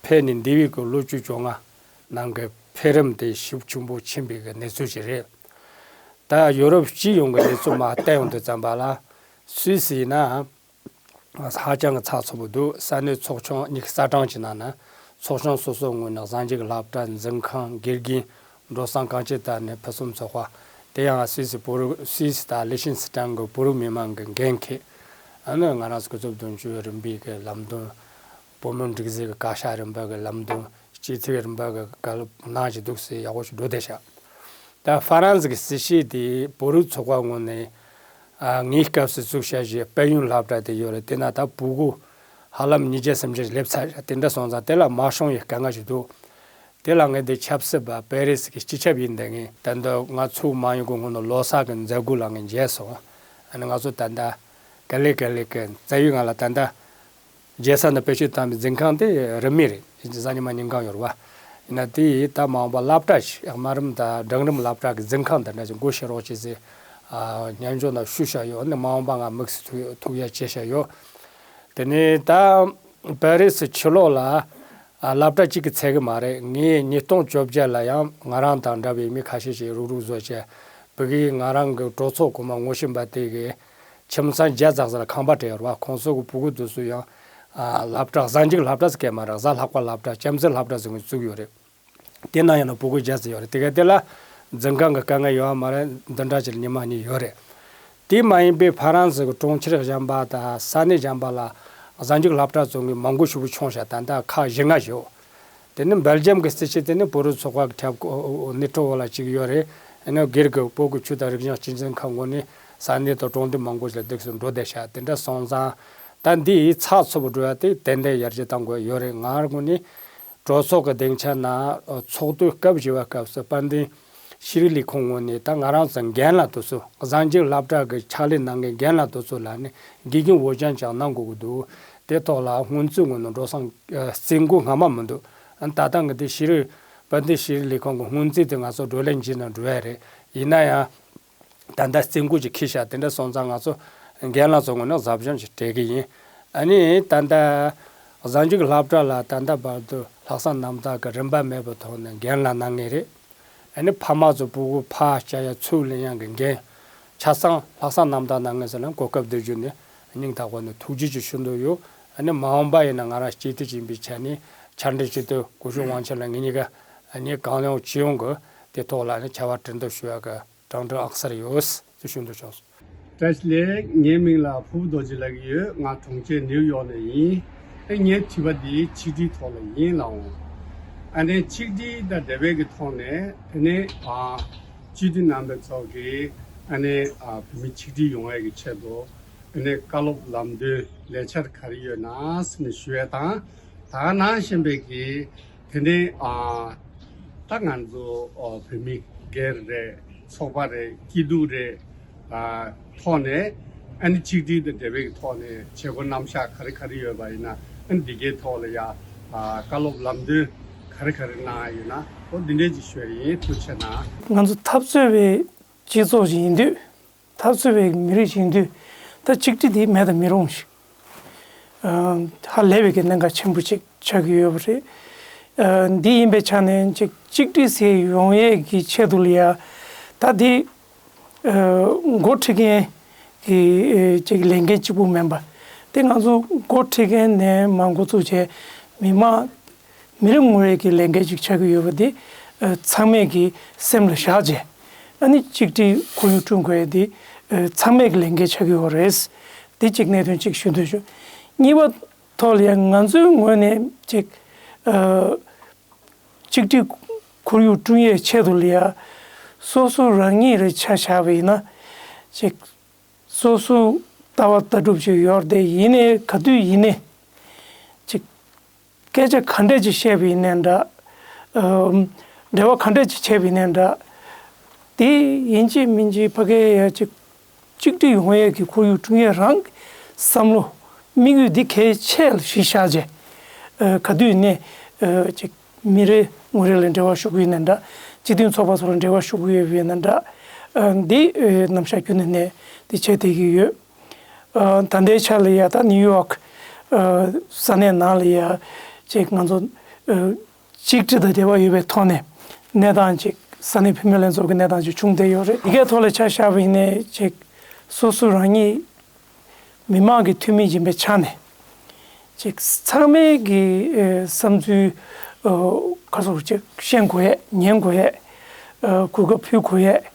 ཕེབས་ནས་འདས་པའི་གི་ལོ་བཅུ་བཅོ་ལྔ་ནང་གི་འཕེལ་རིམ་དེ་ཤུགས་ཆེན་པོ་ཕྱིན་པའི་གི་གནས་ཚུལ་ཞིག་རེད། ད་ཡོ་རོབ་སྤྱི་ཡོངས་ཀྱི་གནས་ཚུལ་མར་བལྟས་ཡོང་དུས་ཙམ་པ་ལ། སུད་སི་ཡིན་ན་ཧ་ཅང་གི་ཚགས་ཚུད་པོ་འདུག་ས་གནས་ཚོགས་ཆུང་གཉིས་ཀྱི་རྩ་གྲངས་ཀྱི་ནང་ན་ཚོགས་ཆུང་སོ་སོའི་ངོས་ནས་གཟའ་མཇུག་སློབ་གྲྭ། འཛིན་ཁང་། དགེ་རྒན། འགྲོ་སོང་གང་ཅི་ལྟར་ནས་ཕུན་སུམ་ཚོགས་པ། དེ་ཡང་སུད་སི་བོད་རིགས། སུད་སི་དང་ལི་ཤིན་སི་ཏན་གྱི་བོད་རིགས་མི་མང་གི་འགན་འཁྱེར། ཨ་ནི་ང་རང་ཚོ་སྐུ་ཚབ་དོན་གཅོད་རིམ་པའི་གི་ལམ་སྟོན། བོད་མི་སྒྲིག་འཛུགས་ཀྱི་བཀའ་ཤག་རིམ་པ་གི་ལམ་སྟོན། སྤྱི་འཐུས་རིམ་པ་གི་བཀའ་སློབ་གནང་བཞིན་འདུག་ཟེར་ཡག་པོ་ཞིག་འགྲོ་བསྡད་ཤག་ད་ཧྥ་རན་སི་གི་སྲིད་བྱུས་དེ་བོད་རིགས་ཚོགས་པ་ངོས་ནས་ཨ་ངའི་སྐབས་སུ་བཙུགས་བཞག་བཞིན་དཔལ་ཡོན་སློབ་གྲྭ་དེ་ཡོད་རེད། དེ་ན་ད་བོད་གོ་ཧ་ལམ་ཉིས་བརྒྱ་སུམ་བརྒྱ་སླེབས་ཚར། དེ་འདྲ་སོང་ཙང་དེ་ལ་མ་སྲུང་བའི་དཀའ་ངལ་ཞིག་འདུག་དེ་ལ་ངས་འདི་ཆབ་སྲིད་པ་པེ་རི་སི་གི་སྤྱི་ཁྱབ་ཡིན། དེ་ངས་ད་ལྟ་ང་ཚོ་མ་ཡོང་གི་སྔོན་ལ་ལོ་གསར་གི་མཛད་སྒོ་ལ་ངས་མཇལ་སོང་། ཨ་ནི་ང་ཚོ་ད་ལྟ་ག་ལེ་ག་ལེ་གི་རྩ་བའི་ང་ལ་ད་ལྟ་རྒྱལ་ས་ནས་བེད་སྤྱོད་བཏང་བའི་འཛིན་ཁང་དེ་རིན་མེད་རེད། གཟའ་ཉི་མ་ཉིན་གང་ཡོད་རེད་པ། ཡིན་ན་དེ་ཡིས་ད་མ་འོངས་པ་སློབ་གྲྭ་ཞིག་དམའ་རིམ་དང་འབྲིང་རིམ་སློབ་གྲྭ་གི་འཛིན་ཁང་དེ་འདྲ་ཞིག་སྒོ་ཕྱེ་རོགས་བྱེད་ཟེར་ཨ་སྙན་ཞུ་ནང་ཞུས་བཞག་ཡོད། ཨ་ནི་མ་འོངས་པ་ང་དམིགས་སུ་ཐུག་ཐུག་ཡ་བྱས་བཞག་ཡོད། དེ་ནས་ད་པེ་རི་སི་ཕྱི་ལོགས་ལ་ཨ་སློབ་གྲྭ་གཅིག་གིས་ཚད་གི་མ་རེད། ངས་ཉིས་སྟོང་བཅོ་བརྒྱད་ལ་ཡང་ང་རང་དང་འདྲ་བའི་མི་ཁ་ཤས་ཤིག་རུག་རུག་བཟོས་བྱས། བོད་ཀྱི་ང་རང་གི་གྲོས་ཚོགས་གོང་མ་ངོ་ཤེས་པ་དེ་གི་ཁྱིམ་ཚང་བརྒྱ་ཙམ་ཙམ་ལ་ཁང་པ་སྤྲད་ཡོད་རེད་པ། ཁོང་ཚོ་གི་ཕྲུ་གུ་དེ་ཚོ་ཡང་ཨ་སློབ་གྲྭ་གཟའ་མཇུག་སློབ་གྲྭ་ཟེར་གི་མ་རེད། གཟའ་ལྷག་པ་སློབ་གྲྭ། བྱམས་བརྩེ་སློབ་གྲྭ་ཟེར་གི་བཙུགས་ཡོད་རེད། དེ་ན་ཡང་ན་ཕྲུ་གུ་བརྒྱ་ཙམ་ཡོད་རེད། དེ་ག་དེ་ལ་འཛིན་ཁང་གི་དཀའ་ངལ་ཡོད་མ་རེད། འདི་འདྲ་ཅིག་ཉི་མ་གཉིས་ཡོད་རེད། དེ་མ་ཡིན་པའི་ཧྥ་རན་སི་གི་གྲོང་ཁྱེར་གཞན་པ་དང་ས་གནས་གཞན་པ་ལ་གཟའ་མཇུག་སློབ་གྲྭ་བཙུགས་མཁན་མང་པོ་ཞེ་པོ་བྱུང་ཤག་ད་ལྟ་ཁག་བཞི་ལྔ་ཡོད། དེ་ནི་སྦེལ་ཇམ་གྱི་སྲིད་བྱུས་དེ་ནི་བོད་རིགས་ཚོགས་པ་གི་ཁྲབ་ནི་ཀྲོ་བོ་ལ་གཅིག་ཡོད་རེད། ཨ་ནི་སྒེར་གྱི་བོད་ཀྱི་ཆོས་དང་རིག་གཞུང་སྤྱི་འཛིན་ཁང་ངོས་ནས་ས་གནས་དང་གྲོང་སྡེ་མང་པོ་ཞིག་ལ་འདུག་སེ་འགྲོ་བསྡད་ཤག་དེ་འདྲ་སོང་ཙང་ད་འདི་ཡི་ཚགས་ཚུད་པོ་འགྲོ་ཡ་དེ་ཏན་ཏན་ཡར་རྒྱས་གཏང་དགོས་ཡོད་རེད། ང་རང་ངོས་ནས་གྲོས་ཚོགས་ཀྱི་སྡིངས་ཆ་ནང་ཚོགས་དུས་སྐབས་བཞི་པ་སྐབས་སུ་དཔལ་ལྡན་ཤེས་རིག་ལས་ཁུངས་ངོས་ནས་ད་ང་རང་ཚོ་རྒན་ལགས་དེ་ཚོ་གཟའ་མཇུག་སློབ་གྲྭ་གི་ཕྱག་ལས་གནང་མཁན་རྒན་ལགས་དེ་ཚོ་ལ་ནི་དགེ་རྒན་འོས་སྦྱོང་ཀྱང་གནང་དགོས་ཀྱི་འདུག་དེ་ཐོག་ལ་སྔོན་རྩིས་ངོས་ནས་འགྲོ་སོང་ཨ་རྩིས་འགོ་སྔ་མ་མི་འདུག་ཨ་ད་ལྟ་ངས་དེ་ཤེས་རིག་དཔལ་ལྡན་ཤེས་རིག་ལས་ཁུངས་ཀྱི་སྔོན་རྩིས་དེ་ང་ཚོ་བགྲོ་གླེང་བྱས་ནས་འགྲོ་ཡ་རེད། ཡིན་ན་ཡང་ད་ལྟ་རྩིས་འགོ་ཅིག་འཁེལ་ཤག་དེ་འདྲ་སོང་ཙང་ང་ཚོ་རྒན་ལགས་ཚོ་ངོས་ནས་གཟབ་གཞང་ཅིག་སྤྲད་ཀྱི་ཡིན། ཨ་ནི་ད་ལྟ་གཟའ་མཇུག་སློབ་གྲྭ་ལ་ད་ལྟ་བར་དུ་ལྷག་བསམ་རྣམ་དག་གི་རིན་པ་མེད་པའི་ཐོག་ནས་རྒན་ལགས་གནང་མཁན་རེད། ཨ་ནི་ཕ་མ་ཚོ་ཕྲུ་གུ་ཕར་བསྐྱལ་ཡ་ཚུར་ལེན་ཡ་གི་འགན། ཆ་ཚང་ལྷག་བསམ་རྣམ་དག་གནང་མཁན་ཚོ་ལ་གོ་སྐབས་འདི་བརྒྱུད་ནས་སྙིང་ཐག་པ་ནས་ཐུགས་རྗེ་ཆེ་ཞུ་འདོད་ཡོད། ཨ་ནི་མ་འོངས་པ་ཡིན་ན་ང་རང་སྤྱི་འཐུས་ཡིན་པའི་ཆ་ནས་ཕྱག་འབྲེལ་ཞུ་དུས་སྐུ་ཞབས་དབང་ཆེན་ལགས་ངེད་གཉིས་ཀ་ཨ་ནི་གང་ཡོང་ཅི་ཡོང་གི་དེ་ཐོག་ལ་ཨ་ནི་ཕྱག་དཔེ་འབྲི་འདོད་ཞུ་ཡ་གི་དྲང་དྲང་ཨག་སར་ཡོད་ཟེར་ཞུ་འདོད་བྱུང་སོང་། བཀྲ་ཤིས་བདེ་ལེགས། ངའི་མིང་ལ་ཕུར་བུ་རྡོ་རྗེ་ལབ་ཀྱི་ཡོད། ང་གྲོང་ཁྱེར་ནེའུ་ཡོག་ནས་ཡིན། ཨེ་ངའི་དྲི་བ་འདི་ཆིག་སྒྲིལ་ཐོག་ལ་ཡིན་ལགས་འོང་། ཨ་ནི་ཆིག་སྒྲིལ་དང་འབྲེལ་བའི་གི་ཐོག་ནས་དེ་ནས་ཨ་སྤྱི་འཐུས་རྣམ་པ་ཚོ་གིས་ཨ་ནི་ཨ་བོད་མི་ཆིག་སྒྲིལ་ཡོང་ཡས་ཀྱི་ཆེད་དུ་ཨ་ནི་བཀའ་སློབ་ལམ་སྟོན་ལས་འཆར་ག་རེ་ཡོད་ན་ཟེར་ནས་ཞུ་ཡས་དང་། ད་ག་ནང་བཞིན་པའི་གི་དེ་ནས་ཨ་ད་ང་ཚོ་ཨ་བོད་མི་སྒེར་རེད། ཚོགས་པ་རེད། སྐྱིད་སྡུག་རེད། ཨ་ཐོག་ནས་ཨ་ནི་ཆིག་སྒྲིལ་དང་འབྲེལ་བའི་ཐོག་ནས་བྱེད་སྒོ་རྣམ་གཞག་ག་རེ་ག་རེ་ཡོད་པ་ཡིན་ན་ཨ་ནི་འདི་གའི་ཐོག་ལ་ཡ་ཨ་བཀའ་སློབ་ལམ་སྟོན་ག་རེ་ག་རེ་གནང་ཡ་ཡོད་ན་འོ་འདི་འདྲས་ཅིག་ཞུ་ཡ་ཡིན། ཐུགས་རྗེ་གནང་། ང་ཚོ་འཐབ་རྩོད་པའི་སྤྱི་ཚོགས་ཤིག་ཡིན་དུས། འཐབ་རྩོད་པའི་མི་རིགས་ཤིག་ཡིན་དུས་ད་གཅིག་སྒྲིལ་འདི་མེད་དུ་མི་རུང་ཞིག་ཨ་ཧ་ལས་པའི་གི་གནད་འགག་ཆེན་པོ་ཅིག་ཆགས་ཀྱི་ཡོད་པ་རེད། ཨ་འདི་ཡིན་པའི་ཆ་ནས་ཅིག་གཅིག་སྒྲིལ་ཟེར་ཡོང་ཡས་ཀྱི་ཆེད་དུ་ལ་ཡ་ད་འདི་ཨ་འགོ་ཁྲིད་མཁན་གྱི་ཨ་ཅིག་ལས་འགན་གཅིག་པུ་མིན་པ། དེ་ང་ཚོ་འགོ་ཁྲིད་མཁན་ནས་མར་འགོ་བཙུགས་བྱས་མི་མང་མི་རེ་ངོ་རེ་གི་ལས་འགན་ཅིག་ཆགས་ཀྱི་ཡོད་པ་དེ་ཨ་ཚང་མས་ཀྱི་སེམས་ལ་བཞག་བྱས་ཨ་ནི་གཅིག་སྒྲིལ་ཁོར་ཡུག་བསྐྲུན་དགོས་ཡ་དེ་ཨ་ཚང་མས་ཀྱི་ལས་འགན་ཆགས་ཀྱི་ཡོད་རེད། དེ་གཅིག་གནད་དོན་གཅིག་ཞུ་འདོད་བྱུང་། གཉིས་པ་ཐོག་ལ་ཡང་ང་ཚོའི་ངོས་ནས་ཅིག་ཨ་གཅིག་སྒྲིལ་ཁོར་ཡུག་བསྐྲུན་ཡའི་ཆེད་དུ་ལ་ཡ་སོ་སོ་རང་ཉིད་རེ་ཆ་བཞག་པ་ཡིན་ན་ཅིག་སོ་སོའི་ལྟ་བ་ལྟ་གྲུབ་ཅིག་ཡོད་རེད་དེ། ཡིན་ནའི་ག་དུས་ཡིན་ནའི་ཅིག་སྐད་ཆ་ག་འདྲ་ཅིག་བཤད་པ་ཡིན་ནའི་འདྲ། ཨམ་འབྲེལ་བ་ག་འདྲ་ཅིག་བྱས་པ་ཡིན་ནའི་འདྲ། དེ་ཡིན་གཅིག་མིན་གཅིག་ཕ་གིའི་ཡ་ཅིག་གཅིག་སྒྲིལ་ཡོང་ཡས་ཀྱི་ཁོར་ཡུག་བསྐྲུན་ཡས་རང་གི་བསམ་བློ་དམིགས་ཡུལ་འདི་གལ་ཆེ་ལ་གཞི་བཞག་བྱས། ཨ་ག་དུས་ཡིན་ནའི་ཨ་ཅིག་མི་རེ་ངོ་རེ་ལ་འབྲེལ་བ་ཞུ་གི་ཡོད་ན་འདྲ། སྤྱི་མཐུན་ཚོགས་པ་ཚོ་ལ་འབྲེལ་བ་ཞུ་གི་ཡོད་པ་ཡིན་ན་འདྲ། ཨ་འདི་ཨ་རྣམ་གཞག་རྒྱུན་ནས་ནས་འདི་བྱས་བསྡད་ཀྱི་ཡོད། ཨ་ད་ལྟའི་ཆ་ལ་ཡ་ད་ནིའུ་ཡོག་ཨ་ས་གནས་ནང་ལ་ཡ་ཅིག་ང་ཚོ་ གཅིག་སྒྲིལ་དང་འབྲེལ་བ་ཡོད་པའི་ཐོག་ནས་གནས་སྟངས་ཅིག་ས་གནས་བུད་མེད་ལྷན་ཚོགས་ཀྱི་གནས་སྟངས་ཅིག་བྱུང་བསྡད་ཡོད་རེད། ཡི་གེ་ཐོག་ལ་ཆ་བཞག་པ་ཡིན་ནའི་ཅིག་སོ་སོ་རང་ཉིད་མི་མང་གི་འཐུས་མི་ཡིན་པའི་ཆ་ནས་ཅིག་ཚང་མས་ཀྱི་བསམ་ཚུལ་ག་སོགས་ཅིག་ཤེས་དགོས་ཡས། ཉན་དགོས་ཡས། གོ་སྐབས་ཕུལ་དགོས་ཡས།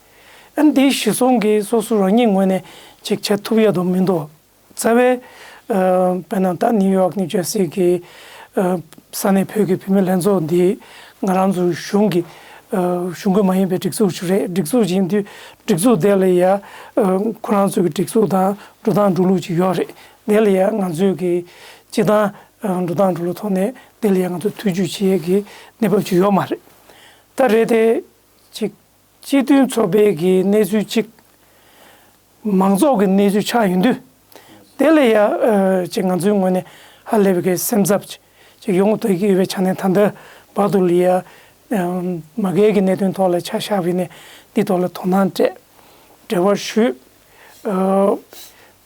ཨ་ནི་འདི་གཞི་བཟུང་གིས་སོ་སོ་རང་ཉིད་ངོས་ནས་ཅིག་བྱེད་ཐུབ་ཡ་དང་མི་འདུག་རྩ་བའི་དཔེར་ན་ད་ནིའུ་ཡོག་ནིའུ་ཇར་སི་གི་ས་གནས་བོད་ཀྱི་བུད་མེད་ལྷན་ཚོགས་འདི་ང་རང་ཚོའི་གཞུང་གི་གཞུང་གི་མ་ཡིན་པའི་སྒྲིག་འཛུགས་ཤིག་རེད། སྒྲིག་འཛུགས་ཡིན་དུས་སྒྲིག་འཛུགས་དེ་ལ་ཡ་ཁོ་རང་ཚོའི་གི་སྒྲིག་འཛུགས་དང་འགྲོ་སྟངས་འགྲོ་ལུགས་ཅིག་ཡོད་རེད། དེ་ལ་ཡ་ང་ཚོའི་གི་སྤྱི་བཏང་འགྲོ་སྟངས་འགྲོ་ལུགས་ཐོག་ནས་དེ་ལ་ཡ་ང་ཚོ་ཐུགས་རྒྱུས་བྱེད་ཡས་ཀྱི་གནས་བབ་ཅིག་ཡོད་མ་རེད། ད་རེད་དེ་ཅིག་སྤྱི་མཐུན་ཚོགས་པའི་གི་གནས་ཚུལ་གཅིག་མང་ཚོགས་ཀྱི་གནས་ཚུལ་ཆགས་ཡོང་དུས། དེ་ལ་ཡ་ཅིག་ང་ཚོའི་ངོས་ནས་ཧ་ལས་པའི་གི་སེམས་འཚབ་ཅིག་ཡོང་སྡོད་ཀྱི་ཡོད་པའི་ཆ་ནས། ད་ལྟ་བར་དུ་ལ་ཡ་མ་འགལ་གྱི་གནད་དོན་ཐོག་ལ་ཆ་བཞག་པ་ཡིན་ནའི་འདི་ཐོག་ལ་དོ་སྣང་སྤྲད། འབྲེལ་བ་ཞུས།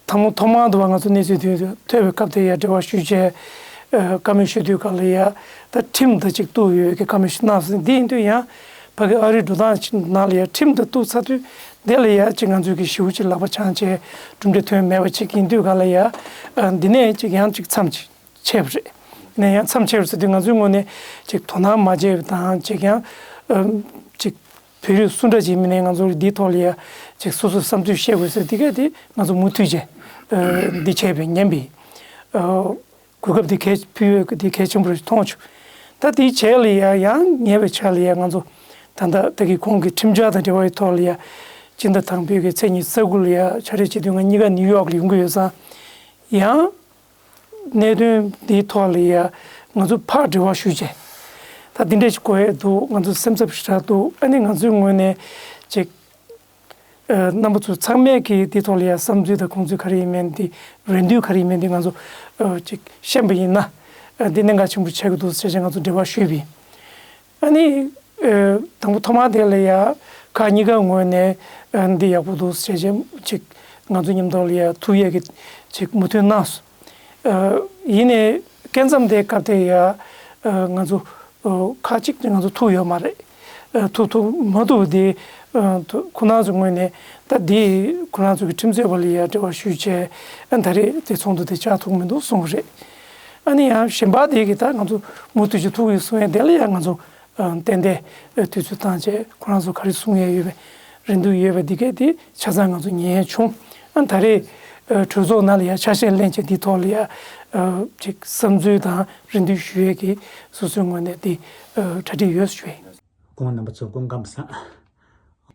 ཐོག་མ་ཐོག་མ་དུ་བ་ང་ཚོ་གནས་ཚུལ་དེ་ཐོས་པའི་སྐབས་དེ་ཡ་འབྲེལ་བ་ཞུས་བྱས། བཀའ་མོལ་ཞུ་དུས་སྐབས་ལ་ཡ་ད་ཁྲིམས་དང་གཅིག་གཏུགས་ཡོད་པའི་བཀའ་མོལ་ཞིག་གནང་སོང་། འདི་ཡིན་དུས་ཡང་ཕ་གི་ཨ་རིའི་འགྲོ་སྟངས་ནང་ལ་ཡ་ཁྲིམས་དང་གཏུགས་ཚར་དུས་དེ་ལ་ཡ་ཅིག་ང་ཚོས་ཀྱི་ཞེ་པོ་ཅིག་ལག་པ་འཆང་བྱས་གྲུབ་འབྲས་ཐོན་མེད་པ་ཅིག་ཡིན་དུས་སྐབས་ལ་ཡ་འདི་ནས་ཅིག་ཡང་ཅིག་མཚམས་ཅིག་ཆད་པ་རེད། ནས་ཡང་མཚམས་ཆད་པ་ཟེར་དུས་ང་ཚོའི་ངོས་ནས་ཅིག་དོ་སྣང་མ་བྱས་པ་དང་ཅིག་ཡང་ཅིག་བོད་རིགས་སུ་འདྲ་ཅིག་མིན་ནས་ང་ཚོ་འདིའི་ཐོག་ལ་ཡ་ཅིག་སོ་སོའི་བསམ་ཚུལ་བཤད་དགོས་ཟེར་འདི་གས་དེ་ང་ཚོ་མུ་མཐུད་བྱས་འདི་བྱས་པའི་ཉན་པའི་གོ་སྐབས་འདི་གལ་ཕུལ་ཡོད། འདི་གལ་ཆེན་པོ་རེད་མཐོང་བྱུང་། ད་འདིའི་རྗེས་ལ་ཡ་ཡང་ཉེ་བའི་ཆར་ལ་ཡ་ང་ཚོ་ད་ལྟ་ད་གི་གོང་གི་ཁྲིམས་འཆར་དང་འབྲེལ་བའི་ཐོག་ལ་ཡ་སྤྱི་ཟླ་དང་པོའི་གི་ཚེས་ཉི་ཤུ་རྩ་དགུ་ལ་ཡ་འཆར་གཞི་བྱེད་དུས་ང་གཉིས་ཀ་ནིའུ་ཡོག་ལ་ཡོང་གི་ཡོད་ཙང་། ཡང་གནད་དོན་འདིའི་ཐོག་ལ་ཡ་ང་ཚོ་ཕར་འབྲེལ་བ་ཞུས་བྱས། ད་འདི་འདྲ་ཞིག་གོ་ཡས་འདུག་ང་ཚོ་སེམས་འཚབ་ཞེ་དྲག་འདུག་ཨ་ནི་ང་ཚོའི་ངོས་ནས་ཅིག་ཨ་རྣམ་པ་ཚོ་ཚང་མས་ཀྱིས་འདིའི་ཐོག་ལ་ཡ་བསམ་ཚུལ་དང་དགོངས་ཚུལ་ག་རེ་ཡིན་མིན་འདི་རེ་འདུན་ག་རེ་ཡིན་མིན་འདི་ང་ཚོ་ཨ་ཅིག་ཤེས་པ་ཡིན་ན། ཨ་འདི་གནད་འགག་ཆེན་པོ་ཆགས་ཀྱི་འདུག་ཟེར་བྱས་ང་ཚོ་འབྲེལ་བ་ཞུས་པ་ཡིན། ཨ་ནི། ཨ་དང་པོ་ཐོག་མ་དེ་ལ་ཡ་ཁག་གཉིས་ཀ་ངོས་ནས་ཨ་འདི་ཡག་པོ་འདུག་ཟེར་བྱས་ཅིག་ང་ཚོ་མཉམ་དུ་ལ་ཡ་ཐུག་ཡས་ཀྱི་ཅིག་མོས་མཐུན་གནང་སོང་། ཨ་ཡིན་ནའི་སྐབས་མཚམས་དེའི་སྐབས་དེ་ཡ་ཨ་ང་ཚོ་ཨ་ཁག་ཅིག་ང་ཚོ་ཐུག་ཡོད་མ་རེད། ཨ་ཐུག་ཐུག་མ་ཐུག་དེ་ཨ་ཐུག་ཁོ་རང་ཚོའི་ངོས་ནས་ད་འདི་ཁོ་རང་ཚོ་གི་ཁྲིམས་རྩོད་པ་ལ་ཡ་འབྲེལ་བ་ཞུས་བྱས་ཨ་ད་རེས་དེ་ཚོགས་འདུ་དེ་བཅར་ཐུབ་མི་འདུག་གསུངས་པ་རེད། ཨ་ནི་ཡང་གཞན་པ་དེ་གི་ད་ང་ཚོ་མུ་མཐུད་ཅིག་ཐུག་ཡོད་གསུང་ཡས་དེ་ལ་ཡང་ང་ཚོ་ཨ་ཏན་ཏན་དུས་ཚོད་བཏང་བྱས་ཁོ་རང་ཚོ་ག་རེ་གསུང་ཡས་ཡོད་པའི་རེ་འདུན་ཡོད་པའི་འདི་གས་དེ་ཆ་ཚང་ང་ཚོ་ཉན་ཡས་བྱུང་། ཨ་ད་རེས་ཨ་གྲོས་ཚོགས་ནང་ལ་ཡང་ཆ་ཤས་ལེན་བྱས་འདི་ཐོག་ལ་ཡང་ཨ་ཅིག་བསམ་ཚུལ་དང་རེ་འདུན་ཞུ་ཡས་ཀྱི་སོ་སོའི་ངོས་ནས་འདི་ཨ་གྲ་སྒྲིག་ཡོད་ཞུ་ཡས། སྐུ་ངོ་རྣམ་པ་ཚོ་སྐུ་ཁམས་བཟང་།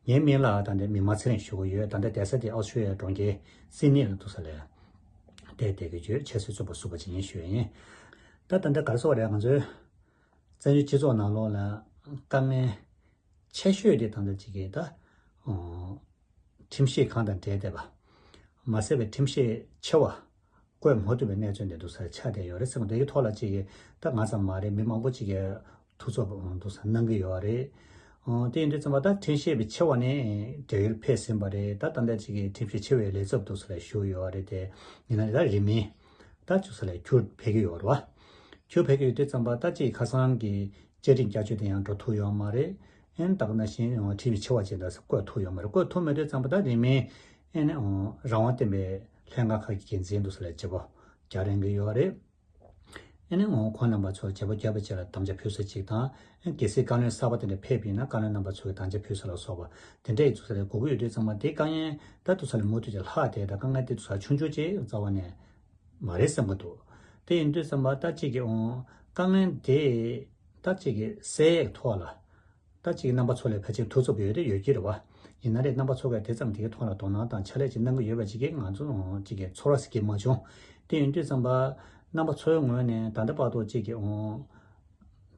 ངའི་མིང་ལ་ད་ལྟ་མི་མང་ཚེ་རིང་ཞུ་གི་ཡོད། ད་ལྟ་བསྡད་ས་དེ་ཨོ་སི་ཀྲོ་ལི་ཡའི་གྲོང་ཁྱེར་སིད་ནི་ལ་འདུག་ས་ལ་བསྡད་བསྡད་ཀྱི་ཡོད། ཆབ་སྲིད་བཙོན་པ་ཟུར་པ་ཅིག་ཡིན་ཞུ་ཡས་ཡིན། ད་ད་ལྟ་ག་རེ་ཟེར་དགོས་རེད། ང་ཚོའི་བཙན་བྱོལ་སྤྱི་ཚོགས་ནང་ལོགས་ལ་དཀའ་ངལ་ཆེ་ཤོས་དེ་ད་ལྟ་ཅིག་གི་ད་ཨོ་ཁྲིམས་ཞིབ་ཁང་དང་འབྲེལ་བསྡད་པ། མ་ཟད་པའི་ཁྲིམས་ཞིབ་ཆེ་བ་བསྐོས་མ་ཐུབ་པའི་གནས་ཚུལ་འདི་འདུག་ས་ཆགས་བསྡད་ཡོད་རེད་ཟེར་བ་འདི་གི་ཐོག་ལ་ཅིག་གི་ད་ང་ཙམ་མ་རེད། མི་མང་པོ་ཅིག་གིས་ཐུགས་ཚོར་འདུག་ས་གནང་གི་ཡོད་རེད། ཨོ་དེ་ཡིན་དུས་ཙམ་པ་ད་ཁྲིམས་ཞིབ་པའི་ཆེ་བ་ནས་བགྲེས་ཡོལ་ཕེབས་ཟིན་པ་རེད། ད་ད་ལྟ་ཅིག་གི་ཁྲིམས་ཞིབ་ཆེ་བའི་ལས་ཚབ་འདུག་ས་ལ་བཞུགས་ཡོད་རེད། དེ་ཡིན་ན་ད་རིང་མིན་ད་འདུག་ས་ལ་འགྱུར་ཕེབས་ཀྱི་ཡོད་རེད་བ། འགྱུར་ཕེབས་ཀྱི་ཡོད་དུས་ཙམ་པ་ད་ཅིག་ཁ་སང་གི་བཅའ་ཁྲིམས་བསྐྱར་བཅོས་དེ་ཡང་འགྲོ་ཐུབ་ཡོད་མ་རེད། ཨེ་ད་ག་ནང་བཞིན་ཁྲིམས་ཞིབ་ཆེ་བ་ཅིག་ད་བསྐོས་ཐུབ་ཡོད་མ་རེད། བསྐོས་ཐུབ་མེད་དུས་ཙམ་པ་ད་རིང་མིན་ཨེ་ནས་རང་དབང་བསྟན་པའི་ལྷན་ཁང་ཁག་གི་འགན་འཛིན་འདུག་ས་ལ་བརྗེ་པོ་རྒྱག་རན་གྱི་ཡོད་རེད། ཨེ་ནས་ཁོང་རྣམ་པ་ཚོ་བརྗེ་པོ་བརྒྱབ་པ་བཅས་ལ་དམ་བཅའ་ཕུལ་ས་ཅིག་དང་། ཨེ་གལ་སྲིད་བཀའ་བློན་གསར་པ་དེ་འདྲ་ཕེབས་པ་ཡིན་ན་བཀའ་བློན་རྣམ་པ་ཚོ་གི་དམ་བཅའ་ཕུལ་ས་ལ་སོགས་པ་དེ་འདྲ་ཡི་འདུག་ས་ལ་དགོས་ཀྱི་ཡོད་དུས་ཙམ་པ་དེ་དཀའ་ངལ་ད་འདུག་ས་ལ་མུ་མཐུད་ཀྱི་ལྷག་བསྡད། ད་དཀའ་ངལ་དེ་འདུག་ས་ཆུང་ཆུང་ཅིག་རྩ་བ་ནས་མ་རེད་བསམ་གྱི་འདུག་དེ་ཡིན་དུས་ཙམ་པ་ད་ཅིག་གི་ཨོ་དཀའ་ངལ་དེ་ད་ཅིག་གི་སེལ་ཡས་ཐོག་ལ་ད་ཅིག་གི་རྣམ་པ་ཚོ་ལ་ཕལ་ཆེར་ཐུགས་ཚོར་ཡོད་དེ་ཡོད་ཀྱི་རེད་བ། ཡིན་ན་རེད། རྣམ་པ་ཚོ་གས་དེ་ཙམ་དེ་གི་ཐོག་ལ་དོ་སྣང་དང་ཕྱག་ལས་ཅིག་གནང་གི་ཡོད་པ་ཅིག་གིས་ང་ཚོ་ཅིག་གི་ཚོར་བ་ཞིག་གི་མ་བྱུང་། དེ་ཡིན་དུས་ཙམ་པ་རྣམ་པ་ཚོའི་ངོས་ནས་ད་ལྟ་བར་དུ་ཅིག་གི་ཨོ་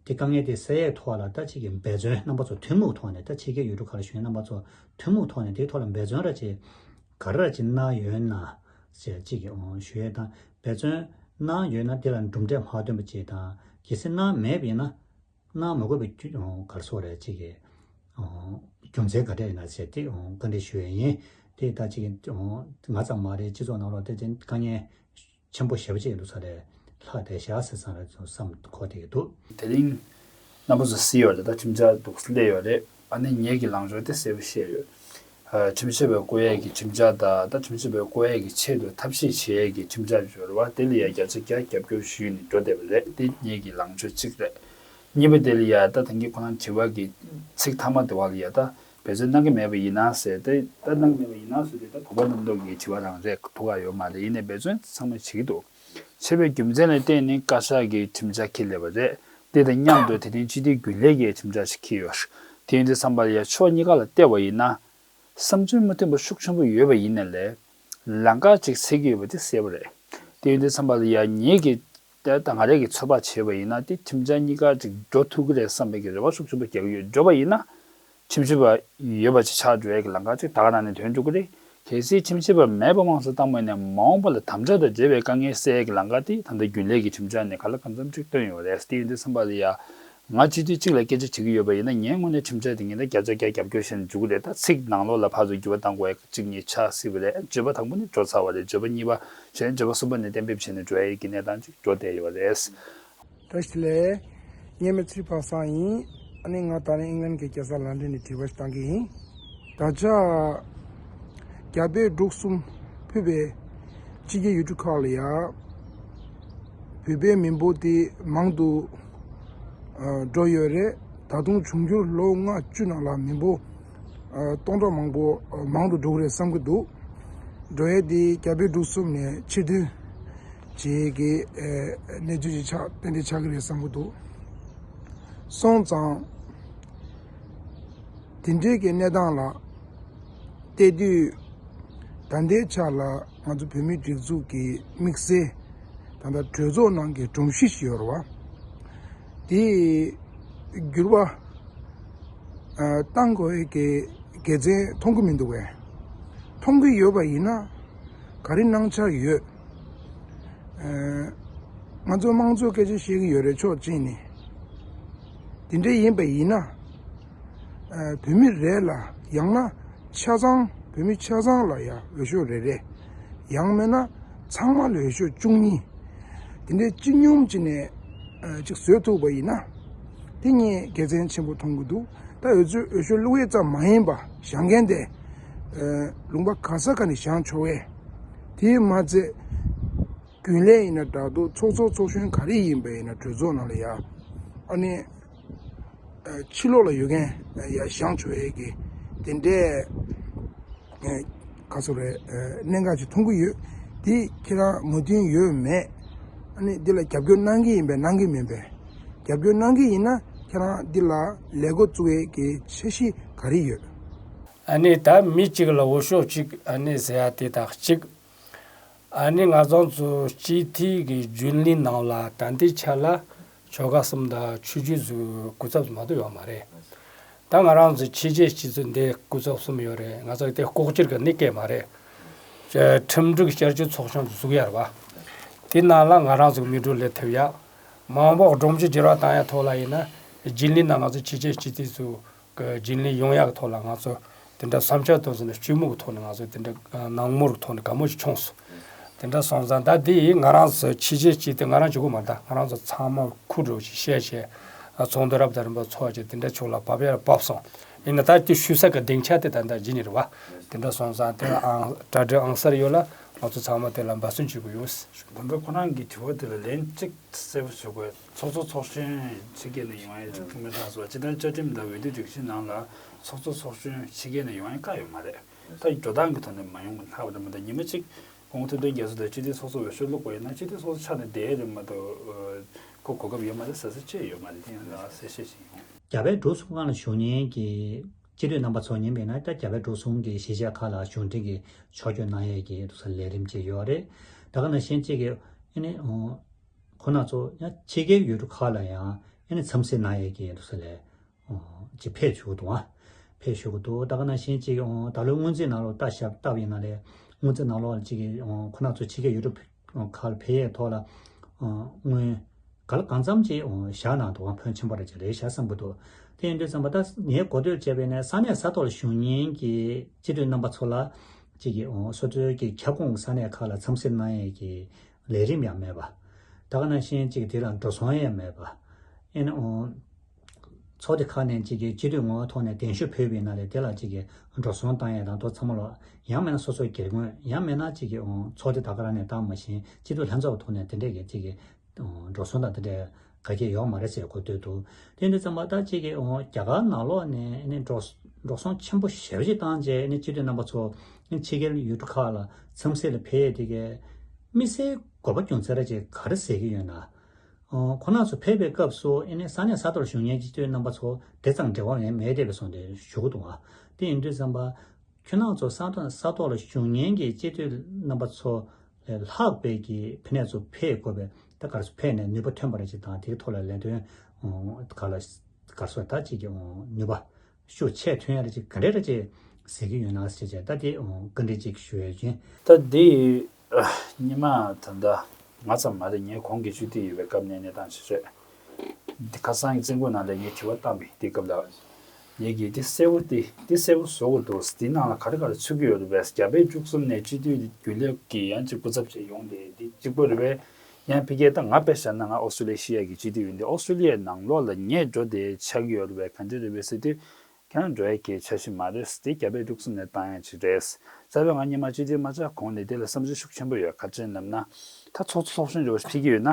དེ་དཀའ་ངལ་དེ་སེལ་ཡས་ཐོག་ལ་ད་ཅིག་གི་འབད་བརྩོན་རྣམ་པ་ཚོ་ཐུན་མོང་ཐོག་ནས་ད་ཕྱི་རྒྱལ་ཡུལ་གྲུ་ཁག་ལ་བཞུགས་མཁན་རྣམ་པ་ཚོ་ཐུན་མོང་ཐོག་ནས་དེའི་ཐོག་ལ་འབད་བརྩོན་ར་ཅིག་ག་རེ་ར་ཅིག་གནང་ཡོད་ན་ཞེས་ཅིག་གི་ཨོ་ཞུ་ཡས་དང་། འབད་བརྩོན་གནང་ཡོད་ན་དེ་ལ་གྲུབ་འབྲས་མ་ཐོན་པ་ཅིག་དང་། གལ་སྲིད་གནང་མེད་པ་ཡིན་ན་གནང་མ་དགོས་པའི་རྒྱུ་ཨོ་ག་རེ་ཟེར་དགོས་རེད། ཅིག་གི་ཨོ་རྒྱུ་མཚན་ག་འདྲ་ཡིན་ན་ཞེས་དེ་ཨོ་བཀའ་འདྲི་ཞུ་ཡས་ཡིན། དེ་ད་ཅིག་གི་ཨོ་ང་ཙམ་མ་རེད། སྤྱི་ཚོགས་ནང་ལོགས་དེ་ཅིག་དཀའ་ངལ་ཆེན་པོ་ཞེ་པོ་ཅིག་འདུག་ས་རེད། ལྷག་བསྡད་བཞག་ཟེར་བསམ་རེད་ཚོ་བསམ་གོ་བསྡད་ཀྱི་འདུག་དེ་རིང་རྣམ་པ་ཚོ་གཟིགས་ཡོད་རེད། ད་ཁྲིམས་འཆར་འདུག་སླེབས་ཡོད་རེད། ཨ་ནི་ངེད་ཀྱི་ལངས་ཕྱོགས་དེ་གསལ་པོ་བཤད་ཡོད། ཨ། ཁྲིམས་ཞིབ་པ་བསྐོ་ཡས་ཀྱི་ཁྲིམས་འཆར་དང་། ད་ཁྲིམས་ཞིབ་པ་བསྐོ་ཡས་ཀྱི་ཆེད་དུ་ཐབས་ཤེས་བྱེད་ཡས་ཀྱི་ཁྲིམས་འཆར་ཡོད་རེད་བ། དེ་ལ་ཡ་བརྒྱ་ཆ་བརྒྱ་རྒྱབ་སྐྱོར་ཞུས་ནས་འགྲོ་བསྡད་པ་རེད། དེ་ངེད་ཀྱི་ལངས་ཕྱོགས་གཅིག་རེད། གཉིས་པ་དེ་ལ་ཡ་ད་ད་གིན་ཁོ་རང་དྲི་བ་གི་ཚིག་མཐའ་མ་དེ་བ་ལ་ཡ་ད་འབད་བརྩོན་གནང་གི་མེད་པ་ཡིན་ན་ཟེར་ཏེ། ད་གནང་གི་མེད་པ་ཡིན་ན་ཟེར་ཏེ། ད་བོད་པ་རྣམ་རྟོག་གི་དྲི་བ་རང་རེད། ཐུགས་ཁག་ཡོད་མ་རེད། ཡིན་ནའི་འབད་བརྩོན་ཚང་མས་བྱེད་ཀྱི་འདུག་བྱས་པའི་རྒྱུ་མཚན་ལ་བརྟེན་ནས་བཀའ་ཤག་གིས་ཁྲིམས་འཆར་འཁྱེར་སླེབས་པ་རེད། དེ་དང་མཉམ་དུ་དེ་རིང་སྤྱི་འཐུས་རྒྱུན་ལས་ཀྱི་ཁྲིམས་འཆར་ཞིག་འཁྱེར་ཡོད། དེ་ཡིན་དུས་ཙམ་པ་ལ་ཡ་ཕྱོགས་གཉིས་ཀ་ལ་བལྟས་པ་ཡིན་ན། བསམ་ཚུལ་མི་མཐུན་པ་ཤུགས་ཆེན་པོ་ཡོད་པ་ཡིན་ནའི་ལས། ལམ་ཁ་ཅིག་འཚོལ་གྱི་ཡོད་པ་དེ་གསལ་པོ་རེད། དེ་ཡིན་དུས་ཙམ་པ་ལ་ཡ་ངེད་ཀྱིས་ད་ད་ང་རང་གིས་ཚོད་དཔག་བྱས་པ་ཡིན་ན། དེ་ཁྲིམས་འཆར་གཉིས་ཀ་ཅིག་འགྲོ་ཐུབ་ཀྱི་རེད་བསམ་པའི་གི་རེ་བ་ཤུགས་ཆེན་པོ་རྒྱག་གི་ཡོད། འགྲོ་བ་ཡིན་ན། ཁྲིམས་ཞིབ་པ་ཡོད་པ་ཅིག་ཆགས་འགྲོ་ཡས་ཀྱི་ལམ་ཁ་ཅིག་ད་ག་ནང་ནས་ཐོན་འགྲོ་གི་རེད། གལ་སྲིད་ཁྲིམས་ཞིབ་པ་མེད་པ་དམངས་གཙོ་བཏང་པ་ཡིན་ན། མ་འོངས་པ་ལ་དམ་དྲག་དང་འབྲེལ་བའི་དཀའ་ངལ་སེལ་ཡས་ཀྱི་ལམ་ཁ་དེ་ད་ལྟ་རྒྱུན་ལས་ཀྱི་ཁྲིམས་འཆར་ནས་གང་ལ་གང་འཚམ་ཅིག་བཏོན་ཡོད་རེད། དེ་ཡིན་དུས་ཙམ་པ་ལ་ཡ། ང་སྤྱི་འཐུས་གཅིག་ལ་སྐད་ཆ་དྲི་གི་ཡོད་པ་ཡིན་ན། ངའི་ངོས་ནས་ཁྲིམས་འཆར་དེ་ངས་ད་བརྒྱ་ཆ་བརྒྱ་རྒྱབ་སྐྱོར་བྱས་ནས་འཇུག་གི་རེད། ད་ཚིག་ནང་ལོགས་ལ་ཕར་ཚུར་འགྱུར་བ་གཏང་དགོས་ཡ་གཅིག་གཉིས་ཆགས་སྲིད་པ་རེད། བརྗོད་པ་དང་པོ་ནས་འགྲོ་ཚར་བ་རེད། བརྗོད་པ་གཉིས་པ་བྱས། བརྗོད་པ་གསུམ་པ་ནས་གཏན་འབེབས་བྱས་ནས་འགྲོ་ཡ་ཡི་གི་གནས་སྟངས་ཅིག་འགྲོ་བསྡད་ཡོད་རེད། བཀྲ་ཤིས་བདེ་ལེགས། ངའི་མིང་ཚེ་རིང་པ་སངས་ཡིན། ཨ་ནི་ང་ད་རིང་ཨིང་ལན་གྱི་རྒྱལ་ས་ལན་ཌན་ནས་དྲི་བ་ཞིག་བཏང་གི་ཡིན། ད་ཆ་རྒྱ་བལ་འབྲུག་གསུམ་ཕུད་པའི་ཕྱི་རྒྱལ་ཡུལ་གྲུ་ཁག་ལ་ཡ། བོད་པའི་མི་འབོར་དེ་མང་དུ་ཨ་འགྲོ་ཡོད་རེད། ད་དུང་འབྱུང་འགྱུར་ལོ་ལྔ་བཅུ་ནང་ལ་མི་འབོར་ཨ་སྟོང་ཕྲག་མང་པོ་ཨ་མང་དུ་འགྲོ་གི་རེད་བསམ་གྱི་འདུག་འགྲོ་ཡས་དེ་རྒྱ་བལ་འབྲུག་གསུམ་ནས་ཕྱིར་ཐོན་བྱེད་ཀྱི་ཨ་གནས་ཚུལ་ཅིག་ཆགས། ཏན་ཏན་ཆགས་ཀྱི་རེད་བསམ་གྱི་འདུག་སོང་ཙང་དེ་འདྲའི་གི་གནས་སྟངས་ལ་བལྟས་དུས། ད་ལྟའི་ཆ་ལ་ང་ཚོ་བོད་མིའི་སྒྲིག་འཛུགས་ཀྱི་དམིགས་བསལ་ད་ལྟ་གྲོས་ཚོགས་ནང་གི་སྒྲོམ་གཞི་ཞིག་ཡོད་རེད་བ། དེ་འགྱུར་བ་ཨ་གཏང་དགོས་ཀྱི་དགེ་མཚན་མཐོང་གི་མི་འདུག་བས། མཐོང་གི་ཡོད་པ་ཡིན་ན་ག་རེ་གནང་འཆར་ཡོད། ཨ་ང་ཚོ་དམངས་གཙོའི་སྐད་ཆ་བཤད་ཀྱི་ཡོད་རེད། ཕྱོགས་གཅིག་ནས་དེ་འདྲ་ཡིན་པ་ཡིན་ན། ཨ་བོད་མི་རེ་ལ། ཡང་ན་ཆ་ཚང་། བོད་མི་ཆ་ཚང་ལ་ཡ་འོས་ཤོག་རེ་རེ། ཡང་མིན་ན་ཚང་མ་ལ་འོས་ཤོག་བཅུ་གཉིས། དེ་འདྲའི་སྤྱི་སྙོམས་ཅིག་ནས་ཨ་ཅིག་བཟོས་ཐུབ་པ་ཡིན་ན། དེ་ངས་དགེ་མཚན་ཆེན་པོ་མཐོང་གི་འདུག་ད་འོས་ཚོད་འོས་ཤོག་བླུག་ཡས་ཙམ་མ་ཡིན་པ། བཞེངས་མཁན་དེ་ཨ་ལུང་པ་ག་ས་ག་ནས་བཞེངས་ཆོག་པས། དེས་མ་ཚད། རྒྱུན་ལས་ཡིན་ན་འདྲ་འདུག་ཚོགས་གཙོ་ཚོགས་གཞོན་ག་རེ་ཡིན་པ་ཡིན་ན། གྲོས་ཚོགས་ནང་ལ་ཡ། ཨ་ནི་ཨ་ཕྱི་ལོགས་ལ་ཡོད་མཁན་ཡ་བཞེངས་ཆོག་ཡས་ཀྱི་དེ་འདྲའི་ཨ་ག་ཚོད་རེད། ཨ་གནད་འགག་ཅིག་མཐོང་གི་ཡོད། དེ་ཁྱེད་རང་མོས་མཐུན་ཡོད་མེད། ཨ་ནི་འདི་ལ་རྒྱབ་སྐྱོར་གནང་གི་ཡིན་པས་གནང་གི་མིན་པས། རྒྱབ་སྐྱོར་གནང་གི་ཡིན་ན་ཁྱེད་རང་འདི་ལ་ལས་འགོ་བཙུགས་ཡས་ཀྱི་འཆར་གཞི་ག་རེ་ཡོད། ཨ་ནི་ད་མི་གཅིག་ལ་འོས་ཤོག་གཅིག་ཨ་ནི་ཟེར་ཡ་དེ་དང་གཅིག་ཨ་ནི་ང་ཚོ་ཚོ་སྤྱི་འཐུས་ཀྱི་རྒྱུན་ལས་ནང་ལ་ད་ལྟའི་ཆ་ལ་ཆོལ་ཁ་གསུམ་དང་ཆོས་བརྒྱུད་ཚོའི་སྐུ་ཚབ་མ་གཏོགས་ཡོད་མ་རེད། ད་ང་རང་ཚོ་ཕྱི་རྒྱལ་སྤྱི་ཚོགས་འདི་སྐུ་ཚབ་གསུམ་ཡོད་རེད། ང་ཚོ་དེ་ལྐོག་གྱུར་གྱི་གནས་སྐད་མ་རེད། ཁྲིམས་སྒྲིག་བསྐྱར་བཅོས་ཚོགས་ཆུང་འཛུགས་ཡ་རེད་བ། དེ་ནང་ལ་ང་རང་ཚོ་མི་འགྲོ་ལས་ཐུབ་ཡ། མ་འོངས་པ་སྒྲོམ་གཞི་འགྱུར་བ་བཏང་ཡ་ཐོག་ལ་ཡིན་ན། རྒྱུན་ལས་ནང་ང་ཚོ་ཕྱི་རྒྱལ་སྤྱི་འཐུས་ཚོ་གི་རྒྱུན་ལས་ཡོང་ཡག་གི་ཐོག་ལ་ང་ཚོ་དེ་འདྲ་བསམ་འཆར་བཏོན་ཟིན་ན། སྤྱི་མོས་ཀྱི་ཐོག་ནས་ང་ཚོ་དེ་འདྲ་ནང་མོལ་གྱི་ཐོག་ནས་དགའ་མོ་ཞིག་བྱུང་སོང་། དེ་འདྲ་སོང་ཙང་ད་དེ་ཡིས་ང་རང་ཚོ་ཕྱི་རྒྱལ་སྤྱི་འཐུས་ང་རང་གཅིག་པོ་མ་རེད། ད་ང་རང་ཚོ་ཚང་མ་ཁུ་འགྲོ་ཞིག་བཤད་བྱས། ཚོགས་འདུ་རབ་དང་རིམ་པ་ཚོགས་བྱས། དེ་འདྲ་ཕྱོགས་ལ་བབས་ཡ་བབས་སོང་། ཡིན་ན་ད་དེ་ཞུ་ས་གི་སྡིངས་ཆ་དེ་ད་ལྟ་འཇི་ནས་རེད་བ། དེ་འདྲ་སོང་ཙང་དེ་ལ་ཨང་གྲ་སྒྲིག་ཨང་གསར་ཡོད་ལ། ང་ཚོ་ཚང་མ་དེ་ལ་འབད་བརྩོན་བྱེད་དགོས་ཡོད། ད་ལྟ་ཁོ་རང་གི་དྲི་བ་དེ་ལ་ལན་གཅིག་གསལ་པོ་ཞུ་དགོས། ཚོགས་གཙོ་ཚོགས་གཞོན་ཕྱི་རྒྱལ་ནས་ཡོང་ཡ་ཐུགས་སྨོན་གནང་སོང་། སྤྱིར་བཏང་བཅའ་ཁྲིམས་དང་འོས་བསྡུ་སྒྲིག་གཞི་ནང་ལ་ཚོགས་གཙོ་ཚོགས་གཞོན་ཕྱི་རྒྱལ་ནས་ཡོང་ཡ་བཀག་ཡོད་མ་རེད། ད་འགྲོ་སྟངས་ཀྱི་ཐོག་ནས་མ་ཡོང་ལྷག་པ་རེད་མ་གཏོགས། ཉི་མ་གཅིག་སྐུ་ངོ་ཐུབ་བསྟན་རྒྱ་མཚོ་དང་སྤྱི་འཐུས་ཚོགས་གཙོ་འོས་ཤོག་བླུགས་པ་ཡིན་ན་སྤྱི་འཐུས་ཚོགས་གཙོ་ཆགས་ནས་བསྡད་རེད་མ་གཏོགས། ཁོ་གོ་སྐབས་ཡོད་མ་རེད་ཟེར་ས་ཅི་ཡོད་མ་རེད། དེ་ཡང་ལ་གསལ་བཤད་ཞིག་ཡོང་། རྒྱ་བལ་འབྲུག་གསུམ་སྒང་ལ་བཞུགས་མཁན་གྱི་སྤྱི་འཐུས་རྣམ་པ་ཚོ་ཡིན་པས་ན། ད་རྒྱ་བལ་འབྲུག་གསུམ་གྱི་གཞིས་ཆགས་ཁག་ལ་གཞུང་འབྲེལ་གྱི་ཕྱོགས་བསྐྱོད་གནང་ཡས་ཀྱི་ལས་རིམ་ཅིག་ཡོད་རེད། ད་ག་ནང་བཞིན་གཅིག་གི་ཨ་ནི་ཁོ་རང་ཚོ་ཡང་ཕྱི་རྒྱལ་ཡུལ་གྲུ་ཁག་ལ་ཡང་ཨ་ནི་འཚམས་གཟིགས་གནང་ཡས་ཀྱི་ལས་ཅིག་ཕེབས་བཞུགས་འདུག་ཨ། ཕེབས་བཞུགས་འདུག་ད་ག་ནང་བཞིན་ཅིག་ད་ལོའི་སྔོན་རྩིས་ནང་ལོགས་ལྟ་ཞབས་བཏབ་ཡིན་ན་ལས། སྔོན་རྩིས་ནང་ལོགས་ལ་ཅིག་གི་ཁོ་རང་ཚོ་ཕྱི་རྒྱལ་ཡུལ་གྲུ་ཁག་ལ་ཕེབས་ཡས་ཐོག་ལ་སྔོན་ག་ལ་གང་འཚམ་ཅིག་བཞག་གནང་འདུག་ཨ། ཕོན་ཆེན་པོ་རེ་ཅིག་རེད་བཞག་བསམ་གྱི་འདུག་དེ་ཡིན་དུས་ཙམ་པ་ད་ངས་གོ་ཐོས་བྱས་པས་ན། ས་གནས་ས་ཐོག་ལ་བཞུགས་མཁན་གྱི་སྤྱི་འཐུས་རྣམ་པ་ཚོ་ལ་ཅིག་གི་སོ་སོའི་གི་ཁྱབ་ཁོངས་ས་གནས་ཁག་ལ་འཚམས་གཟིགས་གནང་ཡས་ཀྱི་ལས་རིམ་ཡང་མེད་པ། ད་ག་ནང་བཞིན་གཅིག་དེ་ལ་འགྲོ་སོང་ཡང་མེད་པ། ཨེ་ནི་འོང་། ཚོགས་སྡེ་ཁག་ནས་གཅིག་གི་སྤྱི་འཐུས་ངོ་བོ་ཐོག་ནས་གདན་ཞུ་ཕུལ་བའི་ནང་ལས་དེ་ལ་གཅིག་གི་འགྲོ་སོང་བཏང་ཡས་དང་དོ་ཚང་མ་ལོ། ཡང་མིན་ན་སོ་སོའི་སྒེར་ངོས། ཡང་མིན་ན་གཅིག་གི་འོང་ཚོགས་སྡེ་ད་ག་རང་ནས་བཏང་མ་ཤེས་སྤྱི་འཐུས་ལྷན་ཚོགས་ཐོག་ནས་དེ་འདྲས་ཀྱི་གཅིག་གི་འགྲོ་སོང་དང་དེ་འདྲས་ག་གེ་ཡོག་མ་རེད་ཟེར་གོ་ཐོས་འདུག་དེ་འདྲ་ཙམ་པ་ད་གཅིག་གི་འོང་རྒྱ་གར་ནང་ལོགས་ནས་ཨེ་ནི་འགྲོ་འགྲོ་སོང་ཆེན་པོ་ཞེ་པོ་ཅིག་བཏང་རྗེས་ཨེ་ནི་སྤྱི་འཐུས་རྣམ་པ་ཚོ་ཨེ་ནི་ཕྱི་རྒྱལ་ཡུལ་གྲུ་ཁག་ལ་འཚམས་གཟིགས་ལ་ཕེབས་ཡས་དེ་གའི་དམིགས་བསལ་དགོས་པ་རྒྱུ་མཚན་ར་ཅིག་ག་རེ་ཟེར་གྱི་ཡོད་ན། ཨོ། ཁོ་རང་ཚོ་ཕེབས་པའི་སྐབས་སུ་ཨེ་ནི་ས་གནས་ས་ཐོག་ལ་བཞུགས་མཁན་སྤྱི་འཐུས་རྣམ་པ་ཚོ་དེ་ཙམ་འབྲེལ་བ་ཡང་མེད་བསྡད་པའི་བཟོ་འདྲ་ཞུ་གི་འདུག་ཨ། དེ་ཡིན་དུས་ཙམ་པ། ཁྱོད་རང་ཚོ་ས་ཐོག་ས་ཐོག་ལ་བཞུགས་མཁན་གྱི་སྤྱི་འཐུས་རྣམ་པ་ཚོ་ལས་ལྷག་པའི་གི་ཕ་ནས་ཚོ་ཕེབས་དགོས་པའི་ད་ག་རེ་ཟེར་ཕེབས་ནས་ནུས་པ་ཐོན་པ་རེ་ཅིག་དང་དེའི་ཐོག་ལ་ལས་དོན་ག་ལ་ག་རེ་ཟེར་ད་ཅིག་གི་ནུས་པ། ཤུགས་ཆེ་ཐོན་ཡ་རེ་ཅིག་ག་འདྲས་རེ་ཅིག་ཟེར་གྱི་ཡོད་ན་ཟེར་བྱས་ད་དེ་བཀའ་འདྲི་ཅིག་ཞུ་ཡ་ཡིན། ད་འདི་སྔོན་མ་ད་ལྟ་ང་ཙམ་མ་རེད། ངའི་གོང་གི་སྤྱི་འཐུས་ཡོད་པའི་སྐབས་ནས་གནས་སྟངས་ཅིག་རེད། འདི་ཁ་སང་གི་བཙན་སྐུལ་ནང་ལ་ངས་དྲི་བ་བཏང་བའི་དེ་སྐབས་ལ་ངས་ཀྱིས་འདི་གསལ་བོ་དེ་འདི་གསལ་བོ་བཟོ་དགོས་འདུག་འདི་ནང་ལ་ག་རེ་ག་རེ་ཚུད་ཀྱི་ཡོད་རེད་པས། རྒྱ་བལ་འབྲུག་གསུམ་ནས་སྤྱི་འཐུས་རྒྱུན་ལས་ཀྱི་ཡང་ཅིག་སྐུ་ཚབ་ཅིག་ཡོང་དེ་འདི་གཅིག་པོ་རེད་པས། ཡང་ཕ་གིར་ད་ང་དཔེ་བཞག་ན་ང་ཨོ་སི་ཀྲི་ལི་ཡ་གི་སྤྱི་འཐུས་ཡིན་ཏེ་ཨོ་སི་ཀྲི་ལི་ཡའི་ནང་ལོགས་ལ་ངས་འགྲོ་དེ་ཆགས་ཀྱི་ཡོད་རེད་པས། ག་འདྲ་རེད་པས་ཟེར་དུས། ཁྱེད་རང་འགྲོ་ཡ་གི་འཆར་གཞི་མ་རེད། དེ་རྒྱ་བལ་འབྲུག་གསུམ་ནས་བཏང་ཡ་ཅིག་རེད། རྩ་བའི་ང་སྔོན་མ་སྤྱི་འཐུས་མ་ཆགས་གོང་ནས་དེ་ལ་བསམ་ཚུལ་ཤུགས་ཆེན་པོ་ཡོད། ག་རེ་ཡིན་ལབ་ན། ད་ཚོགས་གཙོ་ཚོགས་གཞོན་འདྲ་བོ་ཞིག་ཕེབས་ཀྱི་ཡོད་ན།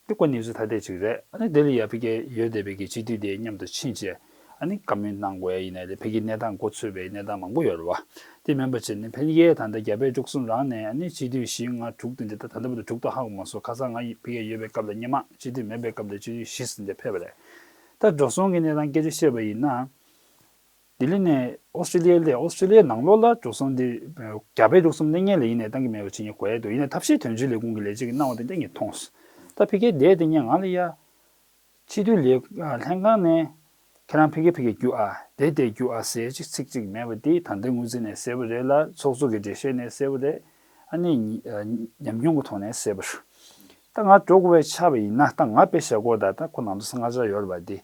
དེ་ཀོ་གནས་ཚུལ་ཐ་དད་ཅིག་རེད། ཨ་ནི་དེ་ལ་ཡ་ཕ་གིར་ཡོད་བསྡད་པའི་གི་སྤྱི་འཐུས་དེ་མཉམ་དུ་ཕྱིན་བྱས། ཨ་ནི་བཀའ་མོལ་གནང་དགོས་ཡ་ཡིན་ནའི་ལས་ཕ་གིའི་གནས་སྟངས་མགོ་ཚོས་པའི་གནས་སྟངས་མང་པོ་ཡོད་རེད་བ། དེ་མིན་པ་བྱས་ནས་ཕ་གིར་ད་ལྟ་རྒྱ་བལ་འབྲུག་གསུམ་རང་ནས་ཨ་ནི་སྤྱི་འཐུས་བཞི་ལྔ་དྲུག་དེ་འདྲ་ད་ད་ལྟ་བར་དུ་དྲུག་ཏུ་ཧ་གོ་མ་སོང་། ཁ་སང་ང་ཡི་ཕ་གིར་ཡོད་པའི་སྐབས་ལ་སྔོན་མ་སྤྱི་འཐུས་མེད་པའི་སྐབས་ལ་སྤྱི་འཐུས་བཞི་ཟིན་ཏེ་ཕེབས་པ་རེད། ད་འགྲོ་སོང་གི་གནས་སྟངས་སྐད་ཆ་བཤད་པ་ཡིན་ན། ལྡི་ལི་ནས་ཨོ་སི་ཀྲི་ལི་ཡ་སླེབས། ཨོ་སི་ཀྲི་ལི་ཡའི་ནང་ལོགས་ལ་འགྲོ་སོང་འདི་རྒྱ་བལ་འབྲུག་གསུམ་སླེབས་མཁན་ལ་ཡིན་ནའི་བཏང་གི་མེད་པ་བྱེད་མཁན་གོ་ཡ་འདུག་ཡིན་ནའི་ཐབས་ཤེས་དོན་གཅོད་ལས་ཁུངས་ཀྱི་ལས་བྱེད་ཀྱིས་གནང་བ་དེ་འདྲ་ངས་མཐོང་སོང་། ད་ཕ་གིར་བསྡད་དེ་ངས་ང་ལ་ཡ། སྤྱི་འཐུས་ལས་ལྷན་ཁང་ནས་ཁྱེད་རང་ཕ་གིར་ཕ་གིར་རྒྱུགས་ཨ། དེ་དེ་རྒྱུགས་ཨ་ཟེར་ཅིག་ཚིག་གཅིག་མེད་པ་དེ་ད་ལྟའི་ངོས་འཛིན་ནས་གསལ་པོ་རེད་ལ། ཚོགས་གཙོ་གི་འགྲེལ་བཤད་ནས་གསལ་པོ་རེད། ཨ་ནི་ཉམས་མྱོང་གི་ཐོག་ནས་གསལ་པོ་རེད། ད་ང་འགྲོ་དགོས་པའི་ཆགས་པ་ཡིན་ན་ད་ང་དཔེ་བཞག་དགོས། ད་ད་ཁོ་ནང་དུ་ས་ང་ཅག་ཡོད་རེད་པ། དེ་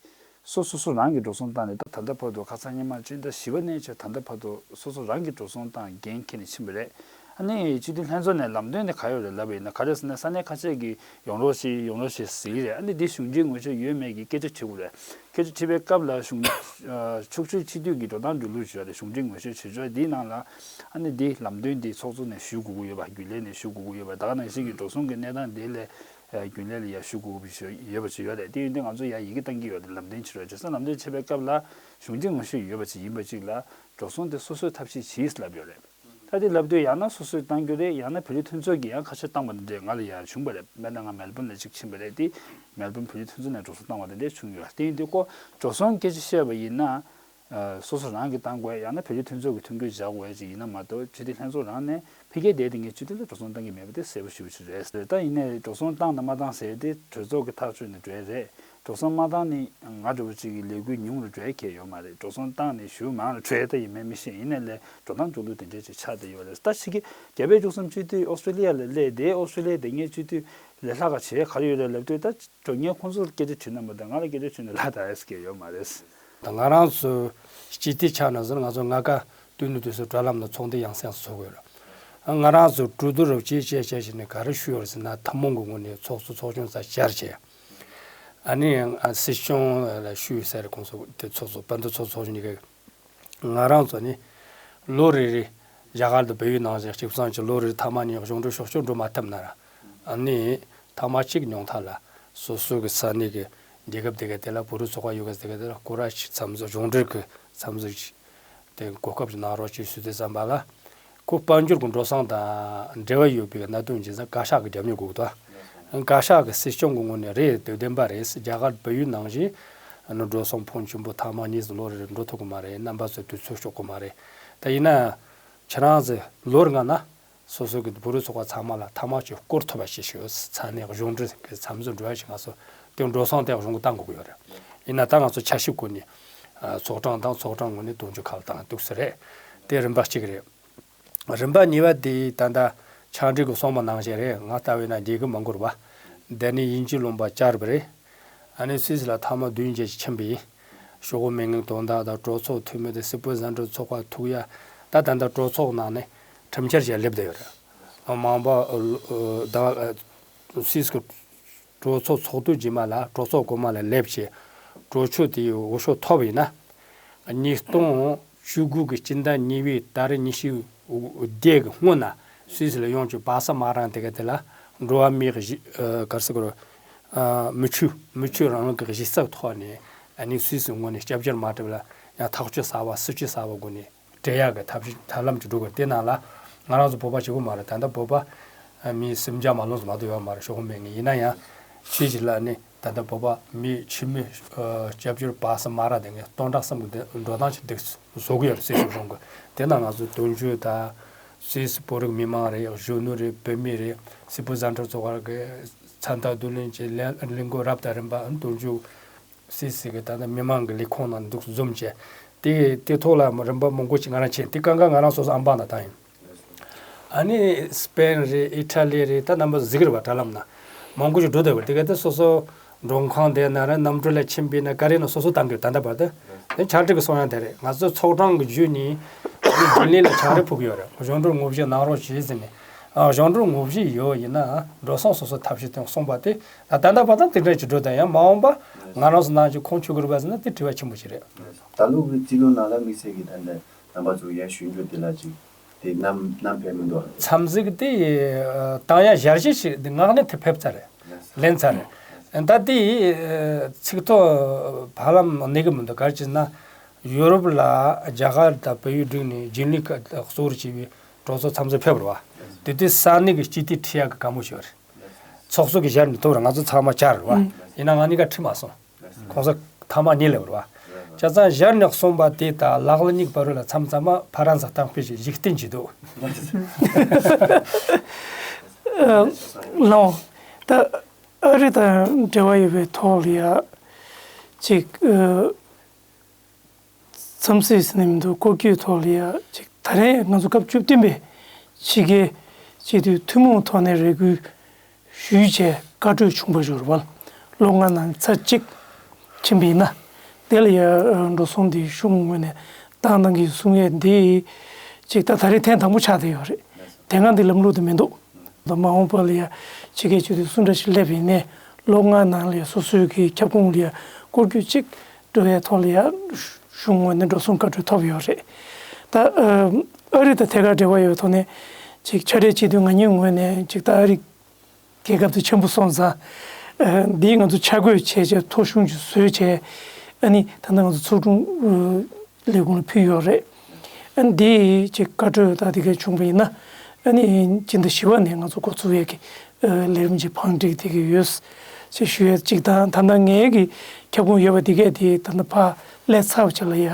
སོ་སོ་སོ་རང་གི་འགྲོ་སོང་བཏང་ནས་ད་ད་ལྟ་བར་དུ་ཁ་སང་སྔོན་མ་སྤྱི་ཟླ་བཞི་པ་ནས་བྱས་ད་ལྟ་བར་དུ་སོ་སོ་རང་གི་འགྲོ་སོང་བཏང་འགན་འཁྱེར་ནས་ཕྱིན་པ་རེད། ཨ་ནི་སྤྱི་འཐུས་ལྷན་ཚོགས་ནས་ལམ་སྟོན་དེ་ག་ཡོད་རེད་ལབ་པ་ཡིན་ན། ག་རེ་ཟེར་ན་ས་གནས་ཁ་ཤས་ཀྱི་ཡོང་རོགས་བྱེད་ཡོང་རོགས་བྱེད་ཟེར་གྱི་རེད། ཨ་ནི་འདི་གཞུང་འབྲེལ་ངོ་ཤེས་ཡོད་མེད་ཀྱི་སྐད་ཆ་དྲི་དགོས་རེད། སྐད་ཆ་དྲི་བའི་སྐབས་ལ་གཞུང་ཕྱོགས་བསྐྱོད་སྤྱི་འཐུས་ཀྱི་འགྲོ་སྟངས་འགྲོ་ལུགས་བྱས་རེད། གཞུང་འབྲེལ་ངོ་ཤེས་བྱེད་ཕྱོགས་འདིའི་ནང་ལ་ཨ་ནི་འདི་ལམ་སྟོན་འདི་ཚོགས་གཙོ་ནས་ཞུ་དགོས་ཀྱི་ཡོད་པ། རྒྱུན་ལས་ནས་ཞུ་དགོས་ཀྱི་ཡོད་པ། ད་ག་ནང་བཞིན་གྱི་འགྲོ་སོང་གི་གནས་སྟངས་འདི་ལས་རྒྱུན་ལས་ལ་ཡ་ཞུ་དགོས་ཀྱི་ཡོད་པ་ཅིག་ཡོད་རེད། དེ་ཡིན་དུས་ང་ཚོ་ཡ་ཡི་གེ་བཏང་གི་ཡོད་རེད། ལམ་སྟོན་བྱེད་རོགས་བྱེད་ཟེར། ལམ་སྟོན་བྱེད་པའི་སྐབས་ལ་གཞུང་འབྲེལ་ངོ་ཤེས་ཡོད་པ་ཅིག་ཡིན་པ་ཅིག་ལ་འགྲོ་སོང་དེ་སོ་སོས་ཐབས་ཤེས་བྱེད་ལབ་ཡོད་རེད། ད་དེ་ལབ་དུས་ཡང་ན་སོ་སོས་བཏང་རྒྱུ་རེད། ཡང་ན་བོད་རིགས་མཐུན་ཚོགས་ཀྱིས་ཡང་ཁ་ཤས་བཏང་པ་འདི་འདྲས་ང་ལ་ཡང་བྱུང་བ་རེད། དཔེར་ན་ང་མེལ་བོན་ལ་གཅིག་ཕྱིན་པ་རེད། དེ་མེལ་བོན་བོད་རིགས་མཐུན་ཚོགས་ནས་འགྲོ་སོང་བཏང་བ་འདི་འདྲས་བྱུང་ཡོད། དེ་ཡིན་དུས་ཁོ་འགྲོ་སོང་སྐད་ཆ་བཤད་པ་ཡིན་ན། ཨ། སོ་སོ་རང་གིས་བཏང་དགོས། ཡང་ན་བོད་རིགས་མཐུན་ཚོགས་ཀྱི་མཐུན་འགྱུར་བཞག་དགོས་ཅིག་ཡིན་ན་མ་གཏོགས་སྤྱི་འཐུས་ལྷན་ཚོགས་རང་ནས་ཕ་གིར་བསྡད་དེ་ངས་སྤྱི་འཐུས་ལ་འགྲོ་སོང་བཏང་གི་མེད་པ་དེ་གསལ་པོ་ཞེ་པོ་ཅིག་རེད། ད་ཡིན་ནའི་འགྲོ་སོང་བཏང་དང་མ་བཏང་ཟེར་དེ་གྲོས་ཚོགས་ཀྱི་ཐག་གཅོད་ནས་འགྲོ་ཡ་རེད། འགྲོ་སོང་མ་བཏང་ནི་ང་འདྲ་བོ་ཅིག་གི་ལས་འགུལ་ཉུང་རུ་འགྲོ་ཡ་གང་ཡང་ཡོད་མ་རེད། འགྲོ་སོང་བཏང་ནས་ཞེ་པོ་མང་རུ་འགྲོ་ཡ་ད་ཡིན་མིན་མི་ཤེས། ཡིན་ནའི་ལས་འགྲོ་སྟངས་འགྲོ་ལུགས་དེ་འདྲས་ཅིག་ཆགས་བསྡད་ཡོད་རེད། ད་ཕྱི་གི་རྒྱ་བལ་འབྲུག་གསུམ་སྤྱི་འཐུས་ཨོ་སི་ཀྲི་ལི་ཡ་ལ་སླེབས་དེ་ཨོ་སི་ཀྲི་ལི་ཡ་དེ་ངའི་སྤྱི་འཐུས་ལས་ལྷག་ག་བྱེད་ག་རེ་ཡོད་རེད་ལབ་དུས། ད་འགྲོ་མཁན་ཁོང་ཚོར་སྐད་ཆ་དྲིས་ན་མ་གཏོགས་ང་ལ་སྐད་ཆ་དྲིས་ན་ལ་ད་ཨེ་སི་ཀེ་ཡོད་མ་རེད། ད་ང་རང་ཚོ་སྤྱི་འཐུས་ཆགས་ན་ཟེར་ང་ཚོ་ལྔ་ཀ་སྟོད་ནས་དུས་སུ་དྲ་ལམ་ལ་ཚོགས་འདུ་ཡང་སེ་ཡང་སེ་ཚོགས་ཀྱི་ཡོད་རེད། ང་རང་ཚོ་གྲོས་བསྡུར་རོབ་ཅིག་བྱས་བྱས་བྱས་ནས་ག་རེ་ཞུས་ཡོད་རེད་ཟེར་ན། ཐུན་མོང་གི་ངོས་ནས་ཚོགས་གཙོ་ཚོགས་གཞོན་ས་བཅར་བྱས། ཨ་ནི་སྲིད་སྐྱོང་ལ་ཞུས་ཟེར། ཁོང་ཚོ་དེ་ཚོགས་གཙོ་དཔལ་ལྡན་ཚོགས་གཙོ་ཚོགས་གཞོན་གཉིས་ཀ་ང་རང་ཚོ་ནི་ལོ་རེ་རེ་རྒྱ་གར་དང་བལ་ཡུལ་ནང་བཞིན་གཅིག་བསམ་གྱི་ལོ་རེ་རེ་ཐེངས་མ་གཉིས་གཞུང་འབྲེལ་ཕྱོགས་བསྐྱོད་འགྲོ་མ་ཐུབ་ན་ར། ཨ་ནི་ཐེངས་མ་གཅིག་ཉུང་མཐའ་ལ་སོ་སོ་གི་ས་གནས་ཀྱི་རྒྱལ་ཁབ་དེ་ག་དེ་ལ་བོད་རིགས་ཚོགས་པ་ཡོད་ག་དེ་ག་དེ་ལ་སྐོར་ར་ཞིག་འཚམས་འཛོམས་གཞུང་འབྲེལ་གྱི་འཚམས་འཛོམས་ཞིག་དེ་གོ་སྐབས་ཤིག་གནང་རོགས་ཅེས་ཞུ་དུས་ཙམ་པ་ལ། ཁོ་དཔལ་འབྱོར་གྱི་འགྲོ་སོང་དང་འབྲེལ་བ་ཡོད་པའི་གནད་དོན་ཅིག་ཙང་བཀའ་ཤག་གི་རྒྱབ་སྐྱོར་དགོས་འདུག་བཀའ་ཤག་གི་སྲིད་སྐྱོང་གི་ངོས་ནས་རེད། དེ་བདེན་པ་རེད། རྒྱ་གར་བལ་ཡུལ་ནང་བཞིན་ཨ་ནི་འགྲོ་སོང་ཕོན་ཆེན་པོ་ཐེངས་མ་གཉིས་སུ་ལོ་རེ་རེ་འགྲོ་ཐུབ་ཀྱི་མ་རེད། རྣམ་པ་ཚོས་དུས་ཚོད་ལྕོགས་ཀྱི་མ་རེད། ད་ཡིན་ན་ཁྱེད་རང་ཚོས་ལོ་རེ་ལྔ་ན་སོ་སོ་གི་བོད་རིགས་ཚོགས་པ་ཚང་མ་ལ་ཐེངས་མ་གཅིག་སྐོར་ཐུབ་པ་ཞིག་ཞུ། ས་གནས་གཞུང་འབྲེལ་གྱི་འཚམས་འཛོམས་འགྲོ་ཡ་ཞིག་ང་ཚོ་དེ་འགྲོ་སོང་དེ་གཞུང་གི་བཏང་དགོས་ཀྱི་ཡོད་རེད། ཡིན་ན་ད་ང་ཚོ་འཆར་གཞི་སྒོ་ནས་ཨ་ཚོགས་གྲངས་དང་ཚོགས་གྲངས་ངོས་ནས་དུང་ཕྱུར་ཁ་ལ་བཏང་འདུག་ས་རེད། དེ་རིམ་པ་གཅིག་རེད། རིམ་པ་གཉིས་པ་དེ་ད་ལྟ་ཕྱག་སྦྲེལ་གྱི་གསུངས་པ་ནང་བཞིན་རེད། ང་ལྟ་བས་ན་རྒྱལ་ཁབ་མང་པོ་རེད་པ། འདི་ནས་དབྱིན་ཇིའི་ལུང་པ་བཅར་བ་རེད། ཨ་ནི་སུད་སི་ལ་ཐེངས་མ་བདུན་བརྒྱད་ཅིག་ཕྱིན་པ་ཡིན། ཤོག་བུ་མི་ངན་དོན་དག་དང་གྲོས་ཚོགས་འཐུས་མི་དང་སྲིད་བློན་བཟང་འབྲེལ་ཚོགས་པ་ཐུག་ཡ། ད་ད་ལྟ་གྲོས་ཚོགས་ནང་ནས་ཁྲིམས་འཆར་ཞིག་སླེབས་བསྡད་ཡོད་རེད། མང་པོ་ད་སུད་སི་གི་ གྲོས་ཚོགས་ཚོགས་དུས་རྗེས་མ་ལ་གྲོས་ཚོགས་གོང་མ་ལ་སླེབས་བྱས་གྲོས་ཆོད་དེའི་འོས་ཤོག་ཐོབ་ཡིན་ན། ཉིས་སྟོང་བཅུ་དགུ་གི་སྤྱི་ཟླ་གཉིས་པའི་ཏ་རིག་ཉི་ཤུ་བརྒྱད་ཀྱི་སྔོན་ན་སུད་སི་ལ་ཡོང་བྱས་པ་སེ་མ་རང་དེ་ག་དེ་ལ་འགྲོ་བ་མིའི་གཞི་ཨ་ག་རེ་ཟེར་དགོས་རེད། ཨ་མི་ཆོས་མི་ཆོས་རིང་ལུགས་ཀྱི་གཞི་རྩའི་ཐོག་ནས་ཨ་ནི་སུད་སི་ངོས་ནས་སྐྱབས་བཅོལ་མ་སྤྲད་པ་ལ་ཡང་ཐག་གཅོད་གསར་པ་སྲིད་བྱུས་གསར་པ་སྒོ་ནས་སྤྲད་ཡག་གི་ཐབས་ཤེས་ཐབས་ལམ་ཅིག་འགྲོ་དགོས། དེ་ནང་ལ་ང་རང་ཚོ་བོད་པ་གཅིག་པོ་མ་རེད། ད་ལྟ་བོད་པ་མི་སུམ་བརྒྱ་མ་ལོངས་སུ་མ་གཏོགས་ཡོད་མ་རེད། ཤོག་ཁག་མེད་ངེས་ཡིན་ན་ཡང་ཕྱིས་ཀྱི་ལ་ནི་ད་ལྟ་བོད་པ་མི་ཕྱི་མི་ཨ་སྐྱབས་བཅོལ་པ་སེ་མ་ར་དེ་ངས་སྟོང་ཕྲག་གསུམ་གྱི་འགྲོ་སྟངས་ཤིག་འདུག་བཟོ་གི་ཡོད་རེད། སྲིད་གཞུང་གི་དེ་ནང་ང་ཚོ་དོན་གཅོད་དང་སུད་སི་བོད་རིགས་མི་མང་རེད། གཞོན་ནུ་རེད། བུད་མེད་རེད། སིལ་བུ་བཟའ་འབྲུ་ཚོགས་པ་གི་ཚན་རྩལ་བསྡུ་ལེན་གྱི་ལས་ལས་འགུལ་རབ་དང་རིམ་པ་དོན་གཅོད་སུད་སི་གི་ད་ལྟ་མི་མང་གི་ལས་ཁུངས་ནང་འདུག་འཛོམས་བྱས། དེ་དེ་ཐོག་ལ་རིམ་པ་མང་པོ་ཞིག་ང་རང་ཕྱིན། དེ་གང་ག་ང་རང་སོ་སོ་ཨམ་པ་ན་བཏང་ཡིན། ཨ་ནི་སི་པེན་རེད། ཨི་ཊ་ལི་རེད། ད་རྣམ་པ་གཟིགས་རེད་པ། དྲ་ལམ་ན་མང་པོ་ཞིག་འགྲོ་བསྡད་པ་དེ་ག་དེ་སོ་སོ་མགྲོན་ཁང་དེ་ན་རེད། གནམ་གྲུ་ལ་ཕྱིན་པ་ཡིན་ན་ག་རེ་ཡིན་ན་སོ་སོ་བཏང་གི་ཡོད། ད་ལྟ་བར་དུ་དེ་ཕྱག་བྲིས་ཀྱི་གསུང་ཡང་དེ་རེད། ང་ཚོ་ཚོགས་གྲོང་གི་བརྒྱུད་ནས་ཨ་ནི་ལྡི་ལི་ལ་ཕྱག་བྲིས་ཕུལ་གི་ཡོད་རེད། གཞུང་གྲོགས་ངོ་བཞེས་གནང་རོགས་བྱེད་ཟེར་ནས། ཨ་གཞུང་གྲོགས་ངོ་བཞེས་ཡོད་ཡིན་ན་འགྲོ་སོང་སོ་སོ་ཐབས་ཤེས་དང་གསུངས་པ་དེ་ད་ད་ལྟ་བར་དུ་དེ་འདྲ་ཅིག་འགྲོ་དང་། ཡང་མ་འོངས་པ་ང་རང་ཚོ་ནང་ཅིག་ཁོང་ཆུད་དགོས་རེད་པ་ཟེར་ན་དེ་དྲི་བ་ཆེན་པོ་ཞིག་རེད། ད་ལོ་གི་རྩིས་ལོ་ནང་ལ་དམིགས་བསལ་གྱི་ད་ལྟ་རྣམ་པ་ཚོ་ཡར་ཞུ་རྒྱུ་དེ་ལ་ཅིག་དེ་བསྣམས་བསྣམས་ཕེབས་མི་འདུག་འཚམས་གཟིགས་དེ་བཏང་ཡ་ཞལ་བཞེས་ཤིག་དེ་མངགས་ནས་དེ་ཕེབས་ཚར་རེད། ལེན་ཚར་རེད། ད་དེ་ཚིག་ཐོ་བར་ལམ་གནས་ཀྱི་མི་འདུག་ག་རེ་བྱས་ན་ཡུ་རོབ་ལ་རྒྱ་གར་དང་བལ་ཡུལ་བསྒྲིགས་ནས་རྒྱུན་ལས་ཁག་གཙོ་བོར་བྱས་པའི་གྲོས་ཚོགས་འཚམས་གཟིགས་ཕེབས་རེད་པ། དེ་དུས་ས་གནས་ཀྱི་སྤྱི་འཐུས་ཁྲི་ཡག་གི་བཀའ་མོལ་ཞུས་པ་རེད། ཚོགས་གཙོ་གི་ཞལ་ནས་ཐོབ་རེད། ང་ཚོ་ཚང་མ་བཅར་རེད་པ། ཡིན་ན་ང་གཉིས་ཀ་ཁྲིད་མ་སོང་། ཁོང་ཚོ་ཐ་མག་གཉིས་སླེབས་རེད་པ། བྱས་ཙང་ཞལ་ནས་གསུངས་པ་དེ་དང་ལག་ལེན་གཉིས་ཀྱི་བར་ལ་མཚམས་མཚམས་མ་ཕ་རན་སི་གཏམ་དཔེ་ཞིག་གཞིག་རྟེན་བྱེད་འདུག་ཨ་ལགས་འོང་། ད་ཨ་རི་དང་འབྲེལ་བ་ཡོད་པའི་ཐོག་ལ་ཡ་ཅིག་ཨ། འཚམས་གཟིགས་ཟེར་ནས་མི་འདུག་སྐོར་སྐྱོད་ཐོག་ལ་ཡ་ཅིག་ད་རེས་ང་ཚོ་སྐབས་བཅུ་བདུན་པའི་ཕྱི་རྒྱལ་སྤྱི་འཐུས་ཐུན་མོང་ཐོག་ནས་རེ་སྐུལ་ཞུས་བྱས་བཀའ་གྲོས་བྱུང་བ་ཞུ་རུ་བ། ལོ་ལྔ་ནང་ཚར་གཅིག་ཕྱིན་པ་ཡིན་ན་དེ་ལ་ཡ་འགྲོ་སོང་འདི་གཞུང་ངོས་ནས་བཏང་བཏང་གི་གསུང་ཡས་འདི་ཅིག་ད་ད་རེས་ཐེངས་དང་པོ་ཆགས་བསྡད་ཡོད་རེད། དེ་སྔ་འདི་ལམ་ལུགས་དེ་མི་འདུག་ད་མ་འོངས་པ་ལ་ཡ་ཕྱི་རྒྱལ་སྤྱི་འཐུས་སུ་འདྲ་ཞིག་སླེབས་ཡིན་ནའི་ལོ་ལྔ་ནང་ལ་ཡ་སོ་སོའི་གི་ཁྱབ་ཁོངས་ལ་ཡ་སྐོར་སྐྱོད་གཅིག་འགྲོ་བའི་ཐོག་ལ་ཡ་གཞུང་ངོས་ནས་འགྲོ་སོང་བཀའ་འཁྲོལ་ཐོབ་ཡོད་རེད། ད་ཨ་རི་དང་ཐད་ཀར་འབྲེལ་བ་ཡོད་པའི་ཐོག་ནས་ཅིག་ཕྱག་སྦྲེལ་སྤྱི་འཐུས་ང་གཉིས་ངོས་ནས་ཅིག་ད་ཨ་རི་རྒྱལ་ཁབ་དེ་ཆེན་པོ་སོང་ཙང་ཨ་འདིས་ང་ཚོ་ཆ་བགོས་བྱས་བྱས་ཐོ་གཞུང་ཅིག་བཟོས་བྱས་ཨ་ནི་ད་ལྟ་ང་ཚོ་ཚོགས་དྲུང་ཨ་ལས་ཁུངས་ལ་ཕུལ་ཡོད་རེད། ཨ་ནི་འདི་ཅིག་བཀའ་འཁྲོལ་ད་དེ་ག་བྱུང་པ་ཡིན་ན་ཨ་ནི་སྤྱི་ཟླ་བཞི་པ་ནས་ང་ཚོ་འགོ་ཚུགས་ཡས་ཀྱི་ཨ་ལས་རིམ་ཅིག་བང་སྒྲིག་བསྡད་ཀྱི་ཡོད་ཅེས་ཞུ་ཡས་གཅིག་དང་། ད་ལྟ་ངའི་གི་ཁྱབ་ཁོངས་ཡོད་པ་དེ་གས་དེ་ད་ལྟ་ཕར་སླེབས་ཚར་བ་ཅིག་ལ་ཡ་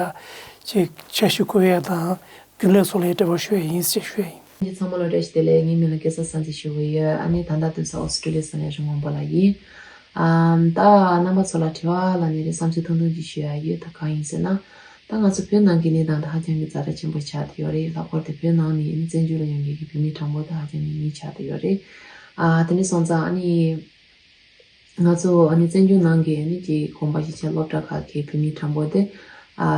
ཅིག་འཆར་གཞི་བཀོད་ཡས་དང་རྒྱུན་ལས་ཚོ་ལ་ཡ་འབྲེལ་བ་ཞུ་ཡས་ཡིན་ཅེས་ཞུ་ཡས་ཡིན། ཁྱེད་ཚང་མ་ལ་བཀྲ་ཤིས་བདེ་ལེགས། ངའི་མིང་ལ་སྐལ་བཟང་སངས་རྒྱས་ཞུ་གི་ཡོད། ཨ་ནི་ད་ལྟ་དུས་ས་ཨོ་སི་ཀྲི་ལི་ཡ་ས་གནས་རི་སྔོན་པོ་ལ་ཡིན། ཨམ། ད་རྣམ་པ་ཚོ་ལ་དྲི་བ་ལ་ནི་རེ་བསམ་ཚུལ་ཐུང་ཐུང་ཅིག་ཞུ་ཡ་ཡོད། ད་གང་ཡིན་ཟེར་ན། ད་ང་ཚོ་བོད་ནང་གི་གནས་སྟངས་དེ་ཧ་ཅང་གི་ཛ་དྲག་ཆེན་པོ་ཆགས་བསྡད་ཡོད་རེད། ལྷག་པར་དུ་བོད་ནང་ནས་ཨ་ནི་བཙན་བྱོལ་ལ་ཡོང་མཁན་གྱི་བོད་མིའི་གྲངས་འབོར་དེ་ཧ་ཅང་གི་ཉུང་ཉུང་ཆགས་བསྡད་ཡོད་རེད། ཨ། དེ་འདྲ་སོང་ཙང་ཨ་ནི་ང་ཚོ་ཨ་ནི་བཙན་བྱོལ་ནང་གི་ཨ་ནི་ཅིག་དགོན་པ་གཞིས་ཆགས་སློབ་གྲྭ་ཁག་གི་བོད་མིའི་གྲངས་འབོར་དེ་ཨ་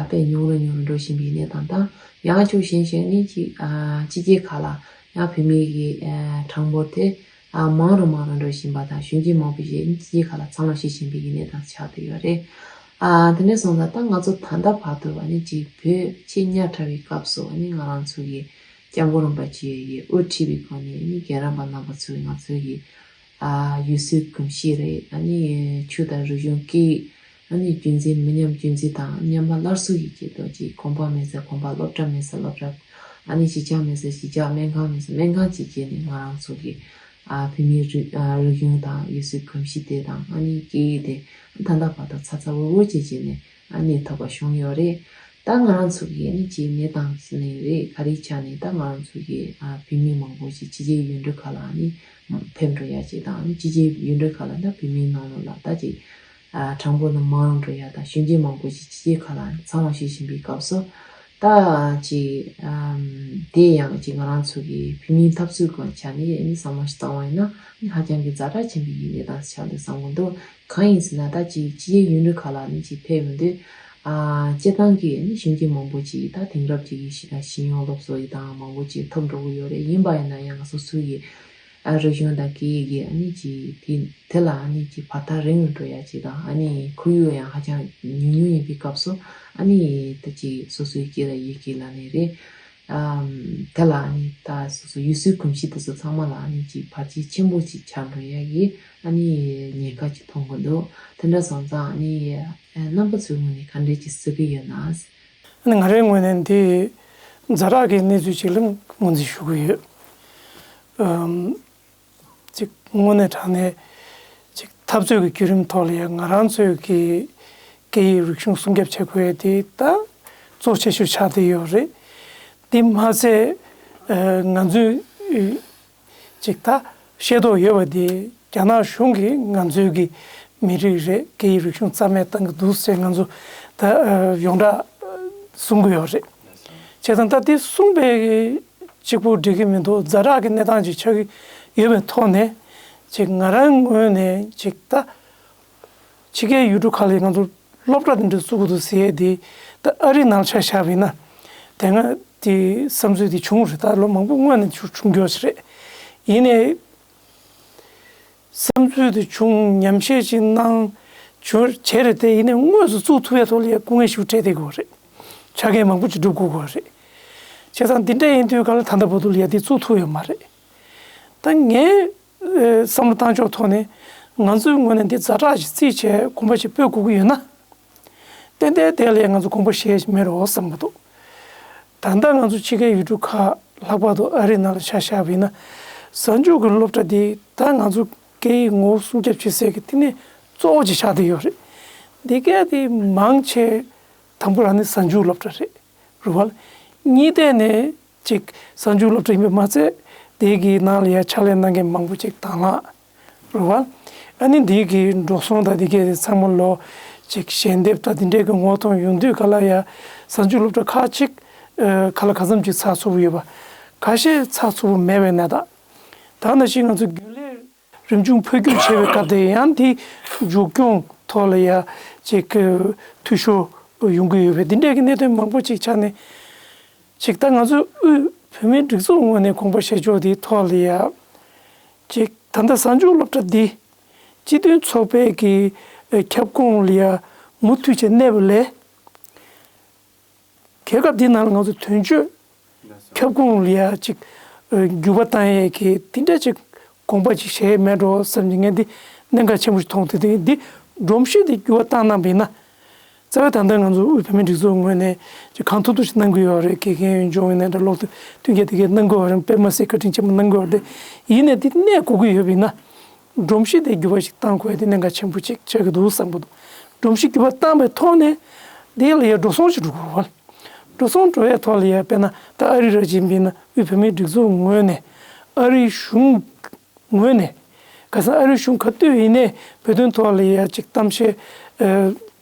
དཔེ་ཉུང་རུ་ཉུང་རུ་འགྲོ་བཞིན་པའི་གནས་སྟངས་དང་། ཡང་ཕྱོགས་གཞན་ཞིག་ནི་ཅིག་ཨ་ཕྱི་རྒྱལ་ཁག་ལ་ཡང་བོད་མིའི་གི་ཨ་གྲངས་འབོར་དེ་ཨ་མང་རུ་མང་རུ་འགྲོ་བཞིན་པ་དང་། གཞོན་སྐྱེས་མང་པོ་ཞིག་ཕྱི་རྒྱལ་ཁག་ལ་འཚར་ལོངས་བྱེད་བཞིན་པའི་གནས་སྟངས་ཆགས་བསྡད་ཡོད་རེད། ཨ་དེ་འདྲ་སོང་ཙང་ད་ང་ཚོ་ད་ལྟ་བར་དུ་ཨ་ནི་ཅིག་བོད་ཆེས་ཉག་ཕྲ་བའི་སྐབས་སུ་ཨ་ནི་ང་རང་ཚོ་གི་སྐྱབས་མགོན་རིན་པོ་ཆེ་ཡིས་དབུ་ཁྲིད་པའི་སྒོ་ནས་ཨ་ནི་རྒན་རབས་པ་རྣམ་པ་ཚོས་ང་ཚོ་གི་ཨ་ཡུལ་སྲོལ་གོམས་གཤིས་རེད། ཨ་ནི་ཆོས་དང་རིག་གཞུང་སྐད། ཨ་ནི་རྒྱུན་འཛིན་མི་ཉམས་རྒྱུན་འཛིན་དང་ཉམས་པ་སླར་གསོ་ཡི་ཆེད་དུ་ཅིག་དགོན་པ་མེད་ས་དགོན་པ། སློབ་གྲྭ་མེད་ས་སློབ་གྲྭ། ཨ་ནི་གཞིས་ཆགས་མེད་ས་གཞིས་ཆགས། སྨན་ཁང་མེད་ས་སྨན་ཁང་བཅས་བྱས་ནས་ང་རང་ཚོ་གི་ཨ་བོད་མིའི་རིག་ཨ་རིག་གཞུང་དང་ཡུལ་སྲོལ་གོམས་གཤིས་དེ་དང་ཨ་ནི་སྐད་ཡིག་དེ་ད་ལྟ་བར་དུ་ཚ་ཚ་འུར་འུར་བྱས་བྱས་ནས་ཨ་ནི་ཐོབ་པ་བྱུང་ཡོད་རེད། ད་ང་རང་ཚོ་གི་ཨ་ནི་ཅིག་གནས་སྟངས་ནི་རེད། ག་རེ་ཆགས་ནས་ད་ང་རང་ཚོ་གི་ཨ་བོད་མི་མང་པོ་ཞིག་ཕྱི་རྒྱལ་ཡུལ་གྲུ་ཁག་ལ་ཨ་ནི་ཕེབས་འགྲོ་ཡ་ཅིག་དང་། ཨ་ནི་ཕྱི་རྒྱལ་ཡུལ་གྲུ་ཁག་ལ་ད་བོད་མིའི་ནང་ལོགས་ལ་ད་ཅིག་ཨ་གྲངས་འབོར་ནི་མང་རུ་འགྲོ་ཡ་དང་། གཞོན་སྐྱེས་མང་པོ་ཞིག་ཕྱི་རྒྱལ་ཁག་ལ་ཨ་ནི་འཚར་ལོངས་བྱེད་བཞིན་པའི་སྐབས་སུ། ད་ཅིག་ཨམ་དེ་ཡང་ཅིག་ང་རང་ཚོ་གི་བོད་མིའི་འཐབ་རྩོད་སྐོར་ཆ་ནས་ཨ་ནི་བསམ་བློ་ཞིག་བཏང་བ་ཡིན་ན་ཨ་ནི་ཧ་ཅང་གི་ཛ་དྲག་ཆེན་པོ་ཡིན་ནས་ད་ཆགས་འདུག་བསམ་གི་འདུག་གང་ཡིན་ཟེར་ན་ད་ཅིག་ཕྱི་རྒྱལ་ཡུལ་གྲུ་ཁག་ལ་ནི་ཅིག་ཕེབས་ཡོང་དུས་ཨ་སྤྱིར་བཏང་གི་ནི་གཞོན་སྐྱེས་མང་པོ་ཅིག་ད་དེང་རབས་ཅིག་གི་ཤེས་ཤེས་ཡོན་སློབ་གསོ་ཡི་དང་མང་པོ་ཅིག་ཐོབ་འགྲོ་གི་ཡོད་རེད། ཡིན་པ་ཡིན་ན་ཡང་སོ་སོ་ཡི་ ཨ་རིག་གཞུང་དང་སྐད་ཡིག་གི་ཨ་ནི་ཅིག་དེ་དེ་ལ་ཨ་ནི་ཅིག་བར་ཐག་རིང་རུ་འགྲོ་ཡ་ཅིག་དང་ཨ་ནི་ཁོར་ཡུག་ཡང་ཧ་ཅང་ཉུང་ཉུང་ཡིན་པའི་སྐབས་སུ་ཨ་ནི་ད་ཅིག་སོ་སོའི་སྐད་དང་ཡི་གེ་ལ་ནི་རེད། ཨམ། དེ་ལ་ཨ་ནི་ད་སོ་སོ་ཡུལ་སྲོལ་གོམས་གཤིས་དེ་ཚོ་ཚང་མ་ལ་ཨ་ནི་ཅིག་བར་ཆད་ཆེན་པོ་ཅིག་ཆགས་འགྲོ་ཡ་གི་ཨ་ནི་ཉེན་ཁ་ཅིག་མཐོང་གི་འདུག་དེ་འདྲ་སོང་ཙང་ཨ་ནི་རྣམ་པ་ཚོའི་ངོས་ནས་ག་འདྲས་ཅིག་གཟིགས་ཀྱི་ཡོད་ན། ཨ་ནི་ང་རའི་ངོས་ནས་འདི་ཛ་དྲག་གི་གནས་ཚུལ་ཅིག་ལ་ངོས་འཛིན་ཞུ་གི་ཡོད། ཨམ། ཅིག་དངོས་གནས་དྲང་གནས་ཅིག་འཐབ་རྩོད་ཀྱི་བརྒྱུད་རིམ་ཐོག་ལ་ཡང་ང་རང་ཚོའི་གི་སྐད་ཡིག་རིག་གཞུང་སྲུང་སྐྱོབ་བྱེད་དགོས་ཡ་དེ་ད་གཙོ་ཆེ་ཤོས་ཆགས་བསྡད་ཡོད་རེད། དེ་མ་ཚད་ཨ་ང་ཚོའི་ཅིག་ད་ཤེས་རྟོགས་ཡོད་པ་དེ་རྒྱ་ནག་གཞུང་གིས་ང་ཚོའི་གི་མི་རིགས་རེད། སྐད་ཡིག་རིག་གཞུང་རྩ་མེད་བཏང་གི་འདུག་ཟེར་ང་ཚོ་ད་ཨ་ཡོངས་གྲགས་གསུང་གི་ཡོད་རེད། བྱས་ཙང་ད་དེ་གསུངས་པའི་གཅིག་པུ་འགྲིག་གི་མི་འདུག་ཛ་དྲག་གི་གནས་སྟངས་ཅིག་ཆགས་ཀྱི་ཡོད་པའི་ཐོག་ནས་ཅིག་ང་རང་ངོས་ནས་ཅིག་ད་ཕྱི་རྒྱལ་ཡུལ་གྲུ་ཁག་ལ་ང་ཚོ་སློབ་གྲྭ་དེ་འདྲ་བཙུགས་དགོས་འདུག་ཟེར་ཡས་དེ་ད་ཨ་རི་ནང་ཆ་བཞག་པ་ཡིན་ན་དེ་སྔ་དེ་བསམ་ཚུལ་དེ་བྱུང་རེད། ད་ལོ་མང་པོ་སྔོན་ནས་བྱུང་བྱུང་ཡོད་ཞིག་རེད། ཡིན་ནའི། བསམ་ཚུལ་དེ་བྱུང་ཉམས་བཞེས་ཅིག་གནང་བྱུང་བྱས་རེད་དེ་ཡིན་ནའི་དངོས་སུ་བཙུགས་ཐུབ་ཡ་ཐོག་ལ་ཡ་སྐུ་ངལ་ཞིག་འཕྲད་བསྡད་དགོས་རེད། ཆ་རྐྱེན་མང་པོ་ཅིག་སྒྲུབ་དགོས་དགོས་རེད། བྱས་ཙང་འདི་འདྲ་ཡིན་དུས་ག་ལ་ད་ལྟ་བར་དུ་ལ་ཡ་དེ་བཙུགས་ཐུབ་ཡོད་མ་རེད། ད་ངའི་ཨེ་བསམ་བློ་བཏང་ཕྱོགས་ཐོག་ནས་ང་ཚོའི་ངོས་ནས་འདི་ཛ་དྲག་ཅིག་རྩིས་བྱས་དགོངས་པ་ཞིག་སྤོ་དགོས་ཀྱི་ཡོད་ན། ཏན་ཏན་དེ་ལ་ཡ་ང་ཚོ་དགོངས་པ་བཞེས་མེད་རོགས་བསམ་གྱི་འདུག་ད་ལྟ་ང་ཚོ་ཕྱི་རྒྱལ་ཡུལ་གྲུ་ཁག་ལྷག་པར་དུ་ཨ་རི་ནང་ལ་ཆ་བཞག་པ་ཡིན་ན། གཟའ་མཇུག་གི་སློབ་གྲྭ་འདི་ད་ང་ཚོ་སྐད་ཡིག་ངོ་བོ་སྲུང་སྐྱོབ་བྱེད་སའི་གི་བསྟི་གནས་གཙོ་བོ་ཅིག་ཆགས་བསྡད་ཡོད་རེད། འདི་གས་དེ་མང་ཆེ་དང་པོ་རང་ནི་གཟའ་མཇུག་སློབ་གྲྭ་རེད། རེད་བ། གཉིས་ཐད་ནས་ཅིག་གཟའ་མཇུག་སློབ་གྲྭ་ཡིན་པ་མ་ཚད་དེ་གི་ནང་ལ་ཡ་ཕྱག་ལས་གནང་མཁན་མང་པོ་ཅིག་དང་བླངས། རེད་བ། ཨ་ནི་འདི་གི་འགྲོ་སོང་དང་འདི་གའི་ཚང་མ་ལོ་ཅིག་ཞལ་འདེབས་དང་འདི་འདྲའི་གི་ངོ་གདོང་ཡོང་དུས་ག་ལ་ཡ་གཟའ་མཇུག་སློབ་གྲྭ་ཁག་ཅིག་ཨ་ག་ལ་ག་ཙམ་ཅིག་ཚགས་ཚུད་པོ་ཡོད་པ། ཁ་ཤས་ཚགས་ཚུད་པོ་མེད་པའི་གནས་སྟངས། ད་ནང་བཞིན་ང་ཚོ་རྒྱུན་ལས་རིམ་བྱུང་འཕོ་འགྱུར་བྱས་པའི་སྐབས་དེ་ཡང་དེ་མཇུག་སྐྱོང་ཐོག་ལ་ཡ་ཅིག་གི་འཐུས་ཤོར་ཡོང་གི་ཡོད་པས་འདི་འདྲའི་གི་གནད་དོན་མང་པོ་ཅིག་ཆགས་ནས་ཅིག་ད་ང་ཚོ་དབུས་བོད་མིའི་སྒྲིག་འཛུགས་ངོས་ནས་དགོངས་པ་བཞེས་ཕྱོགས་དེའི་ཐོག་ལ་ཡ། ཅིག་ད་ལྟ་གཟའ་མཇུག་སློབ་གྲྭ་འདི་སྤྱི་མཐུན་ཚོགས་པའི་གི་ཨ་ཁྱབ་ཁོངས་ལ་ཡ་མུ་མཐུད་བྱས་གནས་པ་ལས། རྒྱལ་ཁབ་འདི་ནང་ལ་ང་ཚོ་དོན་གཅོད་ཁྱབ་ཁོངས་ལ་ཡ་ཅིག་ཨ་འགྱུར་བ་བཏང་ཡས་ཀྱི་དེ་འདྲ་ཅིག་དགོངས་པ་ཅིག་བཞེས་མེད་འགྲོ་བསམ་གྱི་ངས་འདི་གནད་འགག་ཆེན་པོ་ཞིག་མཐོང་དེ་དེ་འདི་སྒྲོམ་གཞི་འདི་འགྱུར་བ་བཏང་གནང་བ་ཡིན་ན། རྩ་བའི་ད་ལྟ་ང་ཚོ་དབུས་བོད་མིའི་སྒྲིག་འཛུགས་ངོས་ནས་ཅིག་གང་ཐུབ་ཐུབ་ཅིག་གནང་གི་ཡོད་རེད། དགེ་རྒན་ཡོན་སྦྱོང་ཡིན་ནའི་འདྲ་ལོག་ཏུ་མཐུན་རྐྱེན་དེ་གས་གནང་གི་ཡོད་རེད། དཔེ་མ་སྲིད་བཀའ་དྲིན་ཆེན་པོ་གནང་གི་ཡོད་རེད། ཡིན་ནའི་འདི་གནས་དགོས་ཀྱི་ཡོད་པ་ཡིན་ན། སྒྲོམ་གཞི་དེ་འགྱུར་བ་ཞིག་གཏང་དགོས་ཡ་དེ་གནད་འགག་ཆེན་པོ་ཅིག་ཆགས་ཀྱི་འདུག་བསམ་གྱི་འདུག་སྒྲོམ་གཞི་འགྱུར་བ་བཏང་པའི་ཐོག་ནས་དེ་ལ་ཡ་འགྲོ་སོང་ཞིག་འགྲོ་དགོས་རེད་བ། འགྲོ་སོང་འགྲོ་བའི་ཐོག་ལ་ཡ་དཔེར་ན་ད་ཨ་རི་ར་ཅིག་ཡིན་པ་ཡིན་ན་དབུས་བོད་མིའི་སྒྲིག་འཛུགས་ངོས་ནས་ཨ་རིའི་གཞུང་ངོས་ནས་ག་ས་ཨ་རིའི་གཞུང་ག་དུས་ཡིན་ནའི་བོད་དོན་ཐོག་ལ་ཡ་ཅིག་གཏམ་བཤད་ཨ་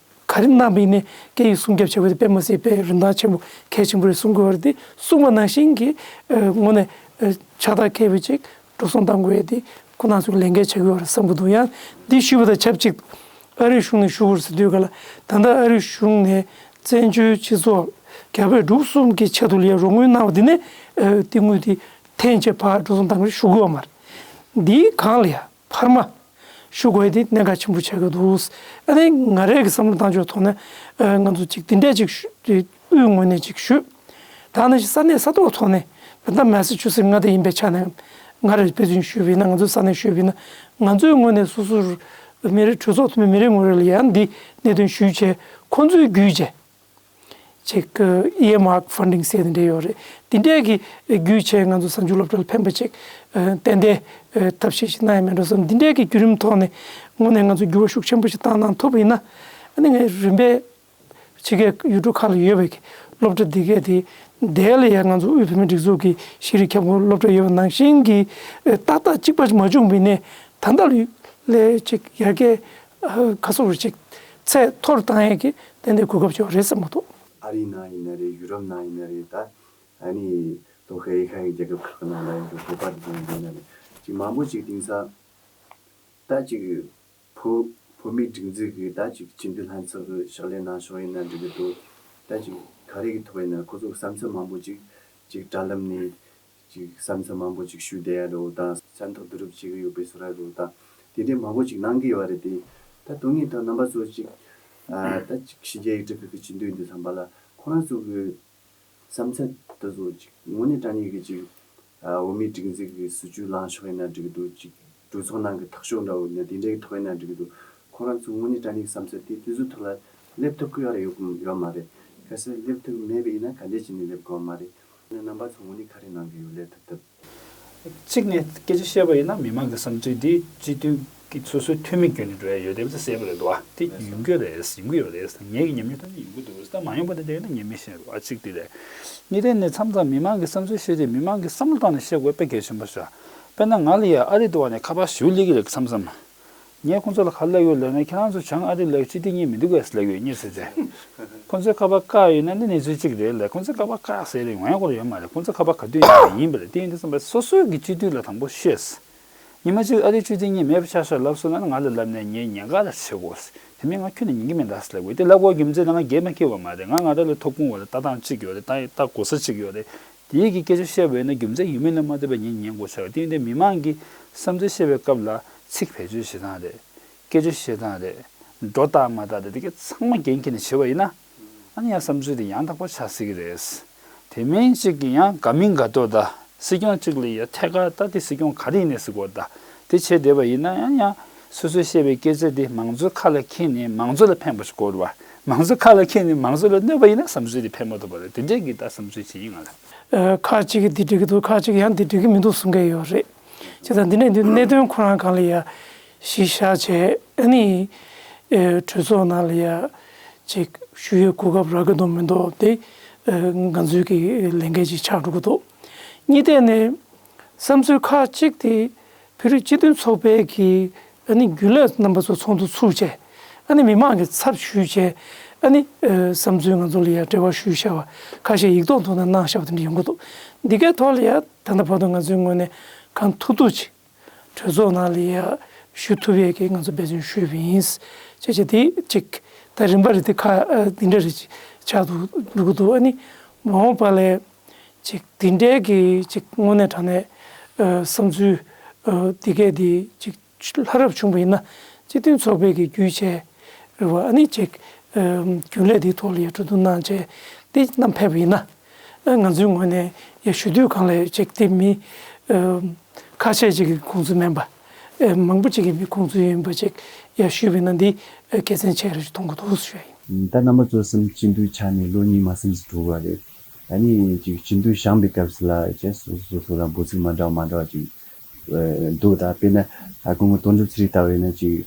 ག་རེ་གནང་བ་ཡིན་ནའི་སྐད་ཡིག་སྲུང་སྐྱོབ་བྱེད་དགོས་དེ་དཔེ་མ་སྲིད་དཔེ་རིན་ཐང་ཆེན་པོ་གལ་ཆེན་པོ་རེད་གསུང་གི་ཡོད་རེད། དེ་གསུངས་པ་ནང་བཞིན་གྱི་ཨ་དངོས་གནས་ཨ་ཕྱག་རྟགས་འཁེལ་བའི་ཅིག་འགྲོ་སོང་གཏང་དགོས་ཡ་དེ་ཁོ་རང་ཚོ་གི་ལས་འགན་ཆགས་ཀྱི་ཡོད་རེད་བསམ་གྱི་འདུག་ཡང་འདི་ཞུས་པ་དང་ཆབས་ཅིག་ཨ་རིའི་གཞུང་ནས་ཞུ་དགོས་རེད་ཟེར་དུས་ག་ལ་ད་ལྟ་ཨ་རིའི་གཞུང་ནས་བཙན་བྱོལ་སྤྱི་ཚོགས་རྒྱ་བོད་འབྲུག་གསུམ་གྱི་ཆེད་དུ་ལ་ཡ་རོགས་དངུལ་གནང་བ་འདི་ནས་ཨ་དེ་དངུལ་དེ་འཐེན་བྱས་ཕར་འགྲོ་སོང་གཏང་གི་རེད་ཞུ་གི་ཡོད་མ་རེད། འདིའི་སྒང་ལ་ཡ་འཕར་མ་ཞུ་དགོས་ཡ་དེ་གནད་འགག་ཆེན་པོ་ཆགས་ཀྱི་འདུག་ཨ་ནི་ང་རའི་གི་བསམ་བློ་བཏང་ཕྱོགས་ཐོག་ནས་ཨ་ང་ཚོ་ཅིག་དེ་འདྲས་ཅིག་ཞུ་དེ་དབུས་ངོས་ནས་ཅིག་ཞུ། ད་ནང་བཞིན་ས་གནས་ས་ཐོག་ཐོག་ནས་ད་ལྟ་མེ་སི་ཆུ་སེ་མངའ་སྡེ་ཡིན་པའི་ཆ་ནས་ང་ར་དཔེ་མཚོན་ཞུས་པ་ཡིན་ན་ང་ཚོའི་ས་གནས་ཞུས་པ་ཡིན་ན་ང་ཚོའི་ངོས་ནས་སོ་སོར་མི་རིགས་གྲོས་ཚོགས་འཐུས་མི་མི་རེ་ངོ་རེ་ལ་ཡང་འདི་གནད་དོན་ཞུས་བྱས་ཁོང་ཚོའི་བརྒྱུད་བྱས་ཅིག་ཨི་ཨེམ་ཨར་ཕན་ཌིང་ཟེར་དེ་འདྲ་ཡོད་རེད། འདི་འདྲས་ཀྱི་བརྒྱུད་བྱས་ང་ཚོ་གཟའ་མཇུག་སློབ་གྲྭ་ལ་ཕན་པ་ཅིག་ཏན་ཏན་ཐབས་ཤེས་ཤིག་གནང་ཡ་མེད་འགྲོ་བསམ། འདི་འདྲས་ཀྱི་བརྒྱུད་རིམ་ཐོག་ནས་དངོས་གནས་ང་ཚོ་འགྱུར་བ་ཤུགས་ཆེན་པོ་ཞིག་བཏང་གནང་ཐུབ་པ་ཡིན་ན་ཨ་ནི་ངས་རིམ་པས། ཕྱི་རྒྱལ་ཡུལ་གྲུ་ཁག་ལ་ཡོད་པའི་སློབ་གྲྭ་འདི་གས་དེ་དེ་ལ་ཡང་ང་ཚོ་དབུས་བོད་མིའི་སྒྲིག་འཛུགས་ཀྱི་ཤེས་རིག་ཁྱབ་ཁོངས་སློབ་གྲྭ་ཡོད་པ་ནང་བཞིན་གྱི་ཨེ་ཏག་ཏག་གཅིག་པ་ཅིག་མ་བྱུང་བ་ཡིན་ནའི་ད་ལྟ་ལས་ཅིག་ཡར་རྒྱས་ཨ་ཁ་སོ་རུ་ཅིག་ཚད་མཐོ་རུ་བཏང་ཡས་ཀྱི་ཏན་ཏན་གོ་སྐབས་ཅིག་རེད་བསམ་གྱི་འདུག་ཨ་རིའི་ནང་ཡིན་ན་རེད། ཡུ་རོབ་ནང་ཡིན་ན་རེད། ད་ཨ་ནི་ལྷོ་ཤར་ཨེ་ཤ་ཡའི་རྒྱལ་ཁབ་ཁག་ནང་ལ་ཡིན་གྱི་བོད་པ་དེ་ཚོ་ཡིན་ན་རེད། ཅིག་མང་པོ་ཅིག་དེང་སང་ད་ཅིག་བོད་བོད་མིའི་སྒྲིག་འཛུགས་ཀྱི་ད་ཅིག་སྤྱི་འཐུས་ལྷན་ཚོགས་ཀྱི་ཕྱག་ལས་གནང་ཕྱོགས་ཡིན་ན་འགྲིག་གི་འདུག་ད་ཅིག་ག་རེ་གི་ཐོག་ཡིན་ན་ཁོ་ཚོ་བསམ་ཚུལ་མང་པོ་ཅིག་ཅིག་དྲ་ལམ་ནས་ ཅིག་བསམ་ཚུལ་མང་པོ་ཅིག་ཞུ་བསྡད་ཡ་འདྲ་བོ་དང་། མཚན་རྟགས་བསྡུ་རུབ་བྱེད་ཀྱི་ཡོད་པའི་བཟོ་འདྲ་འདྲ་བོ་དང་། དེ་འདྲའི་མང་པོ་ཅིག་གནང་གི་ཡོད་རེད་དེ། ད་དོན་དངོས་ཐོག་རྣམ་པ་ཚོ་ཅིག་ཨ་ད་ཅིག་ཕྱི་རྒྱལ་ཡིག་ཚགས་ཁང་གི་སྤྱི་འཐུས་འདི་ཚང་པ་ལ་ཁོ་རང་ཚོ་གི་བསམ་ཚུལ་དེ་ཚོ་ཅིག་དངོས་གནས་དྲང་གནས་ཀྱི་ཅིག་ཨ་འོས་མིའི་སྒྲིག་འཛུགས་ཀྱི་སྲིད་བྱུས་ལངས་ཕྱོགས་ཡིན་ན་འགྲིག་གི་འདུག་ཅིག་གྲོས་ཚོགས་ནང་གི་འཐབ་ཕྱོགས་འདྲ་བོ་ཡིན་ན་དེ་འདྲའི་ཐོག་ཡིན་ན་འགྲིག་གི་འདུག་ཁོ་རང་ཚོ་དངོས་གནས་དྲང་གནས་ཀྱི་བསམ་ཚུལ་དེ་དེ་ཚོའི་ཐོག་ལ་སླེབས་ཐུབ་ཀྱི་ཡོད་རེད་ཡོད་ཡོད་མ་རེད། གལ་སྲིད་སླེབས་ཐུབ་མེད་པ་ཡིན་ན་ག་འདྲས་བྱས་ནས་སླེབས་དགོས་མ་རེད། ཡིན་ན་རྣམ་པ་ཚོ་དངོས་གནས་ག་རེ་གནང་གི་ཡོད། སླེབས་ཐུབ་ཐུབ། གཅིག་ནས་སྐད་ཆ་བཤད་པ་ཡིན་ན་མི་མང་གི་བསམ་ཚུལ་འདི་སྤྱི་འཐུས་ཀྱི་སོ་སོའི་འཐུས་མི་བརྒྱུད་ནས་འགྲོ་ཡ་ཡོད་དེ་བ་གསལ་པོ་རེད་འདུག་བ། དེ་ཡོང་གི་རེད། ཡོང་གི་ཡོད་རེད། ངེད་ཀྱི་ཉམས་མྱོང་ཐོག་ནས་ཡོང་གི་འདུག་ད་མ་ཡོང་པ་དེ་འདྲ་ཡིན་ན་ངས་མི་ཤེས་རེད་བ། གཅིག་དེ་རེད། གཉིས་དེ་ནས་མཚམས་མཚམས་མི་མང་གི་བསམ་ཚུལ་བཤད་དུས་མི་མང་གི་བསམ་བློ་བཏང་ནས་བཤད་དགོས་དཔེ་གལ་ཆེན་པོ་ཤོག་དཔེར་ན་ང་ལ་ཡ་ཨ་རི་འདུག་བ་ནས་ཁ་པར་ཞེ་པོ་སླེབས་ཀྱི་རེད་མཚམས་མཚམས། ངས་ཁོང་ཚོ་ལ་ག་རེ་ལབ་ཡོད་ལབ་ན། ཁྱེད་རང་ཚོ་བྱང་ཨ་རི་ལ་སྤྱི་འཐུས་གཉིས་མི་འདུག་གས་ལབ་ཡོད་གཉིས་ཟེར་ཚེ། ཁོང་ཚོས་ཁ་པར་བཀག་ཡོད་ན་ནི་གནས་ཚུལ་གཅིག་རེད་ལ། ཁོང་ཚོས་ཁ་པར་བཀག་ཟེར་རེད་ཡོང་ཡ་ཁོ་ར་ཡོད་མ་རེད། ཁོང་ཚོས་ཁ་པར་ག་དུས་ཡིན་ཡིན་པ་རེད། དེ་ཡིན་དུས་ཙམ་པ་སོ་སོའི་གི་སྤྱི་འཐུས་ལ་དང་པོ་ཤོད། ཉི་མ་གཅིག་ཨ་རིའི་སྤྱི་འཐུས་གཉིས་མེད་པ་ཆགས་ཤག་ལབ་སོང་ན་ང་ལ་ལབ་ནས་ངས་ཉེན་ཁ་ལ་བྱེད་དགོས། དེ་མིན་ང་ཁྱོན་ནས་ཉན་གི་མེད་ད་ཟེར་ལབ་དགོས། དེ་ལབ་དགོས་རྒྱུ་མཚན་ནི་ང་སྒེར་མ་སྐྱེ་བ་མ་རེད། ང་ང་རང་ལ་ཐོབ་ཁུངས་ཡོད་རེད། ལྟ་སྟངས་གཅིག་ཡོད་རེད། ལྟ་ལྟ་དགོས་ས་གཅིག་ཡོད་རེད། དེའི་གི་སྐད་ཆ་བཤད་པ་ཡིན་ན་རྒྱུ་མཚན་ཡིན་མིན་ལ་མ་ལྟོས་པའི་ངས་ཉན་དགོས་ཆགས། དེ་ཡིན་དུས་མི་མང་གི་བསམ་ཚུལ་བཤད་པའི་སྐབས་ལ་ཚིག་བེད་སྤྱོད་བྱེད་སྟངས་རེད། སྐད་ཆ་བཤད་སྟངས་རེད། སྒྲོ་བཏགས་མ་བཏགས་རེད། དེ་ག་ཚང་མ་འགན་འཁྱེར་ནས་བྱེད་པ་ཡིན་ན། ཨ་ནི་ཡང་བསམ་ཚུལ་དེ་ཡང་དག་པ་ཆགས་སྲིད་ཀྱི་རེད། དེ་མིན་གཅིག་གི་ཡང་དགའ་མིན་དགའ་འདོད་ད་སྲིད་སྐྱོང་གཅིག་ལ་ཡ་ཐད་ཀར་ད་དེ་སྲིད་སྐྱོང་ག་རེ་ཡིན་ནས་ཟེར་དགོས་ད། དེ་བྱས་བསྡད་པ་ཡིན་ན་ཡང་ཡང་སོ་སོས་བཤད་པའི་སྐད་ཆ་དེ་མང་གཙོའི་ཁ་ལ་འཁྱེར་ནས་མང་གཙོ་ལ་ཕན་པ་ཞིག་དགོས་རེད་བ། མང་གཙོའི་ཁ་ལ་འཁྱེར་ནས་མང་གཙོ་ལ་གནོད་པ་ཡིན་ན་བསམ་ཚུལ་དེ་ཕན་མ་ཐོགས་པ་རེད། དེ་འདྲས་ཀྱི་ད་བསམ་ཚུལ་ཅིག་ཡིན་ང་ལ། ཨ། ཁག་ཅིག་གིས་འདི་འགྲིག་གི་འདུག་ཁག་ཅིག་ཡང་འདི་འགྲིག་གི་མི་འདུག་གསུང་མཁན་ཡོད་རེད། བྱས་ཙང་འདི་ནས་འདི་གནད་དོན་ཁོ་རང་སྒང་ལ་ཡ་གཞི་བཞག་བྱས་ཨ་ནི་ཨེ་གྲོས་ཚོགས་ནང་ལ་ཡ་ཅིག་ཞུ་ཡས་གོ་སྐབས་རག་གི་འདུག་མི་འདུག་དེ་ཨེ་ང་ཚོའི་གི་ལས་འགན་ཅིག་ཆགས་འགྲོ་གི་འདུག་གཉིས་ཐད་ནས་བསམ་ཚུལ་ཁག་ཅིག་དེ་བོད་རིགས་སྤྱི་མཐུན་ཚོགས་པའི་གི་ཨ་ནི་རྒྱུན་ལས་རྣམ་པ་ཚོ་ཚོགས་འདུ་ཚུགས་བྱས་ཨ་ནི་མི་མང་གི་ཚབ་ཞུས་བྱས་ཨ་ནི་ཨེ་བསམ་ཚུལ་ང་ཚོ་ལ་ཡ་འབྲེལ་བ་ཞུས་བཞག་པ་ཁ་ཤས་ཡིག་ཐོག་ཐོག་ནས་གནང་བཞག་པ་དེ་འདྲ་ཡོང་གི་འདུག་འདི་གའི་ཐོག་ལ་ཡ་ད་ལྟ་བར་དུ་ང་ཚོའི་ངོས་ནས་གང་ཐུབ་ཐུབ་ཅིག་གྲོས་ཚོགས་ནང་ལ་ཡ་ཞུ་ཐུབ་ཡས་ཀྱི་ང་ཚོ་འབད་བརྩོན་ཞུས་པ་ཡིན། ཅེས་བྱས་དེ་ཅིག་ད་རིམ་པ་རེ་དེ་ཁ་ཨ་འདི་འདྲ་རེ་ཅིག་ཆགས་འདུག་འགྲོ་གི་འདུག་ཨ་ནི་མ་འོངས་པ་ལ་ཅིག་འདི་འདྲའི་གི་ཅིག་དངོས་གནས་དྲང་གནས་ཨ་བསམ་ཚུལ་ཨ་འདི་གས་འདི་ཅིག་ལྷ་རབ་བྱུང་བ་ཡིན་ན་སྤྱི་མཐུན་ཚོགས་པའི་གི་བརྒྱུད་བྱས་རེད་བ། ཨ་ནི་ཅིག་ཨ་རྒྱུན་ལས་འདིའི་ཐོག་ལ་ཡ་གྲོས་བསྡུར་གནང་བྱས་འདི་བསྣམས་ཕེབས་པ་ཡིན་ན། ཨ་ང་ཚོའི་ངོས་ནས་ཡ་ཞུ་དུས་སྒང་ལ་ཅིག་དེ་མི་ཨ་ཁ་ཤས་ཅིག་གི་དགོངས་ཚུལ་མིན་པ། ཨ་མང་པོ་ཅིག་གི་མི་དགོངས་ཚུལ་ཡིན་པ་ཅིག་ཡ་ཞུས་པ་ཡིན་ན་འདི་ཨ་དགེ་མཚན་ཆེ་རུ་ཞིག་མཐོང་གི་འདུག་ཞུ་ཡ་ཡིན། ད་རྣམ་པ་ཚོ་གསུམ་སྤྱི་འཐུས་ཆགས་ནས་ལོ་གཉིས་མ་ཟིན་ཙམ་འགྲོ་བ་རེད། ཨ་ནི་ཅིག་སྤྱི་འཐུས་བཞེངས་པའི་སྐབས་སུ་ལ་ཅིག་སོ་སོ་སོ་ལ་འབོད་ཚིག་མ་འདྲ་བ་མ་འདྲ་བ་ཅིག་འདུག་ད་དཔེར་ན་ཨ་སྐུ་ངོ་དོན་གྲུབ་ཚེ་རིང་ལྟ་བས་ན་ཅིག་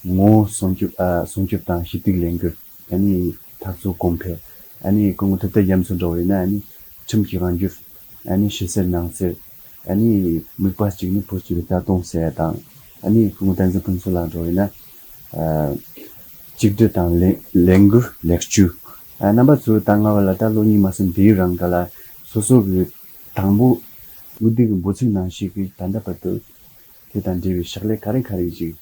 ངོ་བོ་སྲུང་སྐྱོབ་ཨ་སྲུང་སྐྱོབ་དང་ཞི་བདེའི་ལས་འགུལ། ཨ་ནི་འཐབ་རྩོད་གོང་འཕེལ། ཨ་ནི་སྐུ་ངོ་ཐུབ་བསྟན་རྒྱ་མཚོ་འདྲ་བོ་ཡིན་ན་ཨ་ནི་ཁྲིམས་ཀྱི་དབང་སྒྱུར། ཨ་ནི་ཕྱི་གསལ་ནང་གསལ། ཨ་ནི་དམིགས་པ་གཅིག་ནི་བོད་སྤྱི་པའི་རྩ་དོན་ཟེར་ཡ་དང་། ཨ་ནི་སྐུ་ངོ་བསྟན་འཛིན་ཕུན་ཚོགས་ལགས་འདྲ་བོ་ཡིན་ན་ཨ་གཅིག་སྒྲིལ་དང་ལས་ལས་འགུལ་ལེགས་བཅོས། ཨ་རྣམ་པ་ཚོ་ད་སྔ་བ་ལ་ད་ལོ་གཉིས་མ་ཟིན་དེའི་རིང་ག་ལ་སོ་སོ་གི་དང་པོ་འོས་བསྡུ་གི་འབོད་ཚིག་ནང་བཞིན་གི་ད་ལྟ་བར་དུ་དེ་དང་འབྲེལ་བའི་ཕྱག་ལས་ག་རེ་ག་རེ་ཞིག་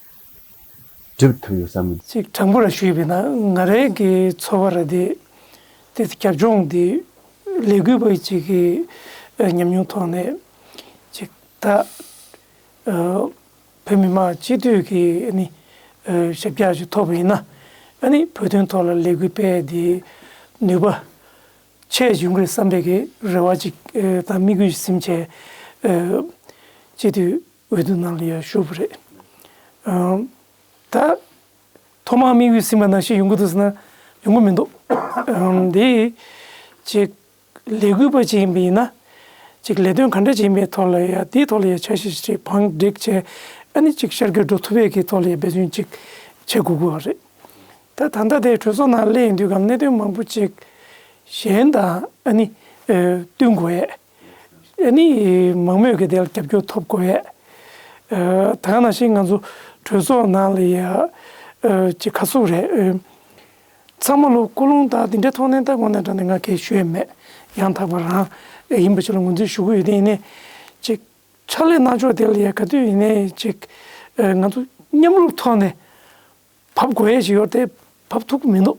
སྒྲུབ་ཐུབ་ཡོད་བསམ་གི། ཅིག་དྲང་པོ་ར་ཞུས་པ་ཡིན་ན་ང་རའི་གི་ཚོར་བ་ར་དེ་དེ་རྒྱབ་ལྗོངས་དེ་ལས་འགུལ་པ་ཅིག་གི་ཨ་ཉམས་མྱོང་ཐོག་ནས་ཅིག་ད་ཨ་བོད་མི་མང་སྤྱི་འཐུས་ཀྱི་ཨ་ནི་ཨ་ཞབས་བཀྱག་ཅིག་ཐོབ་པ་ཡིན་ན་ཨ་ནི་བོད་དོན་ཐོག་ལ་ལས་འགུལ་སྤེལ་དེ་ནུས་པ་ཆེ་ཡོང་གི་རེད་བསམ་པའི་གི་རེ་བ་ཅིག་ཨ་དང་དམིགས་ཡུལ་ཟིན་བྱས་ཨ་སྤྱི་འཐུས་འོས་བསྡུ་ནང་ལ་ཡང་ཞུགས་པ་རེད། ཨ་ད་ཐོག་མར་དམིགས་ཡུལ་ཟིན་པ་ནང་བཞིན་ཡོང་གི་འདུག་ཟེར་ན་ཡོང་གི་མི་འདུག་ཨ་འདི་ཅིག་ལས་འགུལ་པ་ཅིག་ཡིན་པ་ཡིན་ན་ཅིག་ལས་དོན་ག་འདྲ་ཅིག་ཡིན་པའི་ཐོག་ལ་ཡང་དེའི་ཐོག་ལ་ཡང་འཆར་གཞི་ཅིག་བང་བསྒྲིགས་བྱས་ཨ་ནི་ཅིག་ཤར་བསྐྱོད་འགྲོ་ཐུབ་པའི་གི་ཐོག་ལ་ཡང་འབད་བརྩོན་ཅིག་བྱེད་དགོས་ཀྱི་ཡོད་རེད། ད་ད་ལྟ་དེ་གྲོས་ཚོགས་ནང་སླེབས་ཡོང་དུས་སྒང་གནད་དོན་མང་པོ་ཅིག་གཞན་དང་ཨ་ནི་ཨ་བསྟུན་དགོས་ཡས། ཨ་ནི་མང་མོས་ཀྱི་དེ་ལ་རྒྱབ་སྐྱོར་ཐོབ་དགོས་ཡས། ཨ་ད་ག་ནང་བཞིན་ང་ཚོ་གྲོས་ཚོགས་ནང་ལ་ཡ་ཨ་ཅིག་ག་ཟེར་རེད། ཨ་ཚང་མ་ལོ་ཀུན་སློང་དང་དེ་འདྲའི་ཐོག་ནས་ད་དངོས་གནས་དྲང་གནས་ང་གའི་ཞུ་ཡས་མེད། ཡང་དག་པ་རང་ཡིན་པ་ཅིག་ལ་ངོས་འཛིན་ཞུ་གི་ཡོད། དེ་ཡིན་ནའི་ཅིག་ཕྱག་ལས་གནང་ཕྱོགས་དེ་ལ་ཡ་ག་དུས་ཡིན་ནའི་ཅིག་ཨ་ང་ཚོ་མཉམ་རུབ་ཐོག་ནས་བབས་དགོས་ཡས་ཅིག་ཡོད་དེ་བབས་ཐུབ་ཀྱི་མི་འདུག་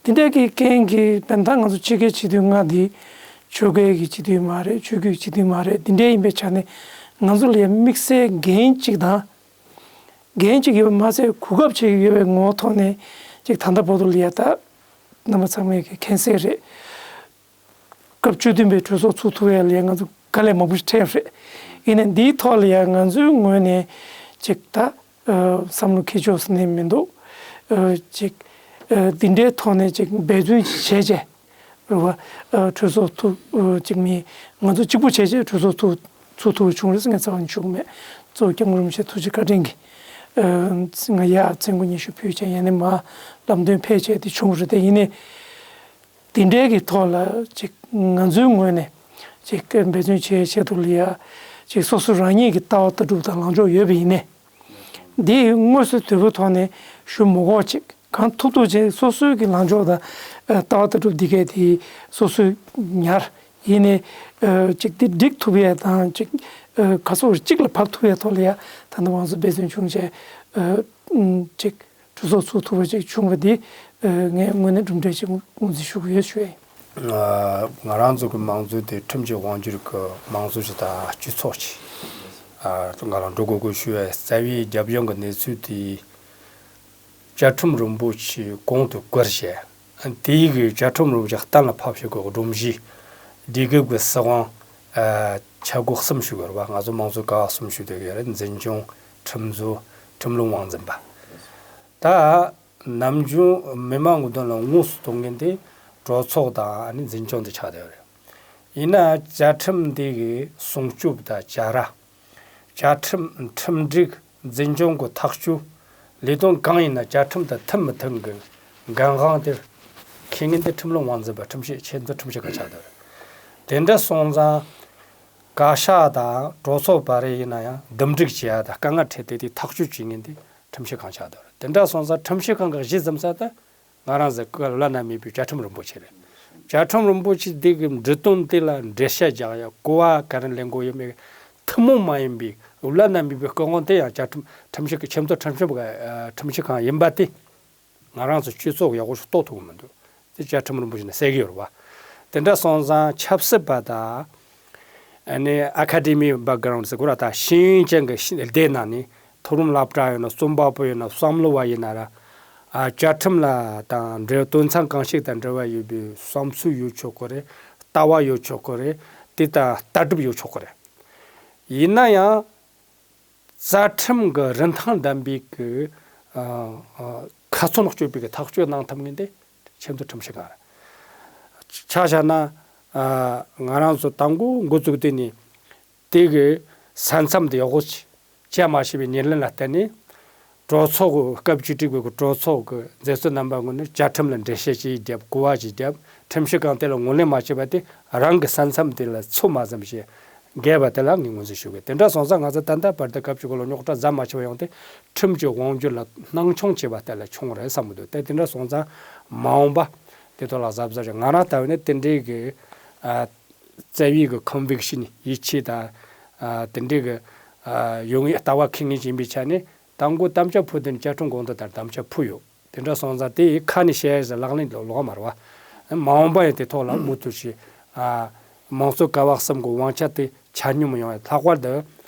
དེ་འདྲའི་གི་རྐྱེན་གྱིས་བན་ད་ང་ཚོ་ཕྱི་རྒྱལ་སྤྱི་འཐུས་ལྔ་འདི་ ཆོལ་ཁའི་གི་སྤྱི་འཐུས་མ་རེད། ཆོས་བརྒྱུད་སྤྱི་འཐུས་མ་རེད། འདི་འདྲའི་ཡིན་པའི་ཆ་ནས་ང་ཚོ་ལ་ཡང་དམིགས་བསལ་འགན་གཅིག་དང་། འགན་གཅིག་ཡོད་པ་མ་ཟད་གོ་སྐབས་ཅིག་ཡོད་པའི་ངོ་བོ་ཐོག་ནས་ཅིག་ད་ལྟ་བར་དུ་ལ་ཡ་ད་རྣམ་པ་ཚང་མས་ཀྱི་མཁྱེན་གསལ་རེད། སྐབས་བཅུ་བདུན་པའི་གྲོས་ཚོགས་ཚུགས་ཐུབ་ཡ་ལ་ཡ་ང་ཚོ་དཀའ་ལས་མང་པོ་ཞིག་འཕྲད་རེད། ཡིན་ནའི་འདིའི་ཐོག་ལ་ཡ་ང་ཚོའི་ངོས་ནས་ཅིག་ད་བསམ་བློ་འཁྱེར་ཕྱོགས་སུ་ནས་མི་འདུག་ཅིག་འདི་འདྲའི་ཐོག་ནས་ཅིག་འབད་བརྩོན་ཅིག་བྱས་བྱས། རེད་བ། ཨ་གྲོས་ཚོགས་ཐུག་ཨ་གཅིག་མིན་ང་ཚོ་གཅིག་པུ་བྱས་བྱས་གྲོས་ཚོགས་ཐུག་ཚུགས་ཐུབ་པ་བྱུང་རེད་ཟེར་ངས་རྩ་བ་ནས་ཞུ་གི་མེད། གཙོ་བོ་སྐྱབས་མགོན་རིན་པོ་ཆེ་ཐུགས་རྗེ་བཀའ་དྲིན་གྱིས་ཨ་ང་ཡར་མཚན་སྐུ་སྙན་ཞུ་ཕུལ་བྱས་ཡ་ནས་མར་ལམ་སྟོན་ཕེབས་བྱས་དེ་བྱུང་རེད། དེ་ཡིན་ནའི་དེ་འདྲའི་གི་ཐོག་ལ་ཅིག་ང་ཚོའི་ངོས་ནས་ཅིག་འབད་བརྩོན་བྱས་བྱས་འདུག་ལ་ཡ་ཅིག་སོ་སོ་རང་ཉིད་ཀྱི་ལྟ་བ་ལྟ་གྲུབ་དང་ལངས་ཕྱོགས་ཡོད་པ་ཡིན་ནའི། འདི་དངོས་སུ་དོད་པོའི་ཐོག་ནས་ཞུ་མི་དགོས་ཅིག་གང་ཐུབ་ཐུབ་ཅིག་སོ་སོའི་གི་ལངས་ཕྱོགས་དང་ལྟ་བ་ལྟ་གྲུབ་འདི་གས་དེ་སོ་སོས་ཉར་ཡིན་ནས་ཅིག་འདི་འགྲིག་ཐུབ་ཡས་དང་ཅིག་ག་སོགས་གཅིག་ལ་བབས་ཐུབ་ཡས་ཐོག་ལ་ཡ་ད་ལྟ་ང་ཚོ་འབད་བརྩོན་བྱུང་བྱས་ཅིག་གྲོས་ཚོགས་ཚུགས་ཐུབ་པ་ཅིག་བྱུང་བ་འདི་ངས་དངོས་གནས་གྲུབ་འབྲས་ཅིག་ངོས་འཛིན་ཞུ་གི་ཡོད་ཞུ་ཡ་ཡིན། ང་རང་ཚོ་གི་མང་གཙོ་དེ་ཁྲིམས་ཀྱི་དབང་སྒྱུར་གི་མང་གཙོ་ཞིག་དང་སྤྱི་ཚོགས་ཅིག་ང་རང་འགྲོ་དགོས་དགོས་ཞུ་བའི་རྩ་བའི་རྒྱབ་ལྗོངས་ཀྱི་གནས་ཚུལ་དེ་བཅའ་ཁྲིམས་རིན་པོ་ཆེ་གོང་དུ་བཀུར་བྱས། དེའི་གི་བཅའ་ཁྲིམས་རིན་པོ་ཆེ་གཏན་ལ་ཕབ་བྱེད་དགོས་སྒྲོམ་གཞི་སྒྲིག་འགལ་གྱི་སྲིད་དབང་ཆ་སྒོ་གསུམ་ཞུ་དགོས་རེད་པ། ང་ཚོ་མང་གཙོ་ཀ་བ་གསུམ་ཞུ་བསྡད་ཀྱི་ཡོད་རེད། འཛིན་སྐྱོང་། ཁྲིམས་བཟོ། ཁྲིམས་ལུགས་དབང་འཛིན་པ། ད་ནམ་རྒྱུན་མི་མང་གི་དོན་ལ་དངོས་སུ་གཏོང་མཁན་དེ་གྲོས་ཚོགས་དང་ཨ་ནི་འཛིན་སྐྱོང་དེ་ཆགས་བསྡད་ཡོད་རེད། ཡིན་ན་བཅའ་ཁྲིམས་འདི་གི་སྲུང་སྐྱོབ་དང་བྱ་ར། བཅའ་ཁྲིམས་ཁྲིམས་སྒྲིག་འཛིན་སྐྱོང་གི་ཐག་གཅོད། ལས་དོན་གང་ཡིན་ན་བཅའ་ཁྲིམས་དང་མཐུན་མི་མཐུན་གྱི་འགན་དབང་དེར་འཁྱེར་མཁན་དེ་ཁྲིམས་ལུགས་དབང་འཛིན་པ། ཁྲིམས་ཞིབ་ཆེས་མཐོ་ཁྲིམས་ཞིབ་ཁང་ཆགས་བསྡད་ཡོད་རེད། དེ་འདྲ་སོང་ཙང་བཀའ་ཤག་དང་གྲོས་ཚོགས་བར་རེ་ཡིན་ན་ཡང་འདུམ་འགྲིག་བྱེད་ཡ་དང་དཀའ་ངལ་འཕྲད་དེ་དེ་ཐག་གཅོད་བྱེད་མཁན་དེ་ཁྲིམས་ཞིབ་ཁང་ཆགས་བསྡད་ཡོད་རེད། དེ་འདྲ་སོང་ཙང་ཁྲིམས་ཞིབ་ཁང་གི་གཞི་འཛིན་ས་དེ་ང་རང་ཚོའི་བླ་ན་མེད་པའི་བཅའ་ཁྲིམས་རིན་པོ་ཆེ་རེད། བཅའ་ཁྲིམས་རིན་པོ་ཆེ་འདི་གི་འབྲི་དོན་དེ་ལ་འགྲེལ་བཤད་རྒྱག་ཡ། གོ་བ་ག་རེ་ལེན་དགོས་ཡོད་མེད། ཐུན་མོང་མ་ཡིན་པའི་བླ་ན་མེད་པའི་སྐུ་དབང་དེ་ཡང་བཅའ་ཁྲིམས་ཁྲིམས་ཞིབ་ཀྱི་ཆེས་མཐོ་ཁྲིམས་ཞིབ་ཁང་ཡིན་པ་དེ་ང་རང་ཚོ་སྤྱི་ཚོགས་ཡག་པོ་ཞིག་རྟོགས་ཐུབ་ཀྱི་མི་འདུག་དེ་བཅའ་ཁྲིམས་རིན་པོ་ཆེ་ནས་གསལ་གྱི་ཡོད་རེད་པ། དེ་འདྲ་སོང་ཙང་ཆབ་སྲིད་པ་དང་། ཨ་ནི་ཨ་ཁ་ཌེ་མི་བྷེག་གྷ་རའུན་ཌ་ཟེར་དགོས་ར། ད་ཤེས་ཡོན་ཅན་གྱི་ཤེས་སྡེ་ནང་ནས་མཐོ་རིམ་སློབ་གྲྭ་ཡིན་ན། རྩོམ་པ་པོ་ཡིན་ན། བསམ་བློ་བ་ཡིན་ན་ར། ཨ་བཅའ་ཁྲིམས་ལ་དང་འབྲེལ། དོན་ཚན་གང་ཞིག་དང་འབྲེལ་བ་ཡོད་པའི་བསམ་ཚུལ་ཡོད་ཆོག་གི་རེད། ལྟ་བ་ཡོད་ཆོག་གི་རེད། དེ་དང་ལྟ་གྲུབ་ཡོད་ཆོག་གི་རེད། ཡིན་ན་ཡང་རྩ་ཁྲིམས་ཀྱི་རིན་ཐང་ལྡན་པའི་གི་ཨ་ཨ་ཁ་ཚོན་གཅོད་པའི་གི་ཐག་གཅོད་གནང་ཐུབ་མཁན་དེ་ཆེས་མཐོ་ཁྲིམས་ཞིབ་ཁང་རེད། ཆ་བཞག་ན། ཨ་ང་རང་ཚོ་དང་པོ་འགོ་བཙུགས་དུས་ནས་དེ་གི་ས་མཚམས་དེ་ཡག་པོ་བྱས་མ་ཤེས་པའི་ཉེར་ལེན་ལ་བརྟེན་ནས། གྲོས་ཚོགས་ཀྱི་སྐབས་བཅུ་དྲུག་པའི་གི་གྲོས་ཚོགས་ཀྱི་མཛད་གཙོ་རྣམ་པ་ངོས་ནས་བཅའ་ཁྲིམས་ལ་འགྲེལ་བཤད་ཅིག་བརྒྱབ། གོ་བ་ཅིག་བརྒྱབ། ཁྲིམས་ཞིབ་ཁང་དེ་ལ་ངོས་ལེན་མ་བྱས་པ་དེ་རང་གི་ས་མཚམས་དེ་ལ་ཚོད་མ་ཟིན་པ་ཞིག་འགལ་བ་དེ་ལ་ངས་ངོས་འཛིན་ཞུ་གི། དེ་འདྲ་སོང་ཙང་ང་ཚོ་ད་ལྟ་བར་དུ་སྐབས་བཅུ་དགུ་ལ་རྙོག་དྲ་ཟམ་མ་ཆད་པ་ཡོང་སྟེ། ཁྲིམས་ཀྱི་དབང་སྒྱུར་ལ་སྣང་ཆུང་བྱས་པ་དེ་ལ་བྱུང་རེད་བསམ་གི་འདུག་དེ་དེ་འདྲ་སོང་ཙང་མ་འོངས་པ་དེ་ཐོག་ལ་གཟབ་གཟབ་བྱས། ང་རང་ལྟ་བུ་ནས་དེ་འདྲའི་གི་ཨ་རྩ་བའི་གི་ཁོན་བིག་ཤན། ཡིད་ཆེས་དང་ཨ་དེ་འདྲའི་གི་ཨ་ཡོང་ངེས་ལྟ་བ་འཁྱེར་མཁན་ཞིག་ཡིན་པའི་ཆ་ནས། དང་པོ་དམ་བཅའ་ཕུལ་དུས་ནས་བཅའ་ཁྲིམས་དགོངས་དོན་ལྟར་དམ་བཅའ་ཕུལ་ཡོད། དེ་འདྲ་སོང་ཙང་དེ་ཡི་ཁ་ནས་བཤད་ཡ་ཟེར་ལག་ལེན་ལོག་ལོག་མ་རེད་བ། མ་འོངས་པ་ཡང་དེ་ཐོག་ལ་མུ་མཐུད་བྱས། ཨ་མང་གཙོ་ཀ་བ་གསུམ་གྱི་དབང་ཆ་དེ་ཆ་སྙོམས་ཡོང་ཡ། ལྷག་པར་དུ་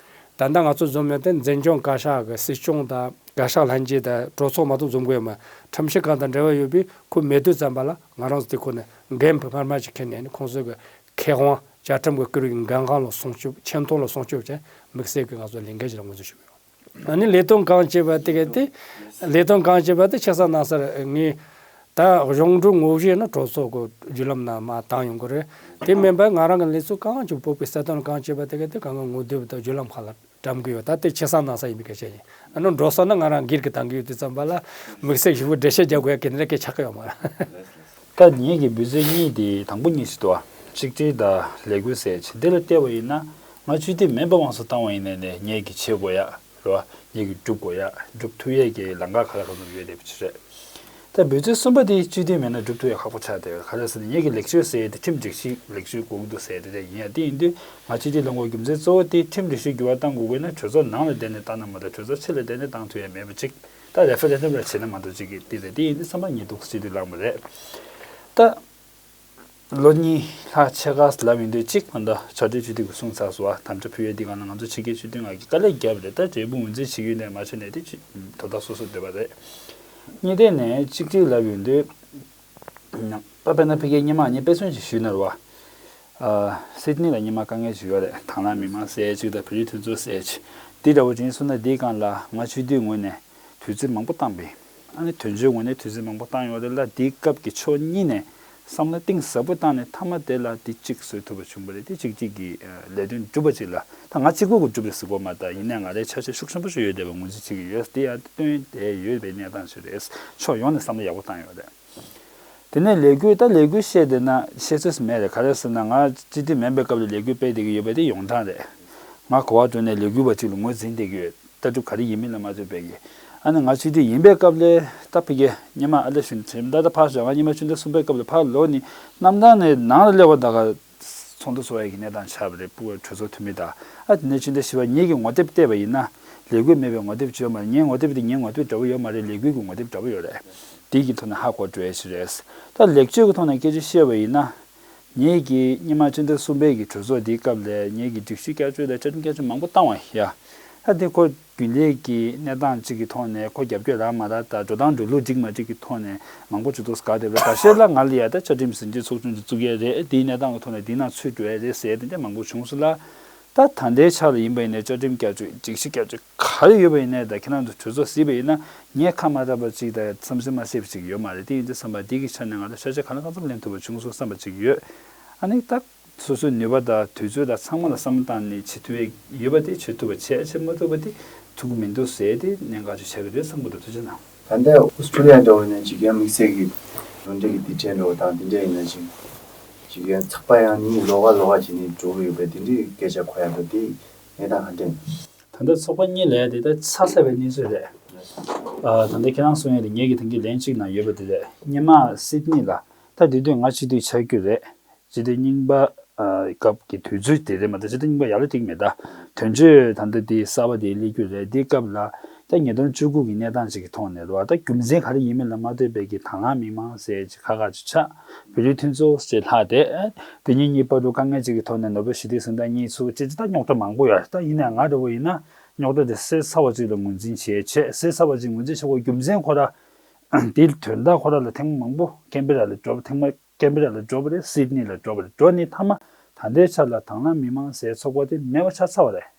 ད་ལྟ་ང་ཚོ་འཛོམས་ཡོད་དེ་འཛིན་སྐྱོང་བཀའ་ཤག་གི་སྲིད་སྐྱོང་དང་བཀའ་ཤག་ལྷན་རྒྱས་དང་གྲོས་ཚོགས་མ་གཏོགས་འཛོམས་གི་ཡོད་མ་རེད། ཁྲིམས་ཞིབ་ཁང་དང་འབྲེལ་བ་ཡོད་པས་ཁོ་མེད་དུས་ཙམ་པ་ལ་ང་རང་ཚོ་དེ་ཁོ་ནས་འགན་སྔར་མ་ཞིག་འཁྱེར་ནས་ནི་ཁོང་ཚོ་གི་ཁེ་དབང་། བཅའ་ཁྲིམས་ཀྱིས་བསྐུར་བའི་འགན་དབང་ལ་སྲུང་སྐྱོབ། ཆེ་མཐོང་ལ་སྲུང་སྐྱོབ་བྱས། དམིགས་བསལ་གྱི་ང་ཚོ་ལས་འགན་ཞིག་ལ་ངོས་འཛིན་ཞུ་གི་ཡོད། ཨ་ནི་ལས་དོན་གང་བྱེད་པ་དེ་ག་དེ། ལས་དོན་གང་བྱེད་པ་དེ་ཆ་ཚང་གནང་སར་ངས་ད་གཞུང་འབྲེལ་ངོ་བཞེས་ནི་གྲོས་ཚོགས་ཀྱི་བརྒྱུད་ལམ་ནང་མར་བཏང་ཡོང་གི་རེད། དེ་མིན་པ་ང་རང་གི་ལས་ཚོགས་གང་ཅིག་སྤོབས་པའི་གསལ་སྟོན་གང་བྱེད་པ་དེ་ག་དེ་གང་ག་ངོ་དེབ་དང་བརྒྱུད་ལམ་ཁག་ལ་བཀྲམ་གི་ཡོད། ད་དེ་ཆ་ཚང་གནང་ས་ཡིན་པའི་སྐད་ཆ་ཡིན། ཨ་ནི་འགྲོ་ས་ན་ང་རང་སྒེར་གྱི་བཏང་གི་ཡོད་དུས་ཙམ་པ་ལ་དམིགས་བསལ་ཞིབ་པོ་འགྲེལ་བཤད་རྒྱག་དགོས་ཡ་གི་འདྲ་སྐད་ཆགས་ཀྱི་ཡོད་མ་རེད། ད་ངེད་ཀྱི་འབད་བརྩོན་གཉིས་དེ་དང་པོ་གཉིས་སུ་དུ་བ། གཅིག་སྒྲིལ་དང་ལས་འགུལ་ཟེར་ཆེ་འདི་ལ་བལྟས་པ་ཡིན་ན། ང་སྤྱི་འཐུས་མིན་པ་དབང་དུ་བཏང་བ་ཡིན་ནའི་ནས་ངེད་ཀྱིས་བྱེད་དགོས་ཡ་རེད་བ། ངེད་ཀྱིས་སྒྲུབ་དགོས་ཡ། སྒྲུབ་ཐུབ་ཡས་ཀྱི་ལམ་ཁ་ག་ལ་ག་ནོར་ཡོད་བསྡད་པ་ཅིག་རེད། ད་འབད་བརྩོན་གསུམ་པ་དེ་སྤྱི་འཐུས་མིན་ན་སྒྲུབ་ཐུབ་ཡ་ཁག་པོ་ཆགས་བསྡད་ཡོད། ག་རེ་ཟེར་ན་ངེད་ཀྱི་ལེགས་བཅོས་ཟེར་ཡས་དེ་ཁྲིམས་སྒྲིག་གཞི་ལེགས་བཅོས་དགོས་ཀྱི་འདུག་ཟེར་ཡས་དེ་འདྲ་ཡིན་ཡ། དེ་ཡིན་དུས་ང་སྤྱི་འཐུས་ལངས་དགོས་རྒྱུ་མཚན་གཙོ་བོ་དེ་ཁྲིམས་སྒྲིག་གཞི་འགྱུར་བ་གཏང་དགོས་དགོས་ན་གྲོས་ཚོགས་ནང་ལ་བསྡད་ནས་བཏང་ན་མ་གཏོགས་གྲོས་ཚོགས་ཕྱི་ལ་བསྡད་ནས་བཏང་ཐུབ་ཡ་མེད་པ་ཅིག་ད་རེ་ཧྥེ་རེན་ཌམ་ར་བྱས་ན་མ་གཏོགས་ཅིག་གི་དེ་རེད། དེ་ཡིན་དུས་བསམ་པ་ངེས་འདུག་སྤྱི་འཐུས་ལངས་པ་རེད། ད། ལོ་གཉིས་ལྷག་ཕྱེད་ཀ་ལབ་ཡིན་དུས་གཅིག་མ་གཏོགས་ཕྱག་སྦྲེལ་སྤྱི་འཐུས་ཀྱི་གསུངས་ཚར་སོང་བ། དམ་བཅའ་ཕུལ་ཡས་འདི་གང་ལ་ང་ཚོ་ཕྱི་རྒྱལ་སྤྱི་འཐུས་ལྔ་གིས་དཀའ་ལས་བརྒྱབ་རེད། ད་འབྲས་སྤུངས་ངོས་འཛིན་བྱེད་ཀྱི་ཡོད་ནས་མ་བྱས་ནས་དེ་ཅི་དོ་བདག་སོ་སོ་འདོད་པ་རེད། གཉིས་དེ་ནས་གཅིག་གཅིག་ལབ་ཡོང་དུས། ད་དཔེར་ན་ཕ་གིའི་སྔོན་མ་ངས་དཔེ་མཚོན་ཅིག་ཞུས་ན་རེད་བ། ཨ། སིད་ནི་ལ་སྔོན་མ་དཀའ་ངལ་ཅིག་ཡོད་རེད། དང་བླངས་མི་མང་ཟེར་ཅིག་དང་བོད་རིགས་མཐུན་ཚོགས་ཟེར་ཅིག་འདི་འདྲ་བོ་ཅིག་ཡིན་སོང་ན། འདིའི་སྒང་ལ་ང་སྤྱི་འཐུས་ངོས་ནས་དུས་ཚོད་མང་པོ་བཏང་པས། ཨ་ནི་དོན་གཅོད་ངོས་ནས་དུས་ཚོད་མང་པོ་བཏང་ཡོད་རེད་ལ། དེའི་སྐབས་ཀྱི་ཕྱོགས་གཉིས་ནས་བསམ་བློ་གཏིང་ཟབ་པོ་བཏང་ནས་མཐའ་མ་དེ་ལ་དེ་གཅིག་བཟོ་ཐུབ་པ་བྱུང་བ་རེད། དེ་གཅིག་གཅིག་གི་ལས་དོན་གྲུབ་པ་ཅིག་ལ་ད་ང་གཅིག་པུ་གིས་གྲུབ་རེད་ཟེར་གོ་མ། ད་ཡིན་ནའི་ང་རའི་ཆ་ཤས་ཤུགས་ཆེན་པོ་ཞིག་ཡོད་བསྡད་པ་ངོས་འཛིན་བྱེད་ཀྱི་ཡོད། དེ་ཡང་བཏོན་བསྡད་ཡོད་པའི་གནས་སྟངས་ཤིག་རེད། ཕྱོགས་ཡོངས་ནས་བསམ་བློ་ཡག་པོ་བཏང་ཡོད་རེད། དེ་ནས་ལས་འགུལ། ད་ལས་འགུལ་བཤད་བསྡད་ན་བཤད་ཚོད་མེད་རེད། ག་རེ་ཟེར་ན་ང་སྤྱི་འཐུས་མིན་པའི་སྐབས་ལ་ལས་འགུལ་སྤེལ་བསྡད་ཀྱི་ཡོད་པ་དེ་ཡོངས་གྲགས་རེད། ང་ག་པར་འགྲོ་ནའི་ལས་འགུལ་བ་གཅིག་ལ་ངོས་འཛིན་བསྡད་ཀྱི་ཡོད། ལྟ་གྲུབ་ག་རེ་ཡིན་མིན་ལ་མ་ལྟོས་པའི་གི། ཨ་ནི་ང་སྤྱི་འཐུས་ཡིན་པའི་སྐབས་ལ་ད་ཕ་གི་སྔོན་མ་ཨ་ལེ་ཞུ་ནས་ད་ད་ཕར་བཞག་ང་སྔོན་མ་ཆོས་འབྲེལ་གསུམ་པའི་སྐབས་ལ་ཕར་ལོག་ནས་གནམ་ཐང་ནས་ནང་ལ་སླེབས་པ་ད་ག་ཚོགས་འདུ་ཚོགས་ཡས་ཀྱི་གནས་སྟངས་ཆགས་པ་རེད། ཕྲུ་གུ་གྲོས་ཚོགས་འཐུས་མི་དང་། ཨ་དེ་ནས་ཆོས་འབྲེལ་བཞི་པ་ངེད་ཀྱི་ངོ་དེབ་བལྟས་པ་ཡིན་ན་ལས་འགུལ་མེད་པའི་ངོ་དེབ་ཅིག་ཡོད་མ་རེད། ངའི་ངོ་དེབ་དེ་ངའི་ངོ་དེབ་འདྲ་བོ་ཡོད་མ་རེད། ལས་འགུལ་གྱི་ངོ་དེབ་འདྲ་བོ་ཡོད་རེད། དེ་གི་ཐོག་ནས་ཧ་གོ་འགྲོ་ཡས་ཞིག་རེད། ད་ལེགས་བཅོས་ཀྱི་ཐོག་ནས་སྐད་ཆ་བཤད་པ་ཡིན་ན། ངེད་ཀྱིས་སྔོན་མ་ཆོས་འབྲེལ་གསུམ་པའི་གི་གྲོས་ཚོགས་དེའི་སྐབས་ལ་ངེད་ཀྱིས་སྒྲིག་གཞི་བསྐྱར་བཅོས་དང་བཅའ་ཁྲིམས་བསྐྱར་བཅོས་མང་པོ་བཏང་བ་ཡ། ད་དེ་ཁོ་རྒྱུན་ལས་ཀྱི་གནས་སྟངས་གཅིག་གི་ཐོག་ནས་ཁོ་རྒྱབ་སྐྱོར་རག་མ་རག་དང་འགྲོ་སྟངས་འགྲོ་ལུགས་འགྲིག་མ་འགྲིག་གི་ཐོག་ནས་མང་པོ་ཅིག་འདུག་ག་དེ་ལ་ད་ཤེད་ལ་ང་ལ་ཡ་ད་བཅའ་ཁྲིམས་ཟིན་བྲིས་ཚོགས་ཆུང་ཅིག་བཙུགས་ཡས་རེད། དེའི་གནས་སྟངས་ཀྱི་ཐོག་ནས་དེའི་ནང་ཚུད་འགྲོ་ཡས་རེད་ཟེར་ཡས་དེ་འདྲ་མང་པོ་བྱུང་སོང་ལ། ད་ད་ལྟའི་ཆ་ལ་ཡིན་པ་ཡིན་ནའི་བཅའ་ཁྲིམས་བསྐྱར་བཅོས་སྒྲིག་གཞི་བསྐྱར་བཅོས་ག་རེ་ཡོད་པ་ཡིན་ནའི་ད་ཁྱེད་རང་ཚོ་གྲོས་ཚོགས་གཟིགས་པ་ཡིན་ན་ངས་ཁ་མ་གྲགས་པ་ཅིག་དང་བསམ་ཚུལ་མ་བཤད་པ་ཅིག་ཡོད་མ་རེད། དེ་ཡིན་དུས་ཙམ་པ་འདི་གི་ཆ་ནས་ང་ལ་ཤ་ཤ་གང་ལ་གང་འཚམ་ལེན་ཐུབ་པ་བྱུང་སོང་བསམ་པ་ཅིག་ཡོད། ཨ་ནི་ད་སོ་སོའི་ནུས་པ་དང་དུས་ཚོད་དང་ཚང་མ་ལ་བསམ་བློ་བཏང་ནས་བྱེད་ཐུབ་ཡས་ཡོད་པ་དེ་བྱེད་ཐུབ་པ་བྱས། བྱེད་མ་ཐུབ་པ་དེ་ཐུབ་ཀྱི་མི་འདུག་ཟེར་ཏེ་གནད་འགག་ཅིག་ཆགས་ཀྱི་རེད་བསམ་གྱི་འདུག་ཐུགས་རྗེ་གནང་། ད་ལྟ་ཨོ་སི་ཀྲོ་ལི་ཡ་འདྲ་བོ་ནས་ཅིག་ཡང་དམིགས་བསལ་གྱི་གཞུང་འབྲེལ་གྱི་དེ་འདྲའི་འགྲོ་སྟངས་དེ་འདྲ་ཡིན་ན་ཅིག་ཅིག་ཡང་ཚོགས་པ་ཡང་གཉིས་ལོགས་ཀ་ལོགས་ཀ་བྱས་ནས་འགྲོ་གི་ཡོད་པའི་དེ་འདྲའི་སྐད་ཆ་གོ་ཡ་འདུག་དེ་གནས་སྟངས་ག་འདྲ་ཡིན། ད་ལྟ་ཚོགས་པ་གཉིས་ལབ་ཡ་དེ་ད་ཚ་ཚ་བའི་གནས་ཚུལ་རེད། ཨ། ད་ལྟ་ཁྱེད་རང་གསུང་ཡ་དེ་ངེད་ཀྱི་ཐེངས་ཀྱི་ལན་གཅིག་ནང་ཡོད་པ་དེ་རེད། སྔོན་མ་སིད་ནི་ལ། ད་དེ་དུས་ང་སྤྱི་འཐུས་ཆགས་རྒྱུ་རེད། སྤྱི་འཐུས་རྙིང་པ། ཨ། སྐབས་ཀྱི་དུས་ཚོད་དེ་རེད་མ་གཏོགས་སྤྱི་འཐུས་རྙིང་པ་ཡག་ལ་ཐིག་མེད་ད། དོན་གཅོད་ད་ལྟ་དེ་གསར་པ་དེ་སླེབས་རྒྱུ་རེད། དེའི་སྐབས་ལ་ད་ཉིས་སྟོང་བཅུ་དགུ་གི་གནས་སྟངས་ཅིག་གི་ཐོག་ནས་རེད་བ། ད་རྒྱུ་མཚན་ག་རེ་ཡིན་མིན་ལ་མ་ལྟོས་པའི་གི་དང་བླངས་མི་མང་ཟེར་ཅིག་ཁག་ཁག་ཅིག་ཆགས། བོད་རིགས་མཐུན་ཚོགས་ཅིག་ལྷག་སྟེ། དེ་ཉིད་གཉིས་བར་དུ་དཀའ་ངལ་ཅིག་གི་ཐོག་ནས་ནོ་བེལ་ཞི་བདེའི་གཟེངས་རྟགས་གཉིས་ཚུགས་ཅེས་ཅིག་ད་རྙོག་དྲ་མང་པོ་ཡོད། ད་ཡིན་ནའང་ང་འདྲ་བོ་ཡིན་ན་རྙོག་དྲ་དེ་སེལ་ཚར་བ་ཅིག་ལ་ངོས་འཛིན་བྱེད་བྱེད། སེལ་ཚར་བ་ཅིག་ངོས་འཛིན་བྱེད་དགོས་རྒྱུ་མཚན་ཁོ་ར། དེའི་དོན་དག་ཁོ་ར་ལ་ཐེངས་མང་པོ་ཀན་བེ་ར་ལ་འགྲོ། ཐེངས་མ་ཀན་བེ་ར་ལ་འགྲོ་བ་རེད། སིད་ནི་ལ་འགྲོ་བ་རེད། འགྲོ་ནས་མཐའ་མ་ད་ལྟའི་ཆ་ལ་དང་བླངས་མི་མང་ཟེར་ཚོགས་པ་དེ་མེད་པ་ཆགས་ཚར་བ་རེད།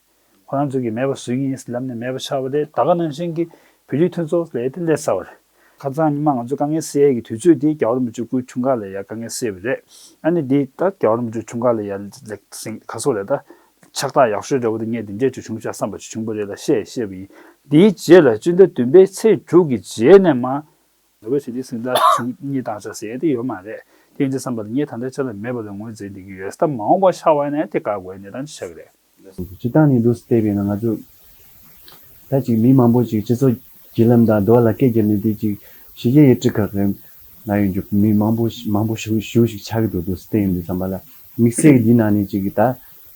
ཁོ་རང་ཚོ་གིས་མེད་པ་བཟོ་གི་ཡིན་ལབ་ནས་མེད་པ་ཆགས་པ་རེད། ད་ག་ནང་བཞིན་གྱི་བོད་རིགས་མཐུན་ཚོགས་ལབ་ཡ་དེ་སླེབས་ཚར་བ་རེད། ཁ་སང་ཉི་མ་ང་ཚོ་དཀའ་ངལ་སེལ་ཡས་ཀྱི་དུས་ཚོད་དེ་རྒྱལ་བ་རིན་པོ་ཆེ་སྐུའི་འཁྲུངས་སྐར་ལ་ཡ་དཀའ་ངལ་སེལ་བ་རེད། ཨ་ནི་འདི་ད་རྒྱལ་བ་རིན་པོ་ཆེ་འཁྲུངས་སྐར་ལ་ཡ་ལེགས་ཟིན་ག་སོགས་རེད། ད་ཕྱག་རྟགས་ཡག་ཤོས་འདྲ་བོ་དེ་ངས་འདི་འདྲས་ཅིག་བྱུང་ཤག་བསམ་པ་ཅིག་བྱུང་བ་རེད་ལ་བཤད་བཤད་པ་ཡིན། འདིའི་རྗེས་ལ་སྤྱི་ཟླ་བདུན་པའི་ཚེས་དྲུག་གི་རྗེས་ནས་མ། ནོ་བེལ་ཞི་བདེའི་གཟེངས་རྟགས་བཅུ་གཉིས་བཏང་ཆོག་ཟེར་ཡ་དེ་ཡོད་མ་རེད། དེ་ཡིན་དུས་ཙམ་པ་ལ་ངས་ད་ལྟའི་ཆ་ལ་མེད་པ་ལ་ངོས་འཛིན་བསྡད་ཀྱི་ཡོད། ད་མ་འོངས་པ་ཤར་བ་ཡིན་ན་དེ་བཀག་དགོས་ཡ་གནས་སྟངས་ཅིག་ཆགས་ཀྱི་རེད། སྤྱིར་བཏང་ནས་འདུག་སེ་བལྟས་པ་ཡིན་ན་ང་ཚོ་ད་ཅིག་མི་མང་པོ་ཅིག་སྤྱི་ཚོགས་བརྒྱུད་ལམ་དང་འདུ་བ་ལ་སྐད་བརྒྱབ་ནས་དེ་ཅིག་ཕྱི་རྒྱལ་ཡུལ་གྲུ་ཁག་གི་ན་ཡོད་རྒྱུ་མི་མང་པོ་ཞིག་མང་པོ་ཞིག་ཞེ་པོ་ཞིག་ཆགས་ཀྱི་འདུག་འདུག་སེ་བལྟས་ཡོང་དུས་ཙམ་པ་ལ་དམིགས་བསལ་གྱི་འདི་ནང་ནས་ཅིག་ད་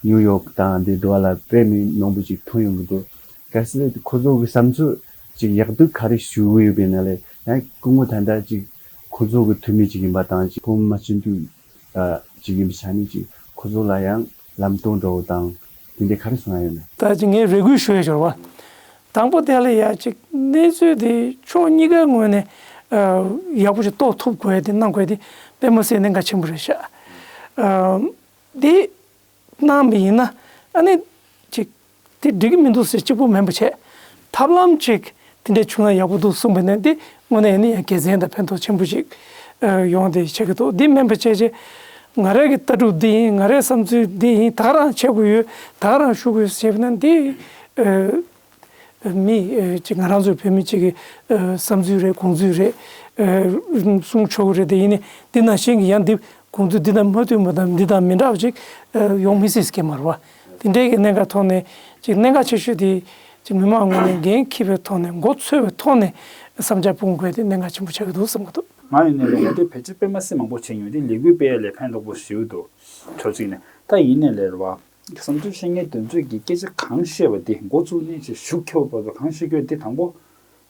ནིའུ་ཡོག་དང་འདི་འདུ་བ་ལ་དཔེ་མི་མང་པོ་ཅིག་ཐོན་ཡོང་གི་འདུག་གལ་སྲིད་ཁོ་ཚོ་གི་བསམ་ཚུལ་ཅིག་ཡག་སྡུག་ག་རེ་ཞུ་གི་ཡོད་པའི་ནང་ལ་ཡང་སྐུ་ངོ་ད་ལྟ་ཅིག་ཁོ་ཚོ་གི་འཐུས་མི་ཅིག་ཡིན་པ་དང་ཅིག་ཁོང་མ་སྤྱི་འཐུས་ཅིག་ཡིན་པའི་ཆ་ནས་ཅིག་ཁོ་ཚོ་ལ་ཡང་ལམ་སྟོན་འདྲ་བོ་དང་དེ་འདྲ་ག་རེ་གསུང་ཡ་ཡོད་ན། ད་ཅིག་ངས་རེ་སྐུལ་ཞུ་ཡ་འབྱོར་བ། དང་པོ་དེ་ལ་ཡ་ཅིག་གནས་ཚུལ་དེ་ཕྱོགས་གཉིས་ཀའི་ངོས་ནས་ཡག་པོ་ཅིག་རྟོགས་ཐུབ་དགོས་ཡ་དེ་གནང་དགོས་ཡ་དེ་དཔེ་མི་སྲིད་གནད་འགག་ཆེན་པོ་རེད་ཤག་དེ། གནང་བ་ཡིན་ན་ཨ་ནི་ཅིག་དེ་འགྲིག་གི་མི་འདུག་ཟེར་གཅིག་པུ་མིན་པ་བྱས། ཐབས་ལམ་ཅིག་དེ་འདྲ་བྱུང་ན་ཡག་པོ་འདུག་གསུངས་པ་ནི་འདི་དངོས་གནས་ཡིན་ན་ཡང་དགེ་མཚན་དང་ཕན་ཐོགས་ཆེན་པོ་ཞིག་ཡོང་དེ་བྱེད་ཀྱི་འདུག་འདི་མིན་པ་བྱས་བྱས་ང་རང་གི་ལྟ་གྲུབ་འདི་ཡིན། ང་རའི་བསམ་ཚུལ་འདི་ཡིན། ད་ག་རང་བྱེད་དགོས་ཡོད། ད་ག་རང་ཞུ་དགོས་ཟེར་བ་ན་འདི། མི་ཅིག་ང་རང་ཚོའི་བོད་མི་ཅིག་གི་བསམ་ཚུལ་རེད། དགོངས་ཚུལ་རེད། གསུང་ཆོག་གི་རེད། དེ་ཡིན་ནའི་འདི་ནང་བཞིན་གྱི་ཡང་འདི་དགོངས་ཚུལ་འདི་དང་མ་མཐུན་པ་དང་འདི་དང་མི་འདྲ་བ་ཅིག་ཡོང་མི་སྲིད་ཀྱི་མ་རེད་བ། དེ་འདྲའི་གི་གནད་འགག་ཐོག་ནས་ཅིག་གནད་འགག་ཆེ་ཤོས་དེ་ཅིག་མི་མང་ངོས་ནས་འགན་འཁྱེར་བའི་ཐོག་ནས་མགོ་ཚོས་པའི་ཐོག་ནས་བསམ་འཆར་སྤུངས་དགོས་དེ་གནད་འགག་ཆེན་པོ་ཆགས་ཀྱི་འདུག་བསམ་གྱི་འདུག་ང་ཡིན་ནའི་ལས་ཀ་དེ་བེད་སྤྱོད་དཔེ་མ་སྲིད་མང་པོ་བྱས་མྱོང་དེ་ལས་འགུལ་སྤེལ་ཡ་ལས་ཕན་ཐོགས་པོ་ཞེ་པོ་འདུག་ཕྱོགས་གཅིག་ནས་ད་ཡིན་ནའི་ལས་རེད་བ། བསམ་ཚུལ་བཤད་མཁན་དེ་ཚོས་ཀྱི་སྐད་ཆ་གང་བཤད་པ་དེ་འགོ་བཙུགས་ནས་ཅིག་གཞུག་འཁྱོལ་བར་དུ་གང་བཤད་རྒྱུ་དེ་དང་པོ།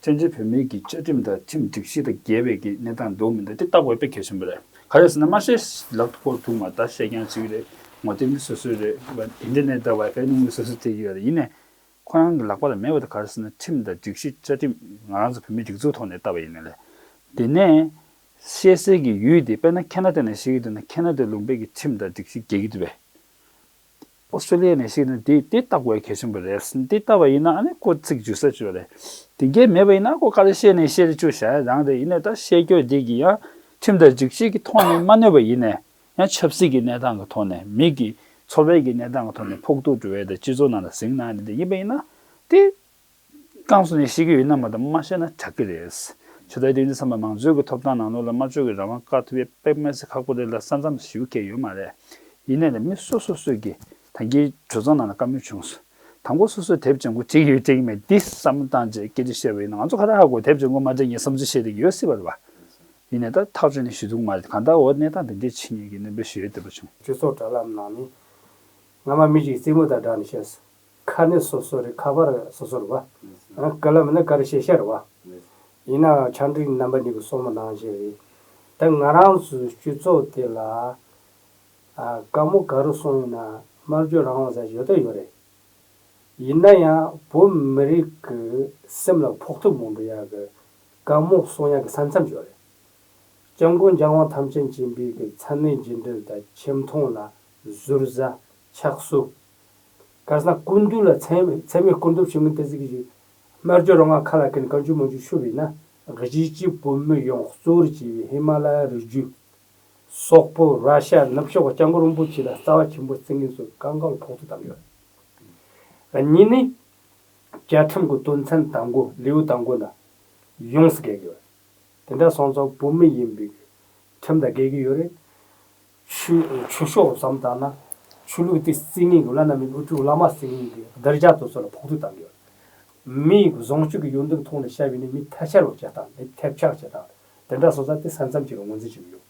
བཙན་བྱོལ་བོད་མིའི་གི་བཅའ་ཁྲིམས་དང་ཁྲིམས་སྒྲིག་གཞི་དང་འགལ་བའི་གི་གནས་སྟངས་འདུག་མི་འདུག་དེ་བལྟ་དགོས་དཔེ་གལ་ཆེན་པོ་རེད། ག་རེ་ཟེར་ན་མ་བཤད་ལབ་ཁོ་ཐུག་མ་ད་བཤད་རྐྱང་ཅིག་རེད། ངོ་དེབ་ནི་སོ་སོའི་རེད། ཨིན་ཊར་ནེཊ་དང་ཝའི་ཕའི་ནི་སོ་སོ་དེ་ཡོད་རེད། ཡིན་ནའི་ཁོ་རང་གི་ལག་པ་ལ་མེད་པ་དེ་ག་རེ་ཟེར་ན་ཁྲིམས་དང་སྒྲིག་གཞི་རྩ་ཁྲིམས་ང་རང་ཚོ་བོད་མིའི་སྒྲིག་འཛུགས་ཐོག་ནས་བལྟས་པ་ཡིན་ན་ལས། དེ་ནས་བཤད་སའི་གི་ཡུལ་དེ་དཔེར་ན་ཁེ་ན་ཌ་ནས་བཤད་ཀྱི་འདུག་ན་ཁེ་ན་ཌ་ལུང་པའི་གི་ཁྲིམས་དང་སྒྲིག་གཞི་འགལ་གྱི་འདུག་པས། ཨོ་སི་ཀྲོ་ལི་ཡ་ནས་བཤད་ན་དེ་དེ་བལྟ་དགོས་གལ་ཆེན་པོ་རེད། དེ་བལྟ་བ་ཡིན་ན་ཨ་ནི་ཁོ་ཚིག་འཇུ་ས་བཅོས་རེད། དེ་འགལ་མེད་པ་ཡིན་ན་ཁོ་ག་རེ་བཤད་ནས་བཤད་རེ་བཅོས་བྱ་ཡ་རང་རེད། ཡིན་ནའི་ད་བཤད་རྒྱུ་དེ་གི་ཡང་ཁྲིམས་དང་སྒྲིག་གཞི་གི་ཐོག་ནས་མ་གནོད་པ་ཡིན་ནའི་ཡང་ཆབ་སྲིད་ཀྱི་གནས་སྟངས་ཀྱི་ཐོག་ནས་མི་གི་འཚོ་བའི་གི་གནས་སྟངས་ཀྱི་ཐོག་ནས་ཕོག་ཐུག་འགྲོ་བའི་དང་སྤྱི་ཚོགས་ནང་ལ་ཟིང་ན་ནི་དེ་ཡིན་པ་ཡིན་ན་དེ། རྐང་སོ་ནས་ཤི་གི་ཡོད་ན་མ་གཏོགས་མ་ཤི་ན་དྲག་གི་རེད། ཆོས་དད་དེ་འདྲ་བསམ་པ་མང་གཙོའི་གི་ཐོབ་ཐང་ནང་ལོགས་ལ་སྨྲ་བརྗོད་ཀྱི་རང་དབང་བཀག་ཐུབ་ཡས་དཔེ་མི་སྲིད་ཁག་པོ་རེད་ལ་ས་མཚམས་ཞུ་མཁན་ཡོད་མ་རེད། ཡིན་ནའི་ལ་མི་སོ་སོ་སོས་ཀྱི་ད་གིན་གྲོས་ཚོགས་ནང་ལ་བཀའ་མོལ་བྱུང་སོང་། དང་པོ་སོ་སོས་དེབ་ལྗང་ཁུ་བྲིས་ཡོད་བྲིས་ཀྱི་མེད་འདི་བསམ་བློ་བཏང་རྗེས་སྐད་ཆ་བཤད་པ་ཡིན་ན་ང་ཚོ་ཁ་ད་ཧ་གོ་དེབ་ལྗང་ཁུ་མ་བྲིས་ངས་བསམ་ཚུལ་བཤད་བསྡད་ཀྱི་ཡོད་སྲིད་པ་རེད་བ། ཡིན་ནའི་ད་ཐག་གཅོད་ནས་ཞུ་ཐུབ་ཀྱི་མ་རེད། གང་ལྟར་འོ་གནས་སྟངས་འདི་འདྲས་ཕྱིན་ཡིན་གྱི་གནས་བབ་ཞུ་ཡས་བསྡད་པ་བྱུང་། སྤྱི་ཚོགས་དྲ་ལམ་ནང་ནས་སྔ་མ་མི་ཞིག་རྩེད་མོ་དང་སྦྲགས་ནས་བཤད་སོང་། ཁ་ནི་སོ་སོ་རེད། ཁ་པར་སོ་སོ་རེད་བ། ཨ། ག་ལ་མིན་ན་ག་རེ་བཤད་བཤད་རེད་བ། ཡིན་ནའང་ཆ་འགྲིག་རྣམ་པ་གཉིས་ཀྱི་སོ་མ་ནང་བཞིན་རེད། ད་ང་རང་ཚོའི་སྤྱི་ཚོགས་དེ་ལ་ཨ་བཀའ་མོལ་ག་རེ་གསུངས་ཡོད་ན་སྨྲ་བརྗོད་རང་དབང་ཟེར་ཡོད་ད་ཡོད་རེད། ཡིན་ན་ཡང་བོད་མི་རིགས་ཀྱི་སེམས་ལ་ཕོག་ཐུག་མང་པོ་ཡག་གི་བཀའ་མོལ་གསུང་ཡག་གི་ས་མཚམས་ཡོད་རེད། སྐྱབས་མགོན་རྒྱལ་དབང་ཐམས་ཅད་མཁྱེན་པའི་གི་མཚན་ནས་རྗེས་འབྲེལ་དང་ཆེ་མཐོང་ལ་ཟུར་ཟ་ཆགས་སོ། ག་ས་ན་སྐུ་མདུན་ལ་མཚན་མཚན་མའི་སྐུ་མདུན་ཞུ་མི་དེ་ཟིག་གི་སྨྲ་བརྗོད་རང་དབང་ཁ་ལ་ཀིན་གང་བྱུང་མང་བྱུང་ཞུ་བས་ན་གཞིས་བྱེས་བོད་མི་ཡོངས་གཙོ་བོར་བྱས་པའི་ཧི་མ་ལ་ཡ་རི་རྒྱུད། སོག་པོ་ར་ཤ་ནུབ་ཕྱོགས་སྐྱབས་མགོན་རིན་པོ་ཆེ་ལ་རྩ་བ་ཆེན་པོ་བརྩི་མཁན་ཚོ་གང་གང་ལ་ཕོག་ཐུག་བཏང་ཡོད། གཉིས་ནི། བཅའ་ཁྲིམས་ཀྱི་དོན་ཚན་དང་པོ་ལེའུ་དང་པོ་ན་ཡོངས་སུ་འགལ་གྱི་ཡོད། དེ་འདྲ་སོང་ཙང་བོད་མི་ཡིན་པའི་ཁྲིམས་དང་འགལ་གྱི་ཡོད་རེད། ཆོས་ཆོས་ཕྱོགས་བསམ་བཏང་ན་ཆོས་ལུགས་དེ་བརྩི་མཁན་གྱི་བླ་ན་མེད་པའི་དབུ་ཁྲིད་བླ་མ་བརྩི་མཁན་གྱི་གདུལ་བྱ་དེ་ཚོ་ལ་ཕོག་ཐུག་བཏང་གི་ཡོད། མིའི་བཟང་སྤྱོད་ཀྱི་ཡོན་ཏན་ཐོག་ནས་བཤད་པ་ཡིན་ན་མི་ཐལ་ཆ་ལོག་བྱེད་སྟངས་མི་ཐལ་ཆགས་བྱེད་སྟངས་དེ་འདྲ་སོང་ཙང་དེ་ས་མཚམས་ཅིག་ལ་ངོས་འཛིན་བྱེད་ཀྱི་ཡོད།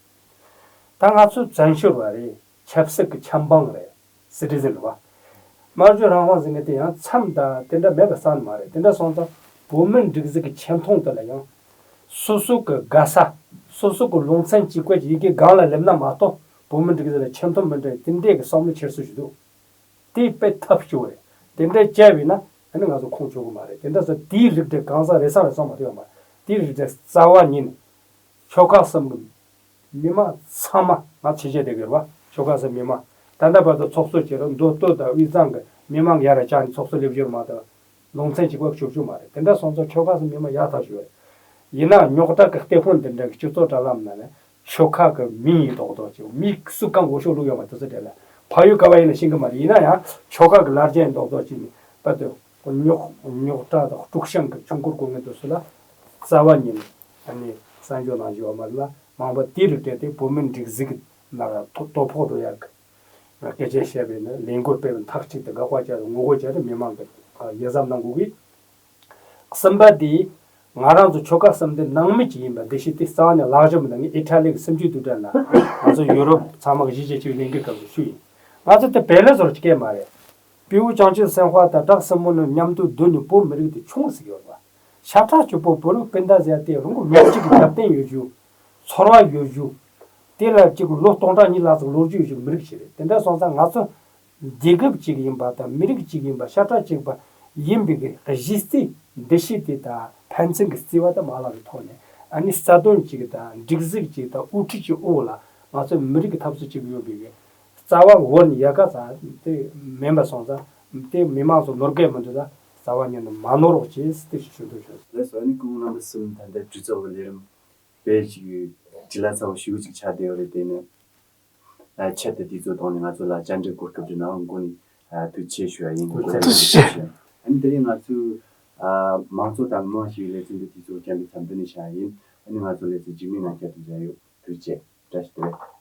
ད་ང་ཚོ་བཙན་བྱོལ་བ་རེད། ཆབ་སྲིད་ཀྱི་ཆབ་འབངས་རེད། སི་ཊི་ཟན་རེད་བ། སྨྲ་བརྗོད་རང་དབང་ཟེར་མཁན་དེ་ཡང་མཚམས་དང་དེ་འདྲ་མེད་པ་བསམ་མ་རེད། དེ་འདྲ་སོང་ཙང་བོད་མིའི་སྒྲིག་འཛུགས་ཀྱི་ཆེ་མཐོང་དེ་ལ་ཡང་སོ་སོ་གི་དགའ་ས། སོ་སོ་གི་ལུང་ཚན་གཅིག་པ་ཡི་གེ་སྒང་ལ་སླེབས་ན་མ་གཏོགས་བོད་མིའི་སྒྲིག་འཛུགས་ལ་ཆེ་མཐོང་མི་འདྲ་དེ་འདྲས་ཀྱི་བསམ་བློ་འཁྱེར་སྲོལ་ཞིག་འདུག་དེ་དཔེ་ཐབས་སྐྱོ་བོ་རེད། དེ་འདྲ་བྱས་པས་ན་ཨ་ནི་ང་ཚོ་ཁོང་ཆོག་གི་མ་རེད། དེ་འདྲ་སོང་དེའི་རིགས་དེ་གང་ཟག་རེ་ཟུང་རེ་ཟུང་མ་གཏོགས་ཡོད་མ་རེད། དེའི་རིགས་དེ་རྩ་བ་ཉིད་ནས་ཆོལ་ཁ་གསུམ་གྱི་མི་མང་ཚང་མ་ང་ཕྱི་རྒྱལ་བསྡད་ཀྱི་ཡོད་རེད་བ། ཆོལ་ཁ་གསུམ་མི་མང་ད་ལྟ་བར་དུ་ཚོགས་གཙོ་བྱས་རོགས་མདོ་སྟོད་དང་དབུས་གཙང་གི་མི་མང་ཡར་བཅར་ནས་ཚོགས་གཙོ་སླེབས་ཀྱི་ཡོད་མ་གཏོགས་ལུང་ཚན་གཅིག་པ་ཞུགས་རྒྱུ་མ་རེད། དེ་འདྲ་སོང་ཙང་ཆོལ་ཁ་གསུམ་མི་མང་ཡག་ཐག་ཆོད་རེད། ཡིན་ནའང་རྙོག་དྲ་གི་གཏེ་ཕོན་འདི་འདྲ་གི་སྤྱི་ཚོགས་དྲ་ལམ་ནང་ནས་ཆོལ་ཁ་གི་མིང་ཡི་རྡོག་རྡོག་ཅིག་མི་སུ་གང་འོས་ཤོག་བླུགས་ཡོད་མ་དེ་ཚོ་དེ་ལ་ཕ་ཡུལ་ག་བ་ཡིན་ན་ཤེས་གི་མ་རེད། ཡིན་ན་ཡང་ཆོལ་ཁ་གི་ལར་རྒྱ་ཡི་རྡོག་རྡོག་ཅིག་ནི་པ་དེ་རྙོག་རྙོག་དྲ་དང་དཀྲུག་ཤིང་གི་ཆུ་འགོར་གོ་ངེས་དེ་ཚོ་ལ་རྩ་བ་ཉིད་ནས་ཨ་ནི་གསར་འགྱུར་ནང་བཞིན་ཡོད་མ་རེད་ལ་མང་པོ་དེའི་རིགས་བྲལ་ཏེ་བོད་མིའི་སྒྲིག་འཛུགས་ཀྱི་ནང་ལ་དོ་དོ་ཕོག་འགྲོ་ཡག་གི་སྐད་ཆ་བཤད་པའི་ནི་ལས་འགུལ་སྤེལ་བའི་མཐའ་གཅིག་ཏུ་དགག་པ་བྱས་ཏེ་ངོ་རྒོལ་བྱས་ཏེ་མི་མང་གི་ཡིད་གཟབ་གནང་དགོས་གི། གསུམ་པ་དེ་ང་རང་ཚོ་ཆོལ་ཁ་གསུམ་དེ་ནང་མི་གཅིག་ཡིན་པ་འདི་ཤེས་ཏེ་རྩ་བ་ནས་ལག་ཞིབ་མི་གནང་ངས་ཨི་ཊ་ལི་གི་སུམ་ཅུའི་དུས་དྲན་ལ་ང་ཚོ་ཡུ་རོབ་ཚང་མ་གི་གཞིས་བྱེས་གཅིག་ལས་འགུལ་སྐབས་སུ་ཞུས་ཡིན། ང་ཚོ་དེ་བེ་ལེ་ཟོར་གྱི་སྐད་མ་རེད། 比如讲起生活的这什么呢， མཉམ་དུ་སྡོད་ནས་བོད་མི་རིགས་དེ་ཆུང་ཟིག་ཡོད་པ། ཤ་ཁྲག་གཅིག་པོ་བོད་རིགས་སྤུན་ཟླ་ཟེར་དེ་རང་གི་མི་གཅིག་གི་རྒྱབ་རྟེན་ཡོད་རྒྱུ། ཚོར་བ་ཡོད་རྒྱུ། དེ་ལ་གཅིག་ལོ་སྟོང་ཕྲག་གཉིས་ལྷག་ཙམ་ལོ་རྒྱུས་ཡོད་རྒྱུ་མི་རིགས་ཤིག་རེད། དེ་འདྲ་སོང་ཙང་ང་ཚོ་རྒྱལ་ཁབ་གཅིག་ཡིན་པ་དང་མི་རིགས་གཅིག་ཡིན་པ་ཤ་ཁྲག་གཅིག་པ་ཡིན་པའི་གི་གཞི་རྩའི་འདུ་ཤེས་དེ་དང་ཕན་ཚུན་གྱི་བརྩེ་བ་དང་མ་ལག་གི་ཐོག་ནས་ཨ་ནི་རྩ་དོན་གཅིག་དང་སྒྲིག་འཛུགས་གཅིག་དང་དབུ་ཁྲིད་ཀྱི་འོག་ལ་ང་ཚོ་མི་རིགས་ཀྱི་འཐབ་རྩོད་བྱེད་ཀྱི་ཡོད་པའི་གི་རྩ་བ་བོར་ནས་ཡལ་ག་ཙམ་དེ་མིན་པ་སོང་ཙང་དེ་མི་མང་ཚོ་ནོར་འགྲོ་མི་འདུག་ད་རྩ་བ་ཉིད་ནས་མ་ནོར་རོགས་བྱེད་ཟེར་དེ་ཞུ་འདོད་བྱུང་། ལགས་སོ། ཨ་ནི་སྐུ་ངོ་རྣམ་པ་གསུམ་ད་ལྟ་གྲོས་ཚོགས་ཀྱི་ལས་རིམ་དཔེ་ཞིག་བྲེལ་བ་ཚ་བོ་ཞེ་པོ་ཅིག་ཆགས་བསྡད་ཡོད་རེད། དེ་ནི་ཨ་ཆེད་དུ་དུས་ཚོད་བཏང་ནས་ང་ཚོ་ལ་བཅར་འདྲི་གོ་སྐབས་བསྐྲུན་གནང་བར་སྒོ་ནས་ཨ་ཐུགས་རྗེ་ཆེ་ཞུ་བ་ཡིན། ཐུགས་རྗེ་ཆེ། ཨ་ནི་དེ་རིང་ང་ཚོས་ཨ་མང་གཙོ་དང་མི་མང་ཞེས་པའི་ལེ་ཚན་འདི་དུས་ཚོད་རྐྱང་པའི་མཚམས་འདི་ནས་བཞག་ཡིན། ཨ་ནི་ང་ཚོ་ལེ་ཚན་རྗེས་མའི་ནང་བསྐྱར་དུ་མཇལ་ཡོང་། ཐུགས་རྗེ་ཆེ། བཀྲ་ཤིས་བདེ་ལེགས།